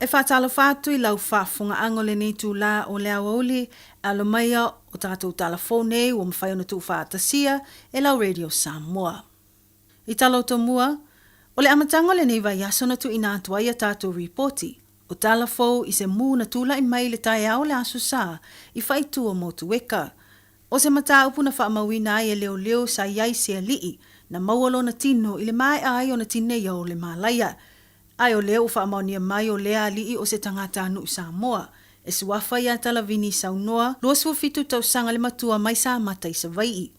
E faatalofa atu i lau faafofogaaga o lenei itulā o le aoauli, e alo maia o tatou tala fou nei ua mafai ona tuufaatasia e lau Radio Samoa. I tala o tomua, o le amataga o lenei vaiaso na tuuina atu ai a tatou ripoti, o tala fou i se mū na tula'i mai i le taeao o le Aso Sa i Faaitu o Motueka. O se mataupu na faamauina ai e leoleo sa i ai se ali'i na maua lona tino i le maea ai ona tineia o le malaia. Ae o lea ua faamaonia mai o lea ali'i o se tagata nu'u Samoa. E suafa ia Talavini Saunoa, 27 tausaga le matua mai Samata i Savai'i.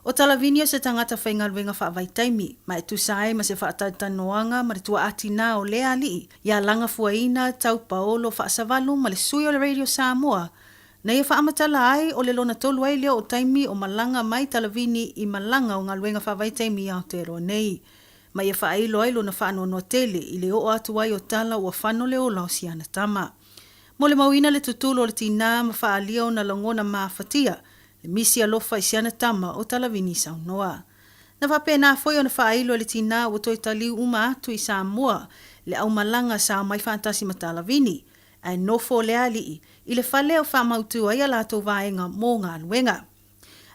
O Talavini o se tagata faigaluega faavaitaimi, ma e tusa ai ma se faatalitanoaga ma le tuaatinā o lea alii ia Lagafuaina Tau Paolo Faasavalu ma le sui o le Radio Samoa, na ia faamatala ai o le lona tolu ai lea o taimi o malaga mai Talavini i malaga o galuega faavaitaimi i Aotearoa nei. Ma ia faailo ai lona faanoanoa tele i le oo atu ai o tala ua fano le ola o si ana tama. Molimauina le tutulu o le tinā ma faaalia ona lagona mafatia le misi alofa i si ana tama o Talavini Saunoa. Na faapena foi ona faailo e le tinā ua toe taliu uma atu i Samoa le aumalaga sa omai faatasi ma Talavini, ae nofo le alii i le fale o faamautu ai a latou vaega mo galuega.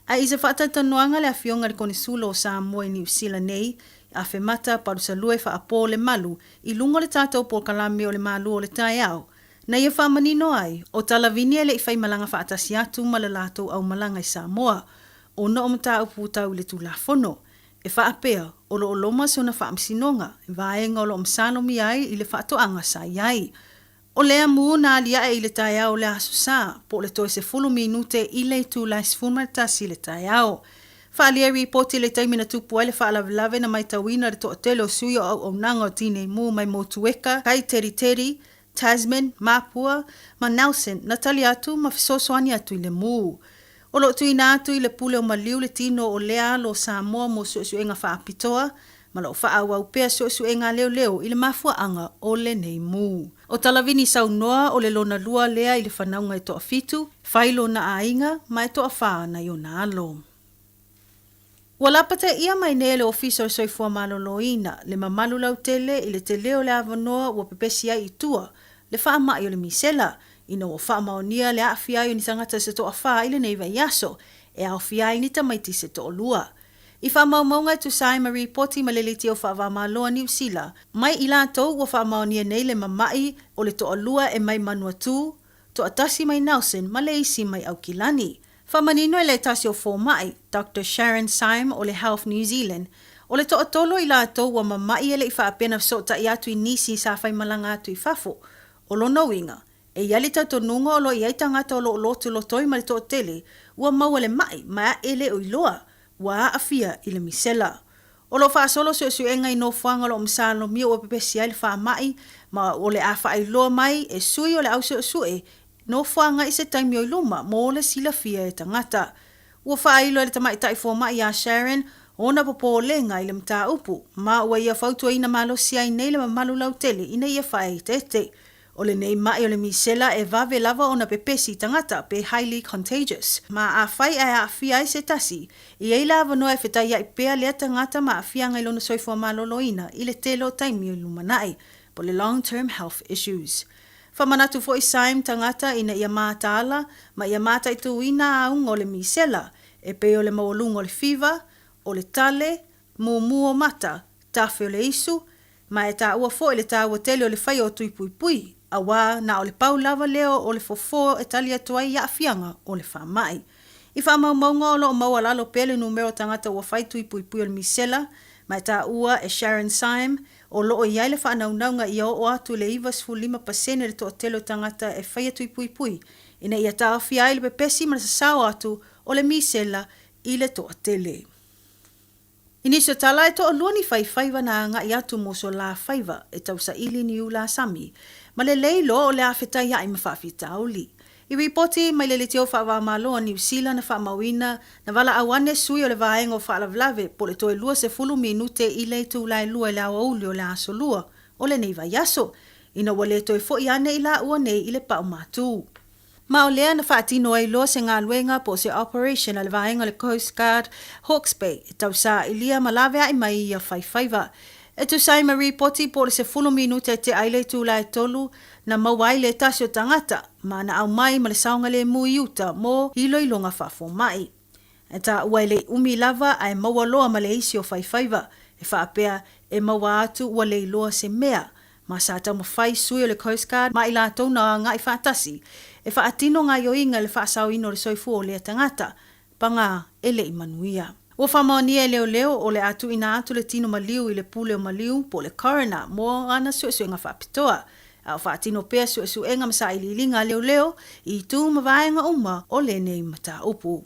Ae i se faatalitanoaga le Afioga i le Konesula o Samoa i Niu Sila nei, i Afemata Palusalue Faapo Lemalu i luga o le tatou polokalame o le Malu o le Taeao, na ia faamanino ai, o Talavini e le i faimalaga faatasi atu ma le latou aumalaga i Samoa, ona o mataupu tau i le Tulafono. E faapea, o lo o loma sona faamasinoga, vaega o lo o masalomia ai i le faatoaga sa i ai. O lea mū na aliae i le taeao o le Aso Sa, po o le toe 10 minute i le itula e 11 i le taeao. Faaalia ripoti i le taimi na tupu ai le faalavelave na maitauina le toatele o sui o auaunaga o Tinei Mu mai Motueka, Kaiteriteri, Tasman, Māpua, ma Nelson na tali atu ma fesoasoani atu i le mū. O lo o tuuina atu i le pule o Maliu le tino o lea alo o Samoa mo suesuega faapitoa, ma lo o faaauau pea suesuega a leoleo i le mafuaaga o lenei mū. O Talavini Saunoa o le lona lua lea i le fanauga e toafitu, fai lona aiga ma e toafa nai ona alo. Ua lapataia mai nei e le Ofisa o le Soifua Maloloina le mamalu lautele i le tele o le avanoa ua pepesi ai i tua le faamai o le misela ina ua faamaonia le aafia ai o ni tagata se toafa i lenei vaiaso e aofia ai ni tamaiti se toalua. I faamaumauga e tusa ai ma ripoti ma le Leitio Faava-o-Malo a Niu Sila, mai i latou ua faamaonia nei le mama'i o le toalua e mai Manuatū, toatasi mai Nelson ma le isi mai Aukilani. Faamanino e le tasi o fomai, Doctor Sharon Syme o le Health New Zealand, o le toatolu o i latou ua mama'i e le i faapea na fesootai atu i nisi sa faimalaga atu i fafo. O lona uiga, E i ai le talitonuga o lo o i ai tagata o lo o lotolotoi ma le toatele ua maua le maʻi ma e le o iloa ua aafia i le misela. O lo o faasolo suesuega i nofoaga o lo o masalomia ua pepesi ai le faamai ma o le a faailoa mai e sui o le au suesue nofoaga i se taimi o i luma mo le silafia e tagata. Ua faailo e le tamaitai fomai ia Sharon ona popolega i le mataupu ma ua ia fautuaina malosi ai nei le mamalu lautele ina ia faaeteete. O lenei maʻi o le misela e vave lava ona pepesi i tagata pe highly contagious. Ma afai ae aafia ai se tasi, e i ai le avanoa e fetaiaʻi pea lea tagata ma aafiaga i lona soifua maloloina i le tele o taimi o i lumanaʻi, po le long term health issues. Faamanatu foi Syme tagata ina ia mataala ma ia mataituina auga o le misela, e pei o le maualuga o le fiva, o le tale, mumu o mata, tafe o le isu, Ma e taua foi le taua tele o le faia o tui puipui, auā na o le pau lava lea o le fofo e tali atu ai i aafiaga o le faamai. I faamaumauga o lo o maualalo pea le numera o tagata ua fai tui puipui o le misela, ma e taua e Sharon Syme, o lo o i ai le faanaunauga ia oo atu i le 95% le toatele o tagata e faia tui puipui, ina ia taofia ai le pepesi ma le sasao atu o le misela i le toatele. I nisi o tala, e toalua ni faifaiva na agai atu mo so la faiva e tausaili ni ula sami, ma lelei loa o le a fetaiaʻi ma faafitauli. I ripoti mai le Leitio Faava-o-Malo a Niu Sila na faamauina, na valaau ane sui o le vaega o faalavelave po o le toe 20 minute i le itula e lua i le aoauli o le Aso Lua o lenei vaiaso, ina ua le toe foʻi ane i laua nei i le pau matū. Ma o lea na faatino ai loa se galuega po o se operation a le vaega o le Coast Guard Hawke's Bay e tausaailia ma laveai mai ia faifaiva. E tusa ai ma ripoti po o le 10 minute e tea ai le itula e tolu na maua ai le tasi o tagata ma na aumai ma le saogalemu i uta mo iloiloga faafomai. E taua e le i umi lava ae maua loa ma le isi o faifaiva e faapea e maua atu ua le iloa se mea Ma sa taumafai sui o le Coast Guard ma i latou na agai faatasi e faatino gaioiga i le faasaoina o le soifua o lea tagata, pagā e le i manuia. Ua faamaonia e leoleo o le a tuuina atu le tino maliu i le pule o maliu po o le coroner mo ana suesuega faapitoa. a o faatino pea suesuega ma sailiiliga a leoleo i itu ma vaega uma o lenei mataupu.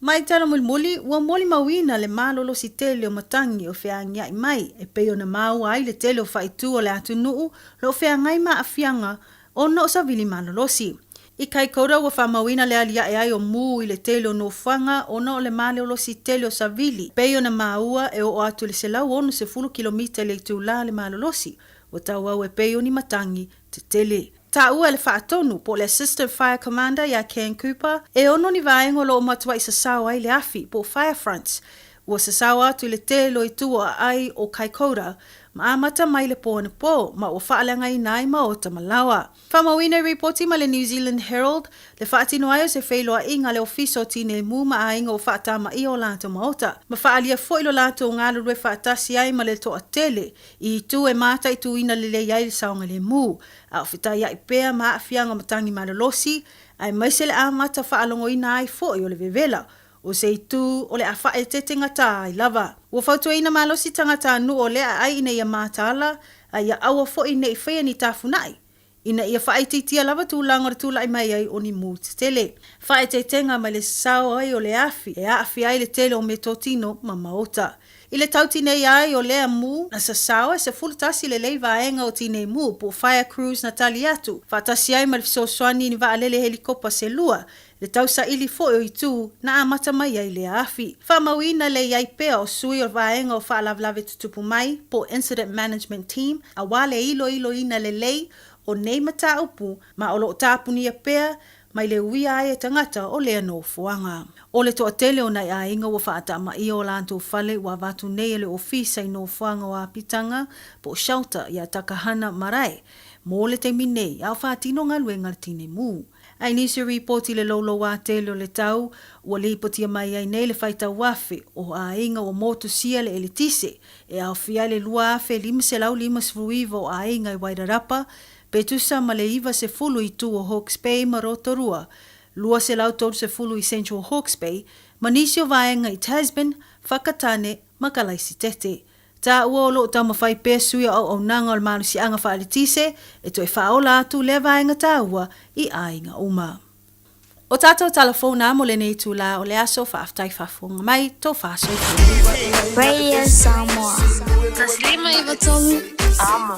Mai tala mulimuli, ua molimauina le malolosi tele o matagi o feagiai mai e pei ona maua ai le tele o faaitu o le atunuu lo o feagai ma aafiaga ona o savili malolosi. I Kaikoura ua faamauina le aliae ai o mū i le tele o nofoaga ona o le malolosi tele o savili, pei ona maua e oo atu i le 160 kilomita i le itulā le malolosi, ua tauau e pei o ni matagi tetele. Taua e le Faatonu, po o le Assistant Fire Commander ia Ken Cooper, e ono ni vaega o lo o matuai sasao ai le afi, po o fire fronts. Ua sasao atu i le tele o itu o aai o Kaikoura, ma amata mai le pō anapō, ma ua faaleagaina ai maota ma laoa. Faamauina i ripoti ma le New Zealand Herald, le faatino ai o se feiloaiga a le Ofisa o Tinei Mu ma aiga ua faatamaia o latou maota, ma faaalia foi lo latou galulue faatasi ai ma le toatele i itu e mataituina lelei ai le saogalemu, a o fetaiai pea ma aafiaga o matagi malolosi, aemaise le amata faalogoina ai foi o le vevela o se itu o le a faaeteete gata ai lava. Ua fautuaina malosi tagatanuu o lea aai ina ia mataala, a ia aua foi ne i faia ni tafunai, ina ia faaitiitia lava tulaga o le tulai mai ai o ni mū tetele. Faaeteetega mai le sao ai o le afi e aafia ai le tele o meatotino ma maota. I le tautinei ai o lea mū, na sasao e 11 lelei vaega o tinei mū po o fire crews na tali atu, faatasi ai ma le fesoasoani i ni vaalele helikopa se lua, le tausaili foi o itu na amata mai ai lea afi. Faamauina le i ai pea o sui o vaega o faalavelave tutupu mai po o Incident Management Team aua le iloiloina lelei o nei mataupu ma o lo o tapunia pea mai le uia ai e tagata o lea nofoaga. O le toatele o nai aiga ua faatamaia o latou fale ua avatu nei e le ofisa i nofoaga o apitaga po o shelter ia Takahana Marae mo le taimi nei a o faatino galuega a le tineimu. A i nisi o ripoti i le loulouā tele o le tau, ua lipotia mai ai nei le faitau afe o aiga ua motusia le eletise e aofia ai le 2,559 o aiga i Wairarapa, pe tusa ma le 90 i itu o Hawke's Bay ma Rotorua, 230 i Central Hawke's Bay, ma nisi o vaega i Tasman, Whakatane ma Kalaisitete. Taua o lo o taumafai pea sui o auaunaga o le malosiaga faaletise e toe faaola atu lea vaega taua i aiga uma. O tātou tala fou nā mo lenei itulā o le aso, faafetai faafofoga mai, tō soifua. Radio Samoa. 153 Amo.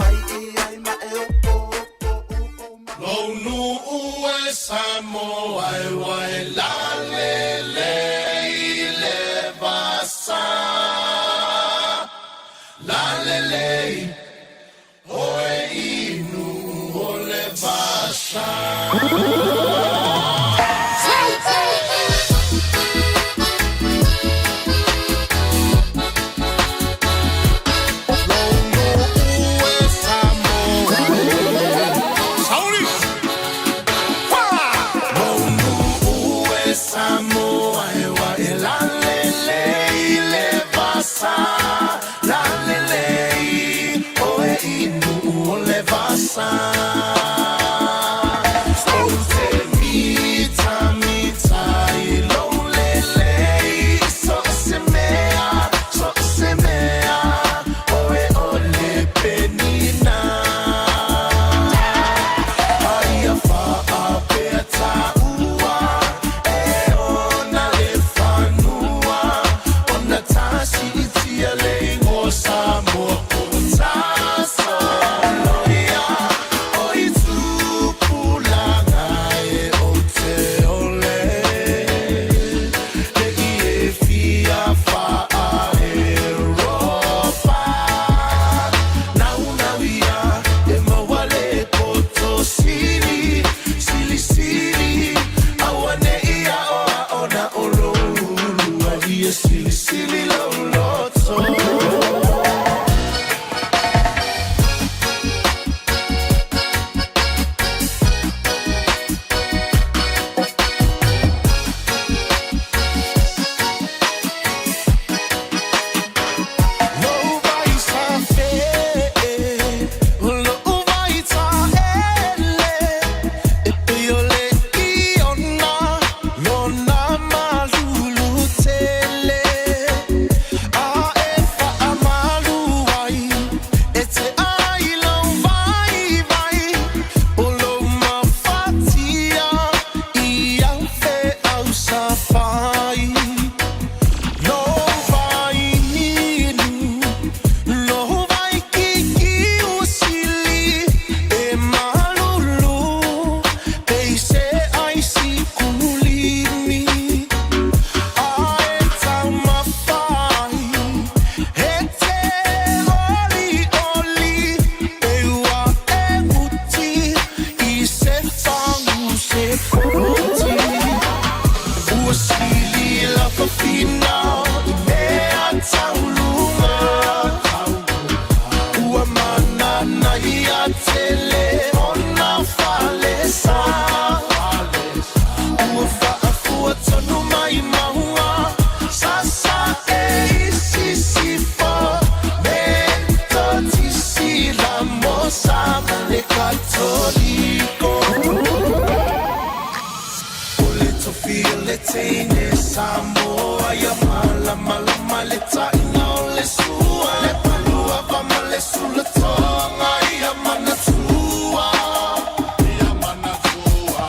Lou nuu e Samoa e wai lalele i le vasa. Lalele oe inu o le vasa. teine Samoa ia malamalama le taʻiga o le sua le paluava ma le sulatoga ia manatua ia manatua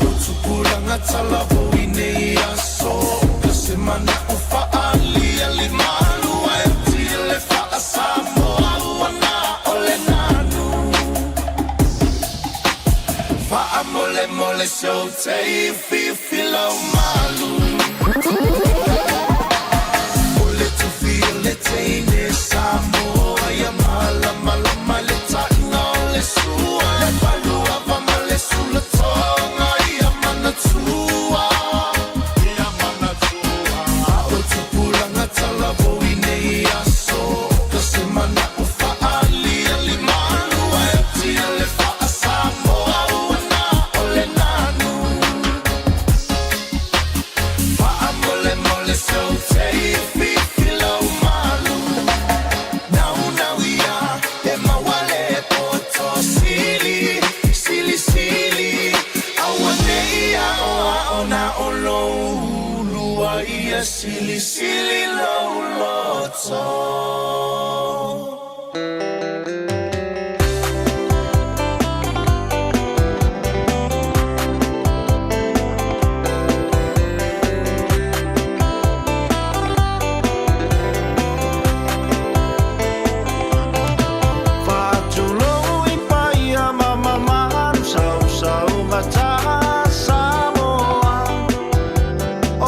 o tupulaga talavou i nei aso ka se manaʻo faaliali malu ae tia le faa-Samoa ua na o le nanu Faamolemole se ou te fifi lau malu O le tufi o le teine Samoa ia malamalama le taʻiga o le sua Le paluava ma le sulatoga ia manatua Ia manatua A o tupulaga talavou i nei aso Ka se manaʻo faaliali malu ae tia le faa-Samoa ua na o le nanu Faamolemole se ou te fifi lau malu Naunau ia e maua le poto sili Sili sili aua ne i aʻoaʻo na o lou ulu a ia silisili lou loto. Faatulou i paia ma mamalu sausaugata Samoa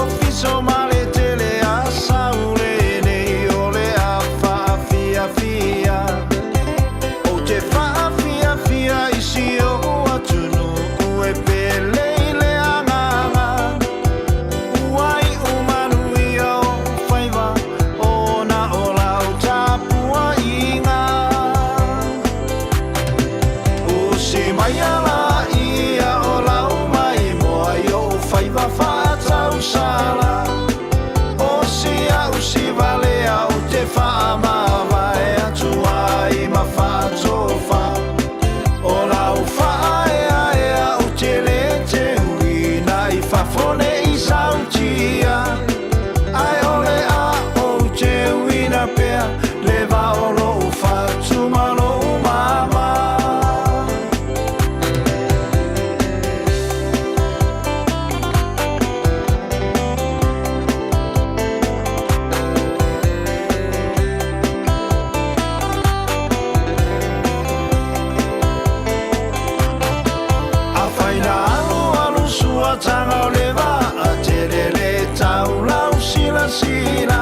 Ofiso ma le tele a Saule nei o le a faafiafia Ou te faafiafia i si ou atunuu e pele i le agaga Ua iu manuia o faiva ona o lau tapuaiga Usi mai ala ia o lau maimoa i ou faiva faatausala O si a'u sivalea ou te faamavae atu ai ma faatofa O lau faaeaea ou te le teuina i fafo ne i sautia Ae o le a ou teuina pea le va o lou fatu ma lou mama. Afai na alualu suataga o le vaa tele le taulau silasila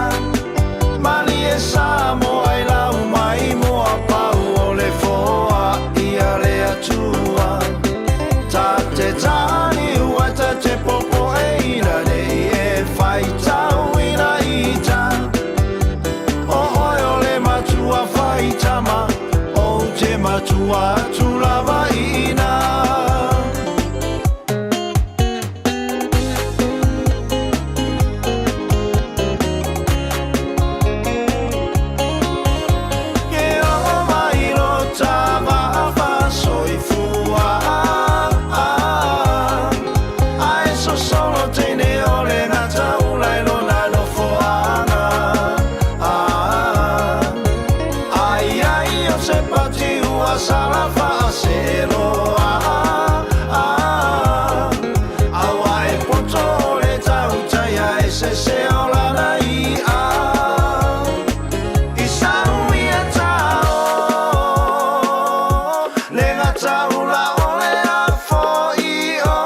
Malie Samoa i lau maimoa pau o le foa ia le Atua Ta te tāniu ai ta te popoe ina nei e faitauina ita O oe o le matua faitama Ou te matua atu lava i ina. Ke oo mai lo ta va'a soifua Ae sosolo teine o le gataula i lona nofoaga Ai ai o se pati ua sala faaseloa Aua e poto o le tautai ae sese o lana i'a I sau ia tao le gataula o le afoio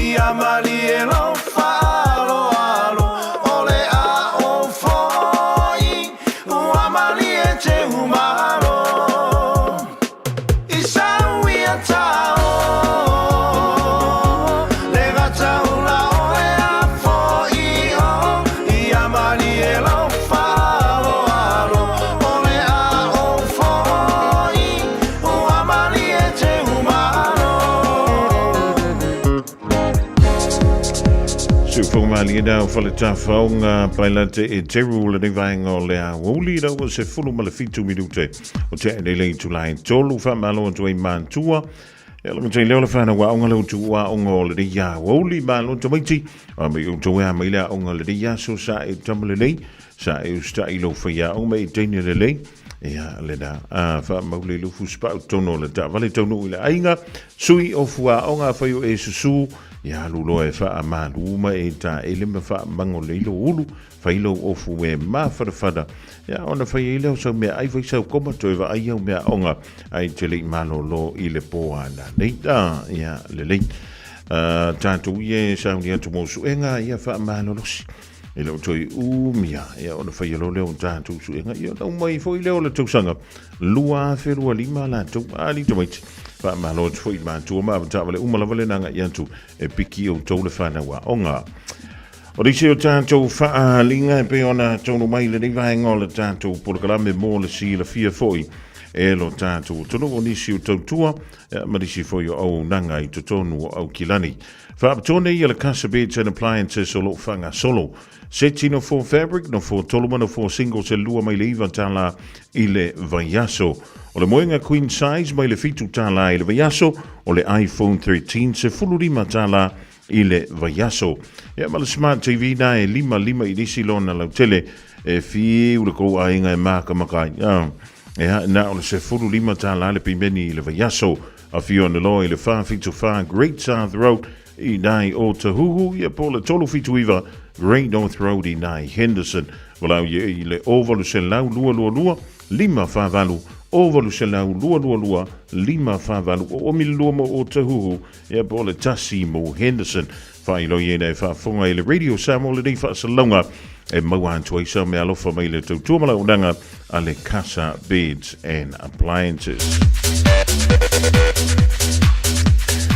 Ia malie lou faaaloalo o le a ou foi Ua malie te umalo I sau ia tao le gataula o le afoio Ia malie lou faaaloalo o le a ou foi Ua malie te umalo. Siufoga malie na o Faletafaoga Pailate e Teru lenei vaega o le aoauli ina ua 17 minute o tea nei le itula e tolu. Faamalo atu ai matua Ia le matai leo le whanau aonga le utu aonga o le rei aouli ma lo tamaiti. A mai o tau ea mai le aonga le rei aso sa e tama lelei, sa e usita'i lou faiaoga ma e teine lelei. Ia lena, a faamau le lufu spau tonu o le taavale taunuu i le aiga, sui o fuaoga afai o e susu, ia alu loa e faamalu ma e taele ma faamago lelei lou ulu, fai lou ofu e mafanafana, ia ona fai ai lea o sau meaai fai sau koma toe vaai au meaaoga ae te le i malolo i le po a nanei. A, ia lelei. A, tatou ia e sauni atu mo suega, ia faamalolosi. E le o toe umi lava, ia ona faia loa lea o tatou suega, ia ona uma ai foi lea o le tausaga 2025 latou alii tamaiti. Faamalo atu foi i matua ma avetaavale uma lava le agai atu e piki outou le fanau aoga. O nisi o tatou faaaliga e pei ona taunuu mai i lenei vaega o le tatou polokalame mo le silafia foi e lo tatou atunuu, o nisi o tautua ma nisi foi o auaunaga i totonu o Aukilani. Faapitoa nei ia le Casa Beds and Appliances o lo o faagasolo. Seti no 4 fabric, no 4 tolu ma no 4 singles e lua mai le iva tālā i le vaiaso. O le moenga queen size mai le fitu tālā i le vaiaso, o le iPhone 13 15 tālā i le vaiaso. Ia ma le Smart TV na e lima lima i nisi lona lautele e fiu le kou aiga e makamaka ai. Ah, ea, na o le 15 tālā le pimeni i le vaiaso. Afio ana loa i le 474 Great South Road i nai Otahuhu, ia po o le 379 Great North Road i nai Henderson. Walau ia i le 0800 222 548, 0800 222 548, o omi le lua mo Otahuhu, ia po o le tasi mo Henderson. Faailoa ia ina e faafofoga i le Radio Samoa lenei faasalalauga e maua atu ai sau meaalofa mai le tautua ma launaga a le Casa Beds and Appliances.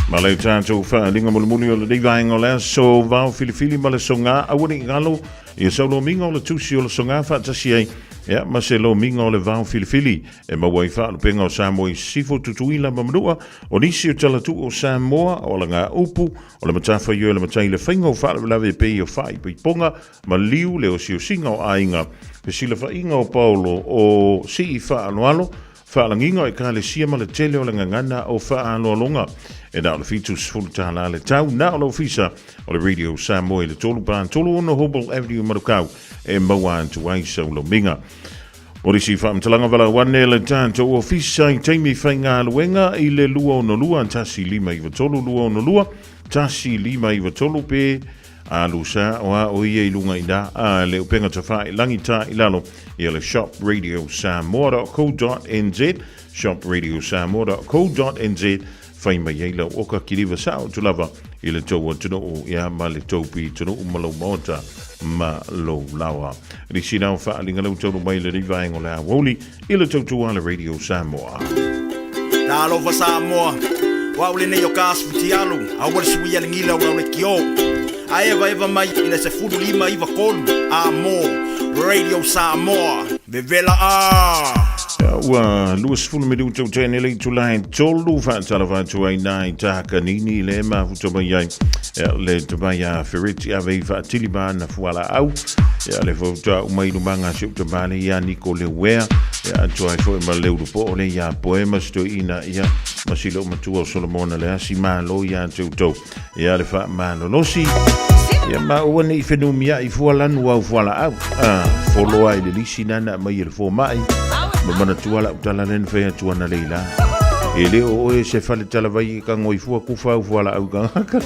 Ma le tatou faaaliga mulimuli o lenei vaega o le aso vao filifili ma le sogā aua ne i galo ia sau lomiga o le tusi o le sogā faatasi ai ia ma se lomiga o le vao filifili e maua ai faalupega o Samoa i Sisifo, Tutuila ma Manua, o nisi o talatuu o Samoa, o alagaupu, o le matafaioi o le matai le faiga o faalavelave e pei o faaipoipoga, maliu, le osiosiga o aiga, fesilafaiga o paolo, o sii faaaloalo, faalagiga o ekalesia ma le tele o le gagana o faaaloaloga. E na o le $70 le tau, na o le ofisa o le Radio Samoa i le 3 3 6 Hobble Avenue Manukau e maua atu ai sau lomiga. O le isi faamatalaga valaau ane le tatou ofisa i taimi faigaluega i le 262 1593 262 1593 pe alu sa o a o ia i luga i nā a le upega tawhailangi tā i lalo ia le shopradiosamoa.co.nz shopradiosamoa.co.nz Fai mai ai lau oka kiliva sao atu lava i le tou atunuu ia ma le tou pitonuu ma lou maota ma lou laoa. Nisi nao faaaliga leu taunu mai lenei vaega o le aoauli i le tautua a le Radio Samoa. Talofa Samoa, o au lenei o ka asu fitialu, aua le suia le gila o lau lekiō. A evaeva mai i le 15 93 a mo Radio Samoa, vevela a! Ua 20 minuta o tene le itula e tolu faatalofa atu ai nai takanini le mafuta mai ai le tamai a Fereti ave i faatili ma ana fualaau ia le fauta umai lumaga si o tamale ia Niko Lewea ia atu ai foi ma le ulupo o le ia Poema Stoina ia ma silo matua o Solomona le asi malo ia te utou ia le faamalolosi ia ma ua nei fenumiaʻi fua lanu au fualaau a foloa i le lisi nana mai e le fomai ma manatua lau tala lena fai atu ana leila e le o oe se fale talavai e kagoi fua kufa au fualaau i kagaka.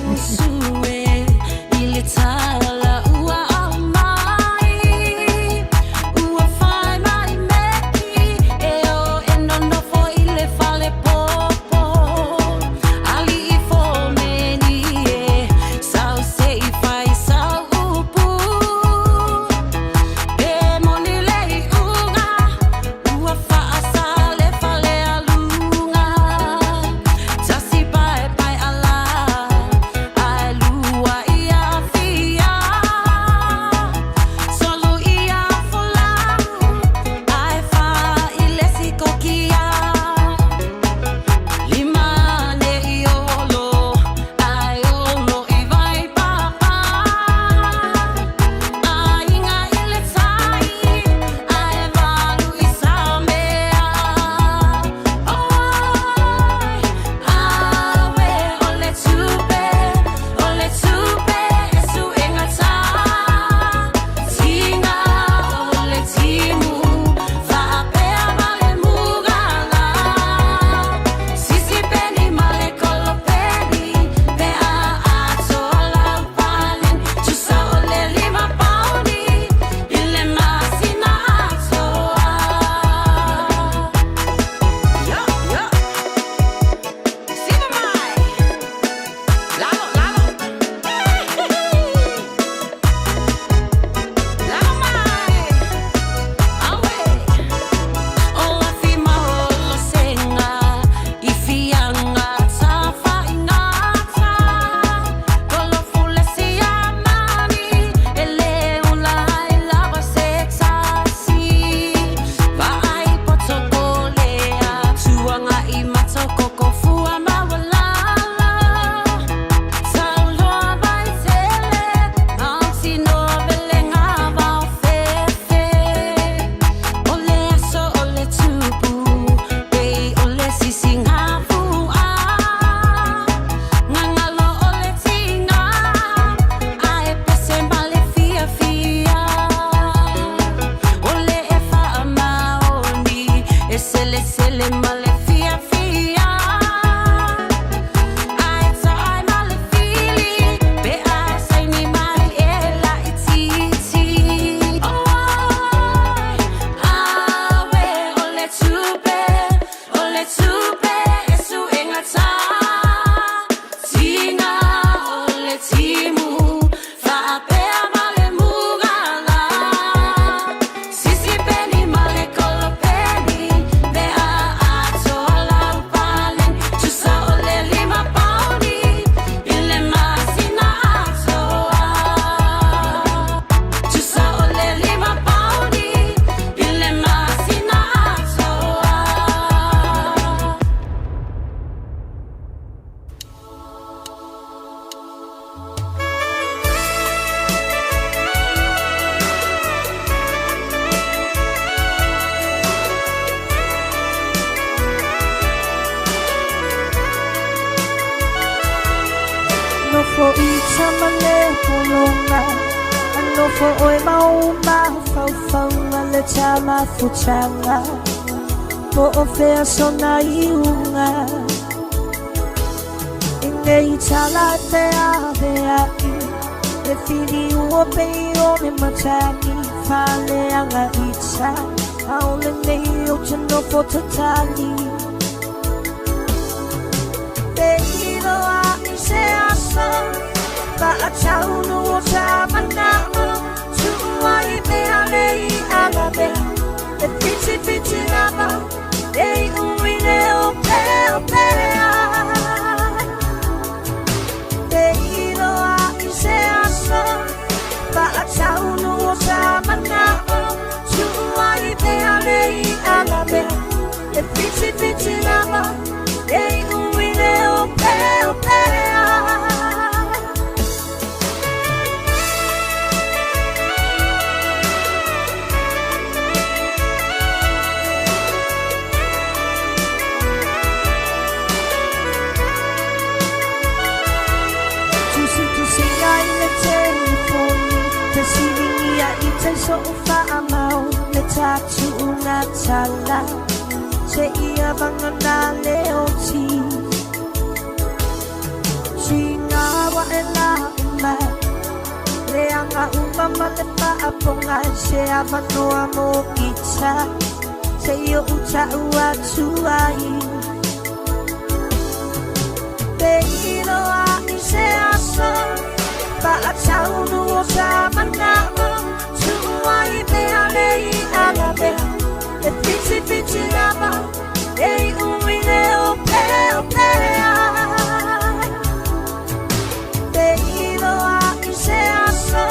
nofo oe ma ou mafaufauga le tamafutaga po o fea sona iuga i nei tala e feaveaʻi le filiu o pei o le matagi faleaga ita ao lenei ou te nofo tatali Feiloaʻi se aso faataunu o sa manaʻo Tuʻu ai mea le iʻa lavea E fitifiti lava E iʻu i le opeopea Feiloaʻi se aso faataunu o sa manaʻo Tuʻu ai mea le iʻa lavea E fitifiti lava E iʻu i le opeopea Tusitusiga i le telefoni Fesiligia i tai soʻu faamau Le tatuʻuga tala Seia vagana le oti Siga ua e laʻu mai Le aga uma ma le faapoga Se avanoa mo ita Se i oʻu taʻu atu ai Feiloaʻi se aso Faataunu o sa manaʻo Tuʻu ai mea le iʻa lavea E fitifiti lava E iʻu i le opeopea Feiloaʻi se aso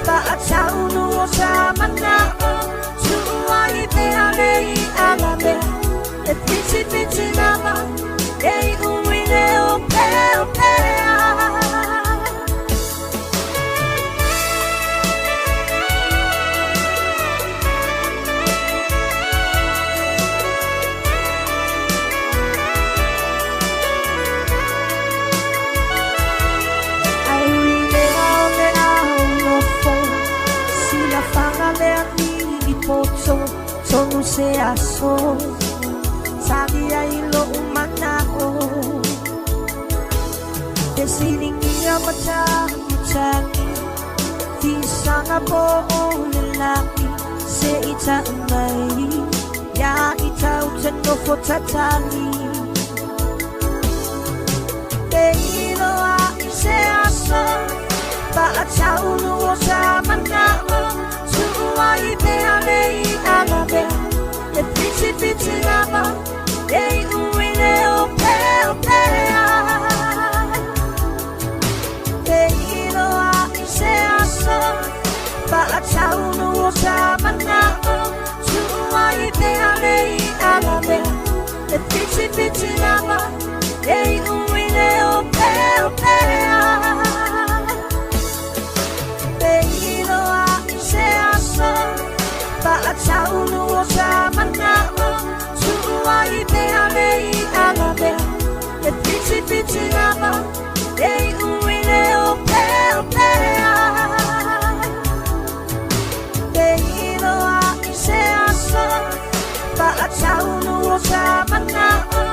Faataunu o sa manaʻo Tuʻu ai mea le iʻa lavea E fitifiti lava E iʻu i le opeopea Ae ui lea o le ao nofo Silafaga le alii poto Tonu se aso Tali ai loʻu manaʻo Fesiligia ma tagitagi Fisaga po o le lagi Se i taʻu mai Ia i tau te nofo tatali Feiloaʻi se aso Faataunu o sa manaʻo Tuʻu ai mea le iʻa lavea E fitifiti lava E iʻu i le opeopea Feiloaʻi se aso Faataunu o sa manaʻo Tuʻu ai mea le iʻa lavea E fitifiti lava E iʻu i le opeopea Feiloaʻi se aso Faataunu o sa manaʻo Tuʻu ai mea le iʻa lavea E fitifiti lava E iʻu i le opeopea Feiloaʻi se aso Faataunu o sa manaʻo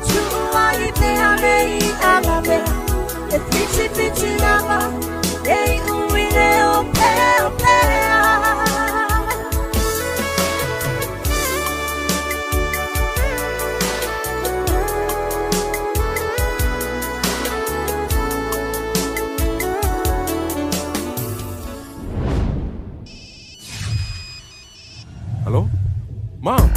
Tuʻu ai mea le iʻa lavea E fitifiti lava E iʻu i le opeopea Hello? Mom?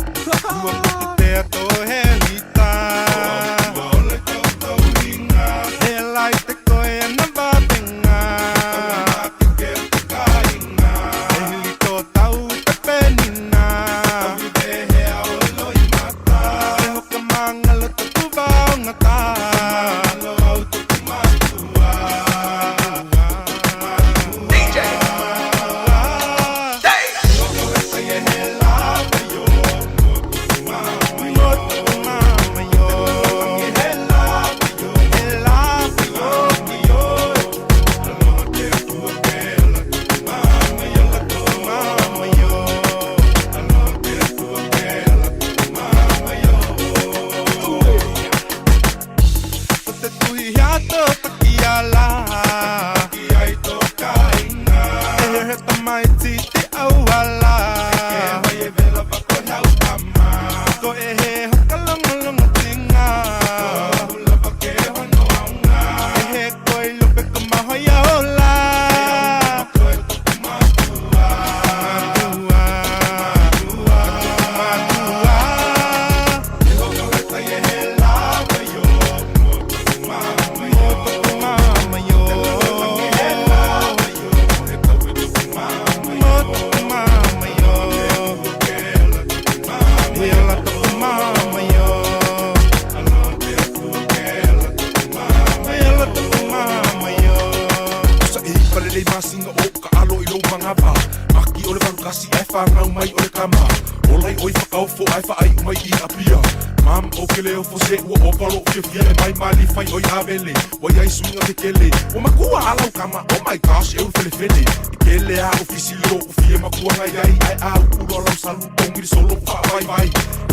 le kama. Ola i oi whakaofo ai whaai umai i apia. Mam o ke leo fo se ua opa lo fiafia e mai mali fai oi avele. Wai ai suinga ke kele. O makua alau kama, oh my gosh, e uru fele fele. I kele a ofisi lo u fie makua ngai ai ai a ulo lau salu kongiri solo wha vai vai.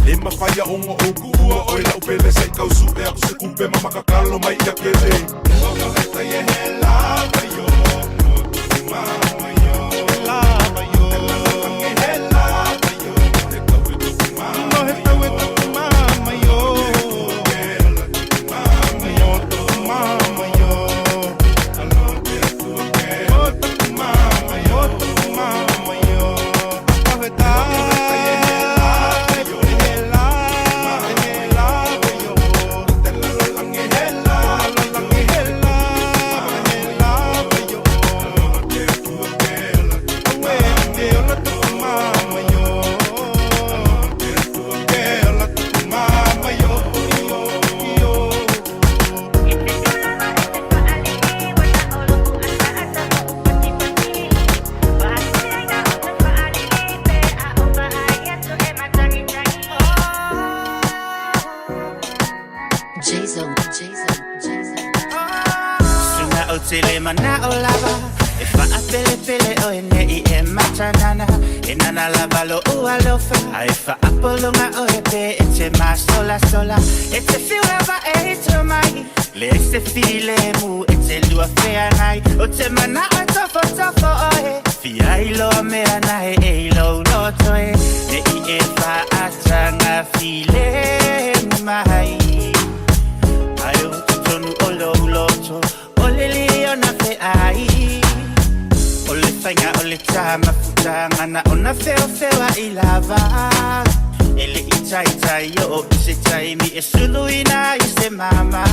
Le mawhaia ongo o kuua oi lau pele se kau su e aku se kupe mamakakalo mai ia kele. Waka e he lava yo, mama yo, lava yo. He lava yo, te kau e tuku mama yo. Mama yo, mama yo. Alo te atua ke, mama yo, mama yo. Apaheta. Jason, Jason, Jason. Sunga o tele mana o lava E wha pele pele o e ne i e matanana E nana lava lo u alofa A e wha apolonga o e pe e te ma sola sola E te fiu lava e i te mai Le e se file mu e te lua whea ngai O te mana o tofo tofo o e Fia i loa mea na he e i lo loto e Ne i e wha atanga file mai Ai o te tonu o lo loto O le lio na fe ai O le whainga o le tama futanga na ona feo fewa i lava E le i tai tai o o i se taimi e sulu ina i se mama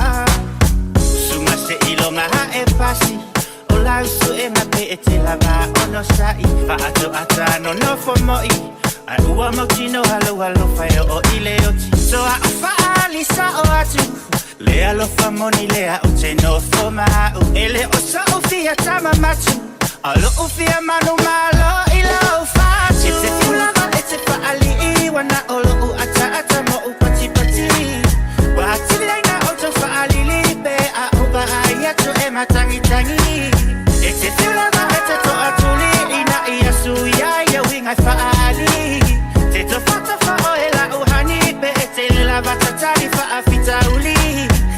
Sunga se ilonga ha e pasi O lau su e nga pe e te lava ono sa'i Fa atu ata no no fo moi Ai ua mautino halo halo whai o i le oti So a o whaali sa o atu Le alofa moni lea o te nofo ma'u E le o sa o fia tama matu A lo o fia manu malo i lau fatu E te fiulava e te whaali i wana o lo u ata ata mo u pati pati Wa atili na o tau whaalili pe a o ba ai atu e matangi tangi E te fiulava e te toa tuli ina i asu ia ia winga whaali Te tawhata o e la uhani pe e te lela vatatari whaafita uli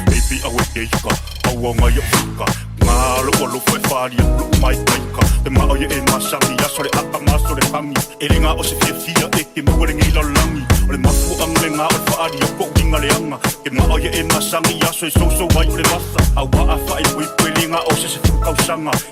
Baby awe keika, aua ngai o fika Ngā lo alo whai whaali a lu mai kaika Te mao ye e masangi, aso le aka maso le hangi E le ngā o se fia fia e ke maua le ngei lalangi O le mafu ang le ngā o le whaali a ko winga le anga Ke mao ye e masangi, aso e soso wai o le vasa Aua a whae pui pui le ngā o se se fukau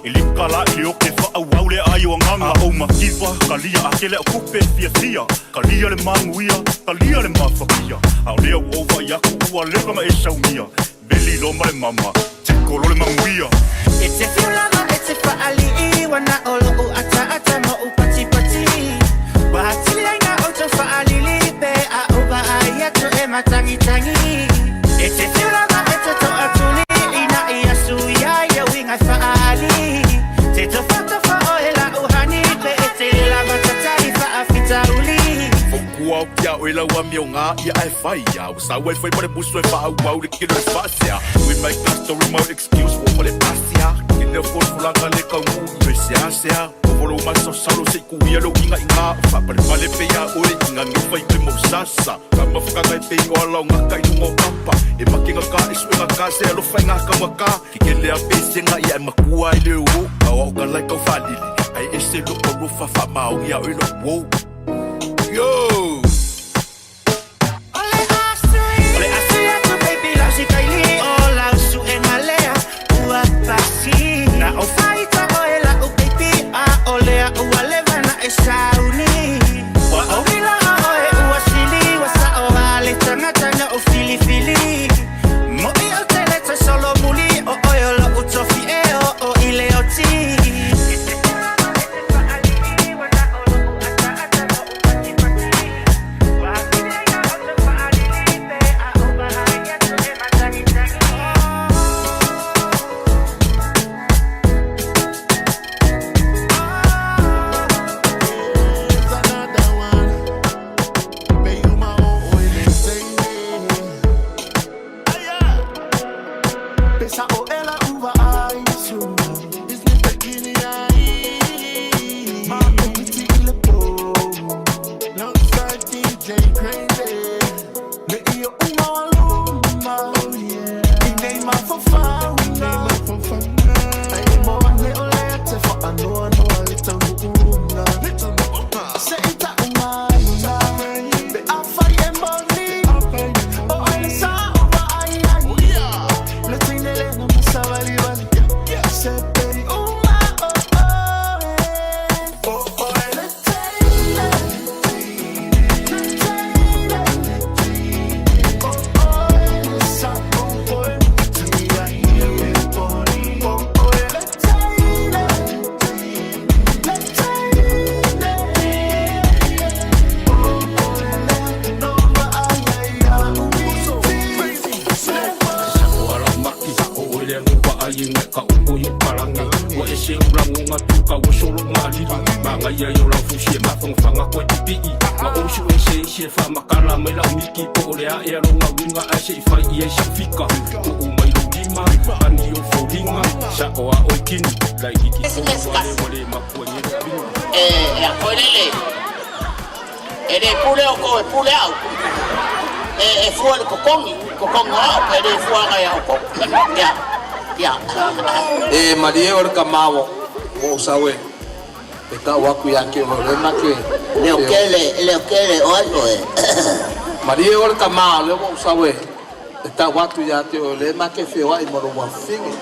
E le kala i le oke wha au le ai o anganga A o makiwa, kalia a kele o kupe fia fia Kalia le manguia, kalia le mafakia A o lea o ova i aku ua lewa ma e saumia Veli lo ma le mama, te kolo le manguia E te fiulava e te whaali i wana o lo u ata ata mo u pati pati Wa atili aina o tau whaalili pe a o ba ai atu e matangi tangi E te fiulava e te toa tuli ina i asu ia ia winga whaali Te tawhata o e la uhani pe e te lava tatari whaafita uli Fokua o kia o e lau a mio ngā ia e whai ia O sau e whai pare musu e wha au le kilo e whasia We make a story mo excuse for wale pasia Ke leo fol fulanga le kau mu i me sea sea O volo maso salo se ku ia lo inga inga Wha pare pale pe ia oe inga ngi whai pe mo sasa Ka mawhakanga e pe o ala o ngā kai nungo papa E makinga ka e suenga ka se alo whai ngā kaua ka Ki ke lea pe senga ia e makua i le o Ka o ka lai kau whalili Ai e se lo o rufa wha maongi a oe lo wo Yo! Ole asu atu baby lau si kaili O lau su e ngalea ua pasi Na o whaita o e lau baby A o lea ua lewa na e sauni Wa o wila o e ua sili Wa sa o ale tangata na o fili fili Mo i o te leta solo muli O oi o lo utofi e o o ile o ti. mai ai o lau fusi e mafangafaga koe pipii Ma ou suʻe se isi e faamatala mai lau miki Po o le a ea lona uiga ae se i fai i ai sau fika Tuu mai lou lima ani ou foliga Saʻo a oe kini laititi tonu a lea ua le makua i le uiga. E a koe lele. E le pule outou e pule au. E, e fua le totogi, totogi o au, e le fuaga ia outou. Ia, ia. E malie o le kama ua ou sau e e tau aku ia te oe, o lea ma te Leo kele, leo kele, o ai oe. Malie o le kama o lea ua ou sau e e tau atu ia te oe, o lea ma te feoai ma lou afafine.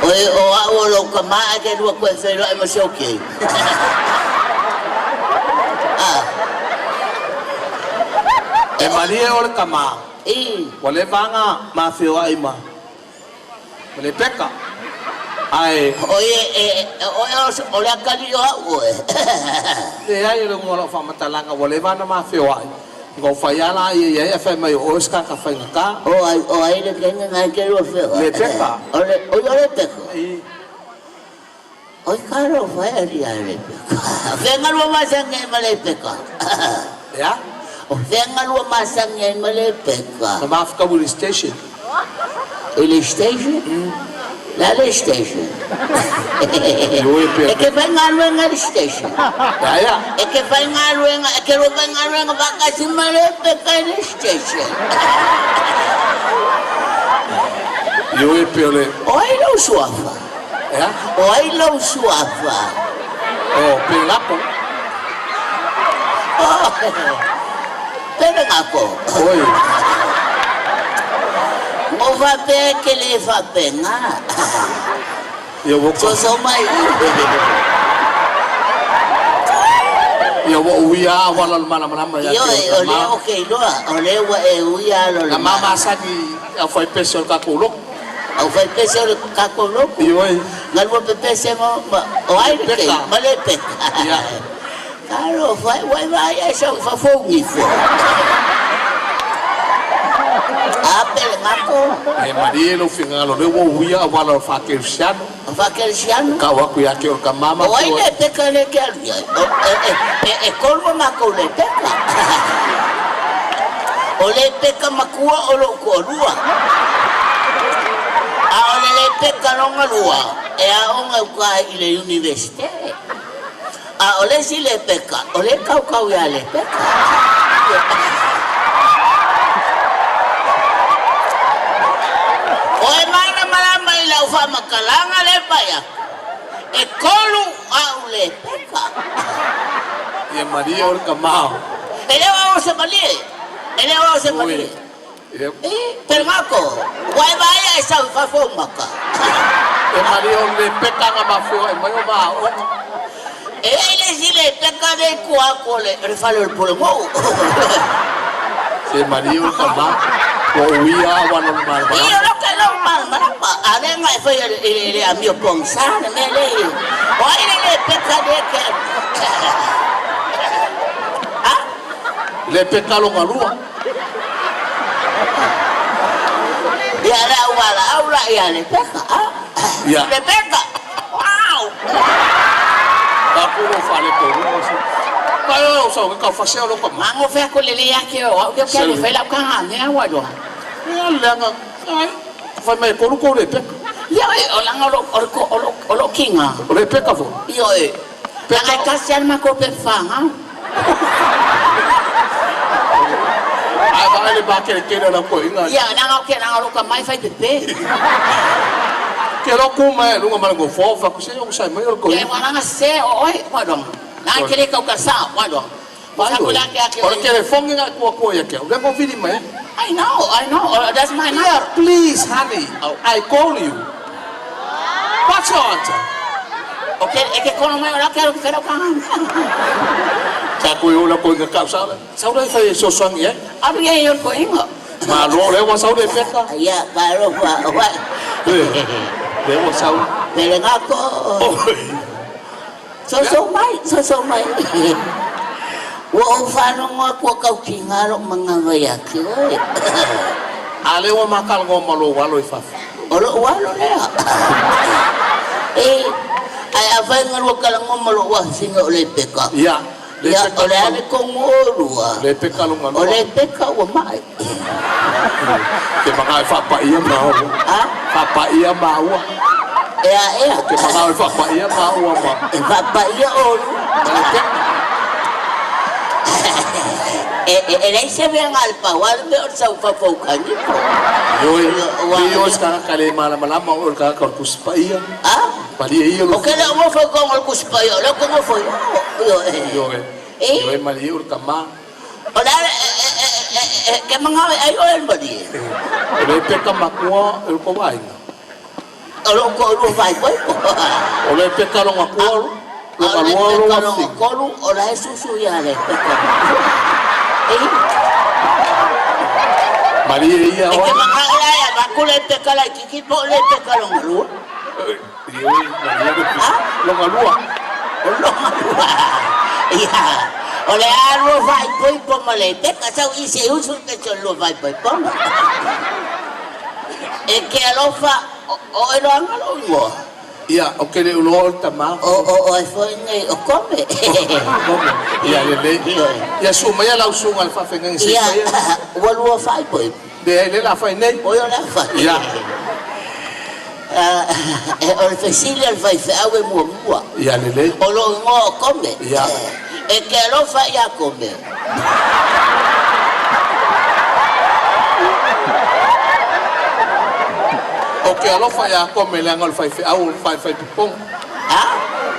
Oi, o au o lou kama ae te lua koe feiloai ma si ou kei. E malie o le kama, ua leva ona ma feoai ma Lepeka, ae. Oi, e, e, o, o le akalii o au oe. Leai, o le uiga o lau faamatalaga, ua leva ona ma feoai. Ua ou fai a la ia i ai ae fai mai o oe se tagata faigata. O ai, o ai le kenge ngai ke lua feoai. Lepeka. O le, oi o Lepeka. Oi ka ro fai ali a Lepeka. Fea lua masangi ai ma Lepeka. Ea? O fea lua masangi ai ma Lepeka. Na mafukau i le station. I le station? Le a le station? Ioe pea. E ke faigaluega i le station. Ea ia. E ke faigaluega, e ke lua faigaluega faatasi ma Lepeka i le station. Ioe pea o le. O ai lou suafa? Ea? O ai lou suafa? O Pelegapo. Oh, Pelegapo. Oi. Mo faapea e ke le faapena. Ia ua Soso mai. Ia ua ou uia a wala le malamalama ia te Ioe, o lea o ke iloa, o lea ua e uia alo le Na ma masani au fai pese o le tatou lotu. Au fai pese o le tatou lotu. Ioe. Galua pepese ma, ma o ai le kei, ma le peka. Ia. Talofa e, ua e vaai ai sau i fafo o nifo. A pele ngako. E malie lou finagalo lea ua uia auala o le faakerisiano. O faakerisiano. Tau atu ia te oe le tama ma O ai le peka lea e te alu i ai? O, e, e, e, e kolu a makou le peka. O le peka matua o lou toalua. A o le le peka lona lua, e aoga i uka i le Universite. A o le isi Lepeka, o le kaukau iā Lepeka. O e malamalama i lau faamatalaga le pai aku, e kolu au Lepeka. Ia malie o le tama o. E le o au o se malie, e le o au o se malie. E, Pelemako, ua e vaai a e sau i fafo o maka. E malie o le Lepeka na mafeoai mai o maaoga. E i ai le isi Lepeka lea i tua atu o le fale o le Pulemou. Se malie o le tama, ua uia a ua lona malamalama. I o lou lou malamalama, a lea na e faia i le amio pogisa le mea lea i. O ai le Lepeka lea e te alu? A? Lepeka lona lua. Ia le au valaau la ia Lepeka, a? Ia. Lepeka! Wow! Tapu lou faaletonu se. Mai o sau ke kau fasea lo kama. Mango fea ko lele ia ke o au ke ke le fai lau ka ha mea wa doa. Ia leaga ai fai mai kolu ko Lepeka. Ia e o langa o lo o lo o lo o lo kinga. O Lepeka fo. Ia e. Langa e tasi ale ma ko pe whanga. Ai vaai le makerekere o lau toeaina. Ia, leaga o ke leaga o lou tama e fai pepe. Ke loa ku mai luga ma le nofoa fai atu, se onosai mai o le toeaina. Ia, ua langa sese o oe, ua iloa. Leaga e te le tau tasa, ua iloa. O le telefoni na e tuu atua ia te au, lea na vili mai ai. I know, I know, that's my number. Yeah, please honey, I call you. What's your answer? Okay, e ke kono mai o la ke alo ke whenau ka ngā. Ka koe o la koe nga kau sa sau la e whai e sosoangi ai. Alu ia i o le koe inga. Malo lea ua sau le peka. Ia, malo fa wa. Lea ua sau. Pele ngako. Soso mai, soso mai. Ua ou faalogo atu o tau tiga lou manava ia te oe. A lea ua makalanoa ma lou alo i fafo. O lou alo lea. E, Ae afai na lua talanoa ma lou afafine o Lepeka. Ia, Ia, o le a le tonu o oulua? Lepeka lona lua. O Lepeka ua ma'i. Te manao e faapaia maua. A? Faapaia maua. E a ea? Te manao e faapaia maua ma. E faapaia oulua. Ma Lepeka. E, e, e leai se mea na o le pau lava le mea o le sau faufaukanifo. Ioe, ioe se tagata le malamalama o oe o le tagata o le Tusi Paia. A? Malie ia lo. O ke le o nofo i totonu o le Tusi Paia, o lea ou te nofo i o. Ioe. Ioe. Ioe malie o le tama. O le a le, e, e, e, e, ke manao e ai oe le malie. O le peka matua o le tou aiga. O lou toalua faaipoipo. O le peka lona kua, lona lua o lou afafine. Lona tolu, o la e susu ia Lepeka. Malie ia E oe. te manao la e avatu Lepeka laitiiti po o Lepeka lona lua. Ioe, malie le lona lua. O lona lua. Ia. O le a lua faaipoipo ma Lepeka, sau i se usu te so lua faaipoipoga. E ke alofa, o e loaga lou igoa. Ia, ou te le iloa o le tama. O o oe foi nei o Kome. Kome. Ia, lelei. Ia, susu maia lau susuga i le faafeagaiga se i fai Ia, ua lua faaipoipo. Leai, lea o le a fai nei. Oi, o le a fai. Ia. O le fesili a le faifeau e muamua. Ia, lelei. O lou igoa o Kome. Ia. E ke alofa iā Kome. Ou te alofa iā Kome leaga o le faifeau o le faifaipopoga. A?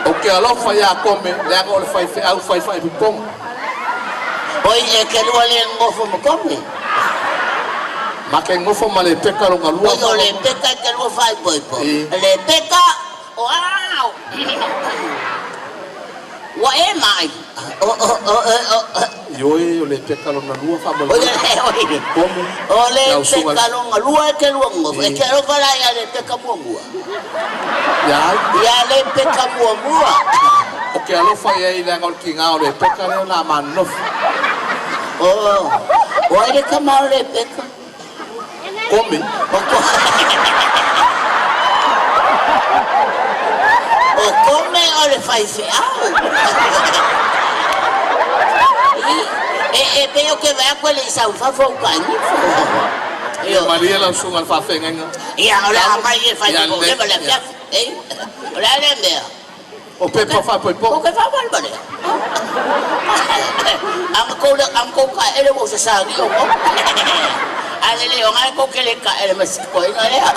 Ou te alofa iā Kome leaga o le faifeau faifaipopoga. Oi, e ke lua le nofo ma Kome. Ma ke nofo ma Lepeka lona lua. Oi, o Lepeka e ke lua faaipoipo. Lepeka, o au! Ua e mai. O, o, o, o, o. Ioe, o Lepeka lona lua faamolemole. Oi, Kome. O Lepeka lona lua e te lua nofo. E te alofa la ia Lepeka muamua. Ia ai? Ia Lepeka muamua. Ou te alofa i ai leaga o le tiga o Lepeka lea o le a ma nofo. O, o ai le tama o Lepeka? Kome. O O Kome o le faifeau. E, e pei o ke vaai atu e le i sau i fafo au taanifo. Ia malie lau susuga i le faafeagaiga. Ia, o le a mai e fai le leva le afiafi. E, o le a lea mea? O pepa faaipoipo. O ke faamalemalia. A na kou le, a na kou taele ua ou sasagi outou. A lelei o na e kou te le taele ma se totoina lea.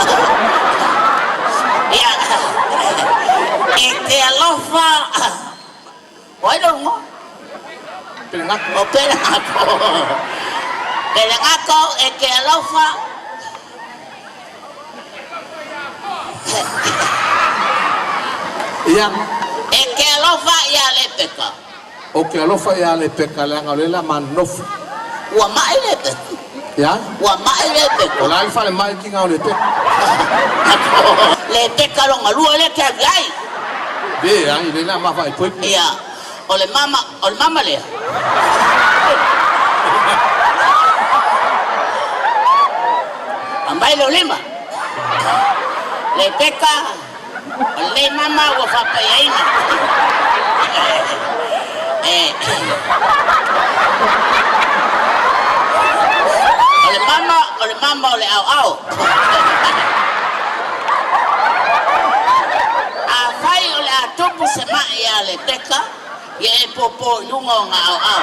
Ia, e te alofa, o ai lou igoa? Pelegato. O Pelegato. Pelegato e te alofa. Ia. E te alofa iā Lepeka. Ou te alofa iā Lepeka leaga o lea la ma nofo. Ua ma'i Lepeka. Ia. Ua ma'i Lepeka. O la e i le falemai le tiga o Lepeka. Lepeka lona lua lea e te alu i ai. Leai, lea la ma faaipoipo. Ia, o le mama, o le mama lea. Aumai lou lima. Lepeka, o lenei mama ua faapaiaina. O le mama, o le mama o le aoao. Afai o le a tupu se ma'i iā Lepeka, Ia e pōpō i luga o ngā aoao.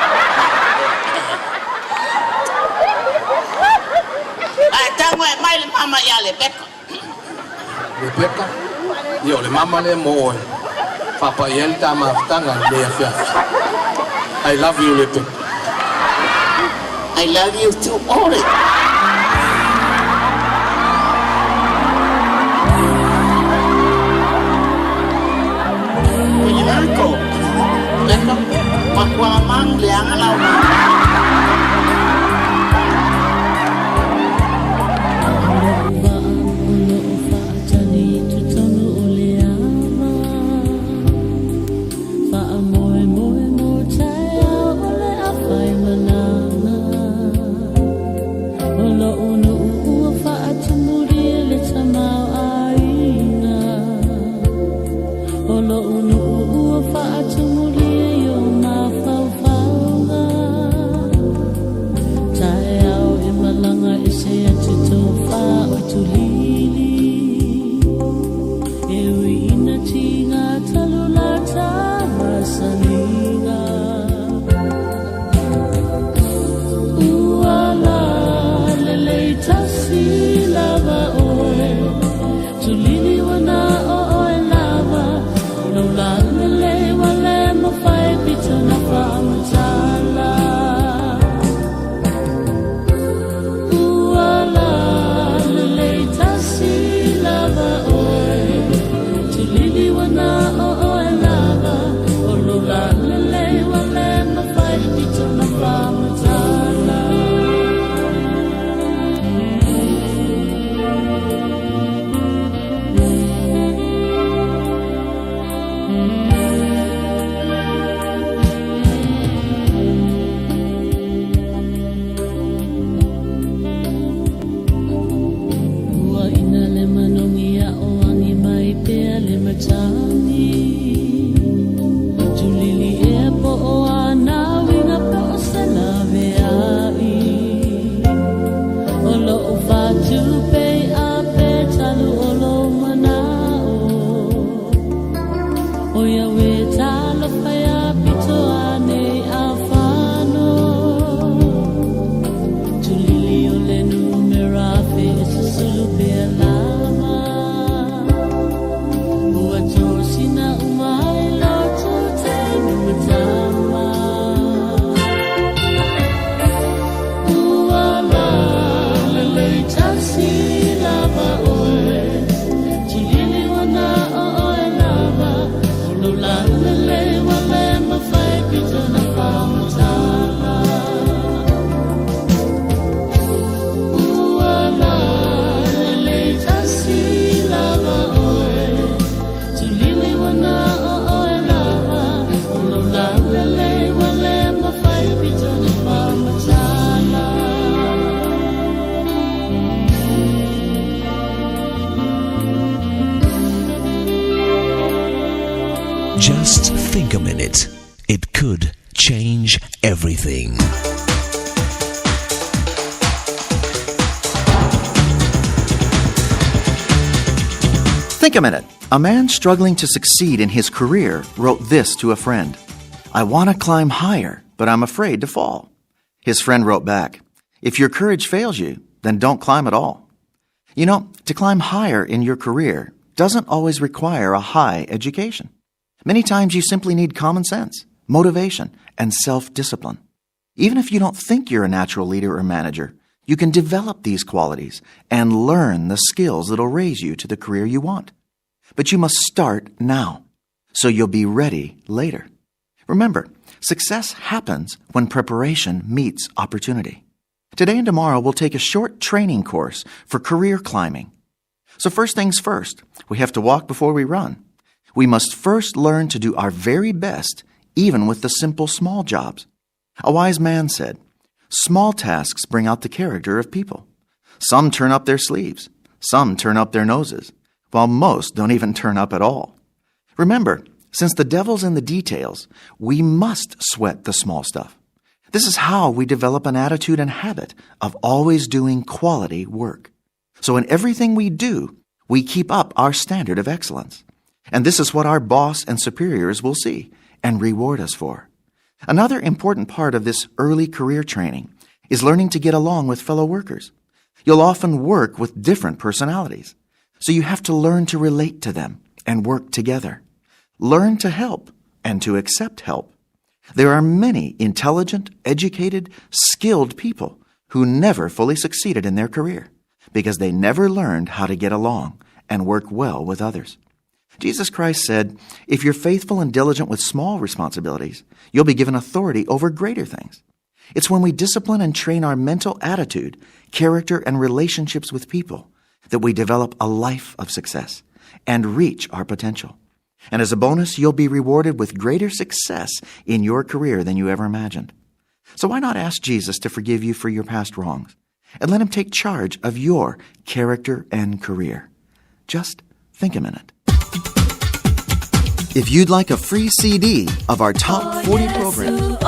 Ae tago e mai le mama iā Lepeka. Lepeka, Ia o le mama lea mo oe. Faapai ai le ta mafutaga i lenei afiafi. I love you Lepeka. I love you too Ore. Pelegato. Leka. Makuamang leaga lau mama. minute. It could change everything. Think a minute. A man struggling to succeed in his career wrote this to a friend I want to climb higher, but I'm afraid to fall. His friend wrote back, If your courage fails you, then don't climb at all. You know, to climb higher in your career doesn't always require a high education. Many times you simply need common sense, motivation, and self discipline. Even if you don't think you're a natural leader or manager, you can develop these qualities and learn the skills that'll raise you to the career you want. But you must start now, so you'll be ready later. Remember, success happens when preparation meets opportunity. Today and tomorrow, we'll take a short training course for career climbing. So, first things first, we have to walk before we run. We must first learn to do our very best, even with the simple small jobs. A wise man said, Small tasks bring out the character of people. Some turn up their sleeves, some turn up their noses, while most don't even turn up at all. Remember, since the devil's in the details, we must sweat the small stuff. This is how we develop an attitude and habit of always doing quality work. So in everything we do, we keep up our standard of excellence. And this is what our boss and superiors will see and reward us for. Another important part of this early career training is learning to get along with fellow workers. You'll often work with different personalities, so you have to learn to relate to them and work together. Learn to help and to accept help. There are many intelligent, educated, skilled people who never fully succeeded in their career because they never learned how to get along and work well with others. Jesus Christ said, If you're faithful and diligent with small responsibilities, you'll be given authority over greater things. It's when we discipline and train our mental attitude, character, and relationships with people that we develop a life of success and reach our potential. And as a bonus, you'll be rewarded with greater success in your career than you ever imagined. So why not ask Jesus to forgive you for your past wrongs and let him take charge of your character and career? Just think a minute. If you'd like a free CD of our top 40 programs,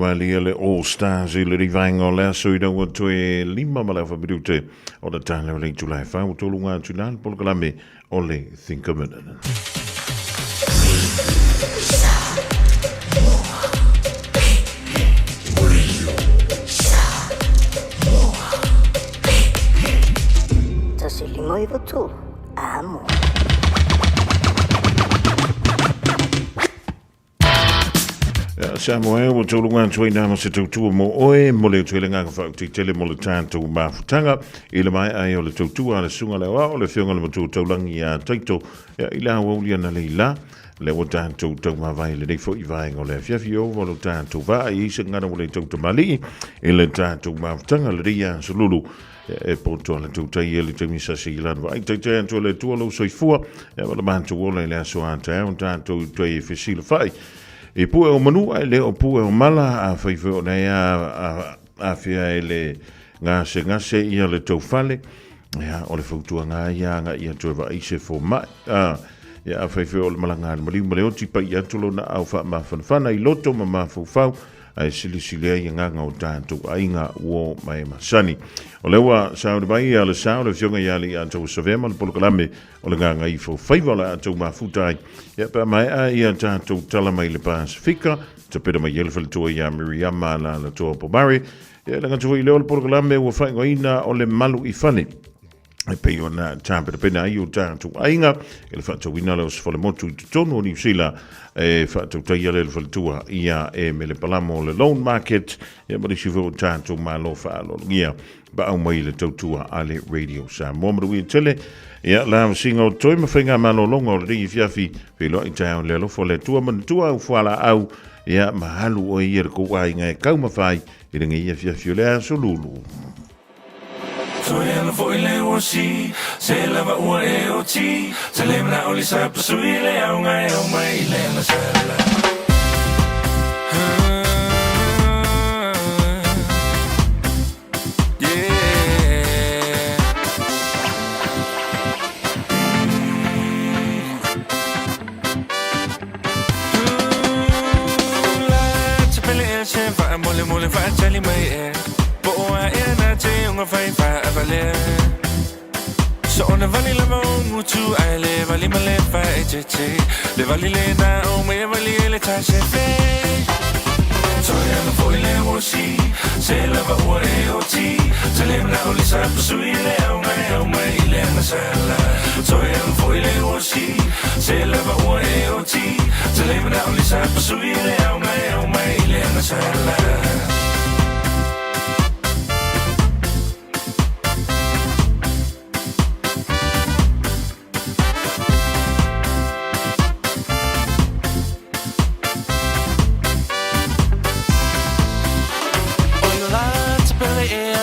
Samuel le All Stars i le rivaenga o le aso i raua toe 5 ma le afa minute o le tāleo le itula e whau tolu ngā tuna le polokalame o le Think a Minute. Tasi lima iwa tolu. Amo. Samoa, ua taulunga atu ai nā ma se tautua mo oe, mo le atu ai le ngaka whautitele mo le tātou mafutanga, i le mai ai o le tautua a le sunga le oa, o le whionga le matua taulangi a taito, ia, i la uaulia na le la, le ua tātou taumāvai le nei foi vaenga o le afiafi o ua lo tātou vaa i se ngana o le tautamali'i, i le tātou mafutanga le ria sululu, e poto ala tautai e le taimi sa se ilana vaai taitai atu le tua lou soifua e wala mātou ola i le aso a taeao tātou toe e fesila whai i pue o manu ai le o pue o mala a whaiwhai o nei a whia e le ngase ngase ia le taufale ia o le fautua ngā ia ngā ia toe vaai se fō mai a ia a whaiwhai o le malanga le maliu ma le oti pai atu lona au wha mawhanawhana i loto ma mafaufau ae silisili ai agaga o tatou aiga ua mai masani. O lea ua sauni mai ia le sao le afioga ia Alii Savea ma le polokalame o le Gagaifo Faiva o le a tou mafuta ai. Ia pe a maea ia tatou tala mai le Pasifika, tapena mai ai le faletua ia Miriama Alaalatoa Pomare. Ia le gata foi lea o le polokalame ua faaigoaina o le Malu i Fale. E pei ona tapenapena ai o tatou aiga i le faatauina lea o se falemotu i totonu o Niu Sila e faatautaia lea le faletua ia e mele palamo o le loan market ia ma nisi foi o tatou malo faaaloalogia paau mai i le tautua a le Radio Samoa. Manuia tele ia la vasinga o toi ma faiga malologa o lenei afiafi feiloai taeao le alofa o le Atua manatua au fualaau ia ma alu oe ia le kou aiga e kaumafai i lenei afiafi o le aso lulu. Toe ala foi le uasi, se lava ua e oti, te le mana o le sa pasui le au ngai au mai le na sala. So ona vali lava o ngutu ai le vali ma le fa e te te Le vali le na o me vali e le ta se fe Toi ana foi le osi Se lava ua e o ti Te le mana o le sa pasui le au ngai au mai i le ana sala Toi ana foi le osi Se lava ua e o ti Te le mana o le sa pasui le au ngai au mai i le ana sala.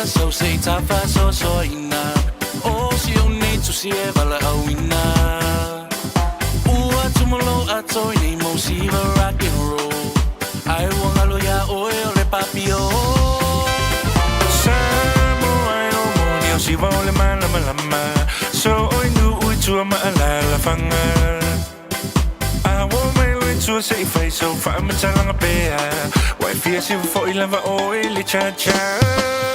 So se tafa so so ina o si o nei tu si e vala au ina ua tumolo a toi nei mo si va rock and roll ai wa ngalo ya oe o le papio Samoa o moni o si va o le malama lama so oi nu ui tua ma ala la fanga A wo mai lui tua se i fai so fa ma talanga pea Wai fia si fo i lava o e le cha cha.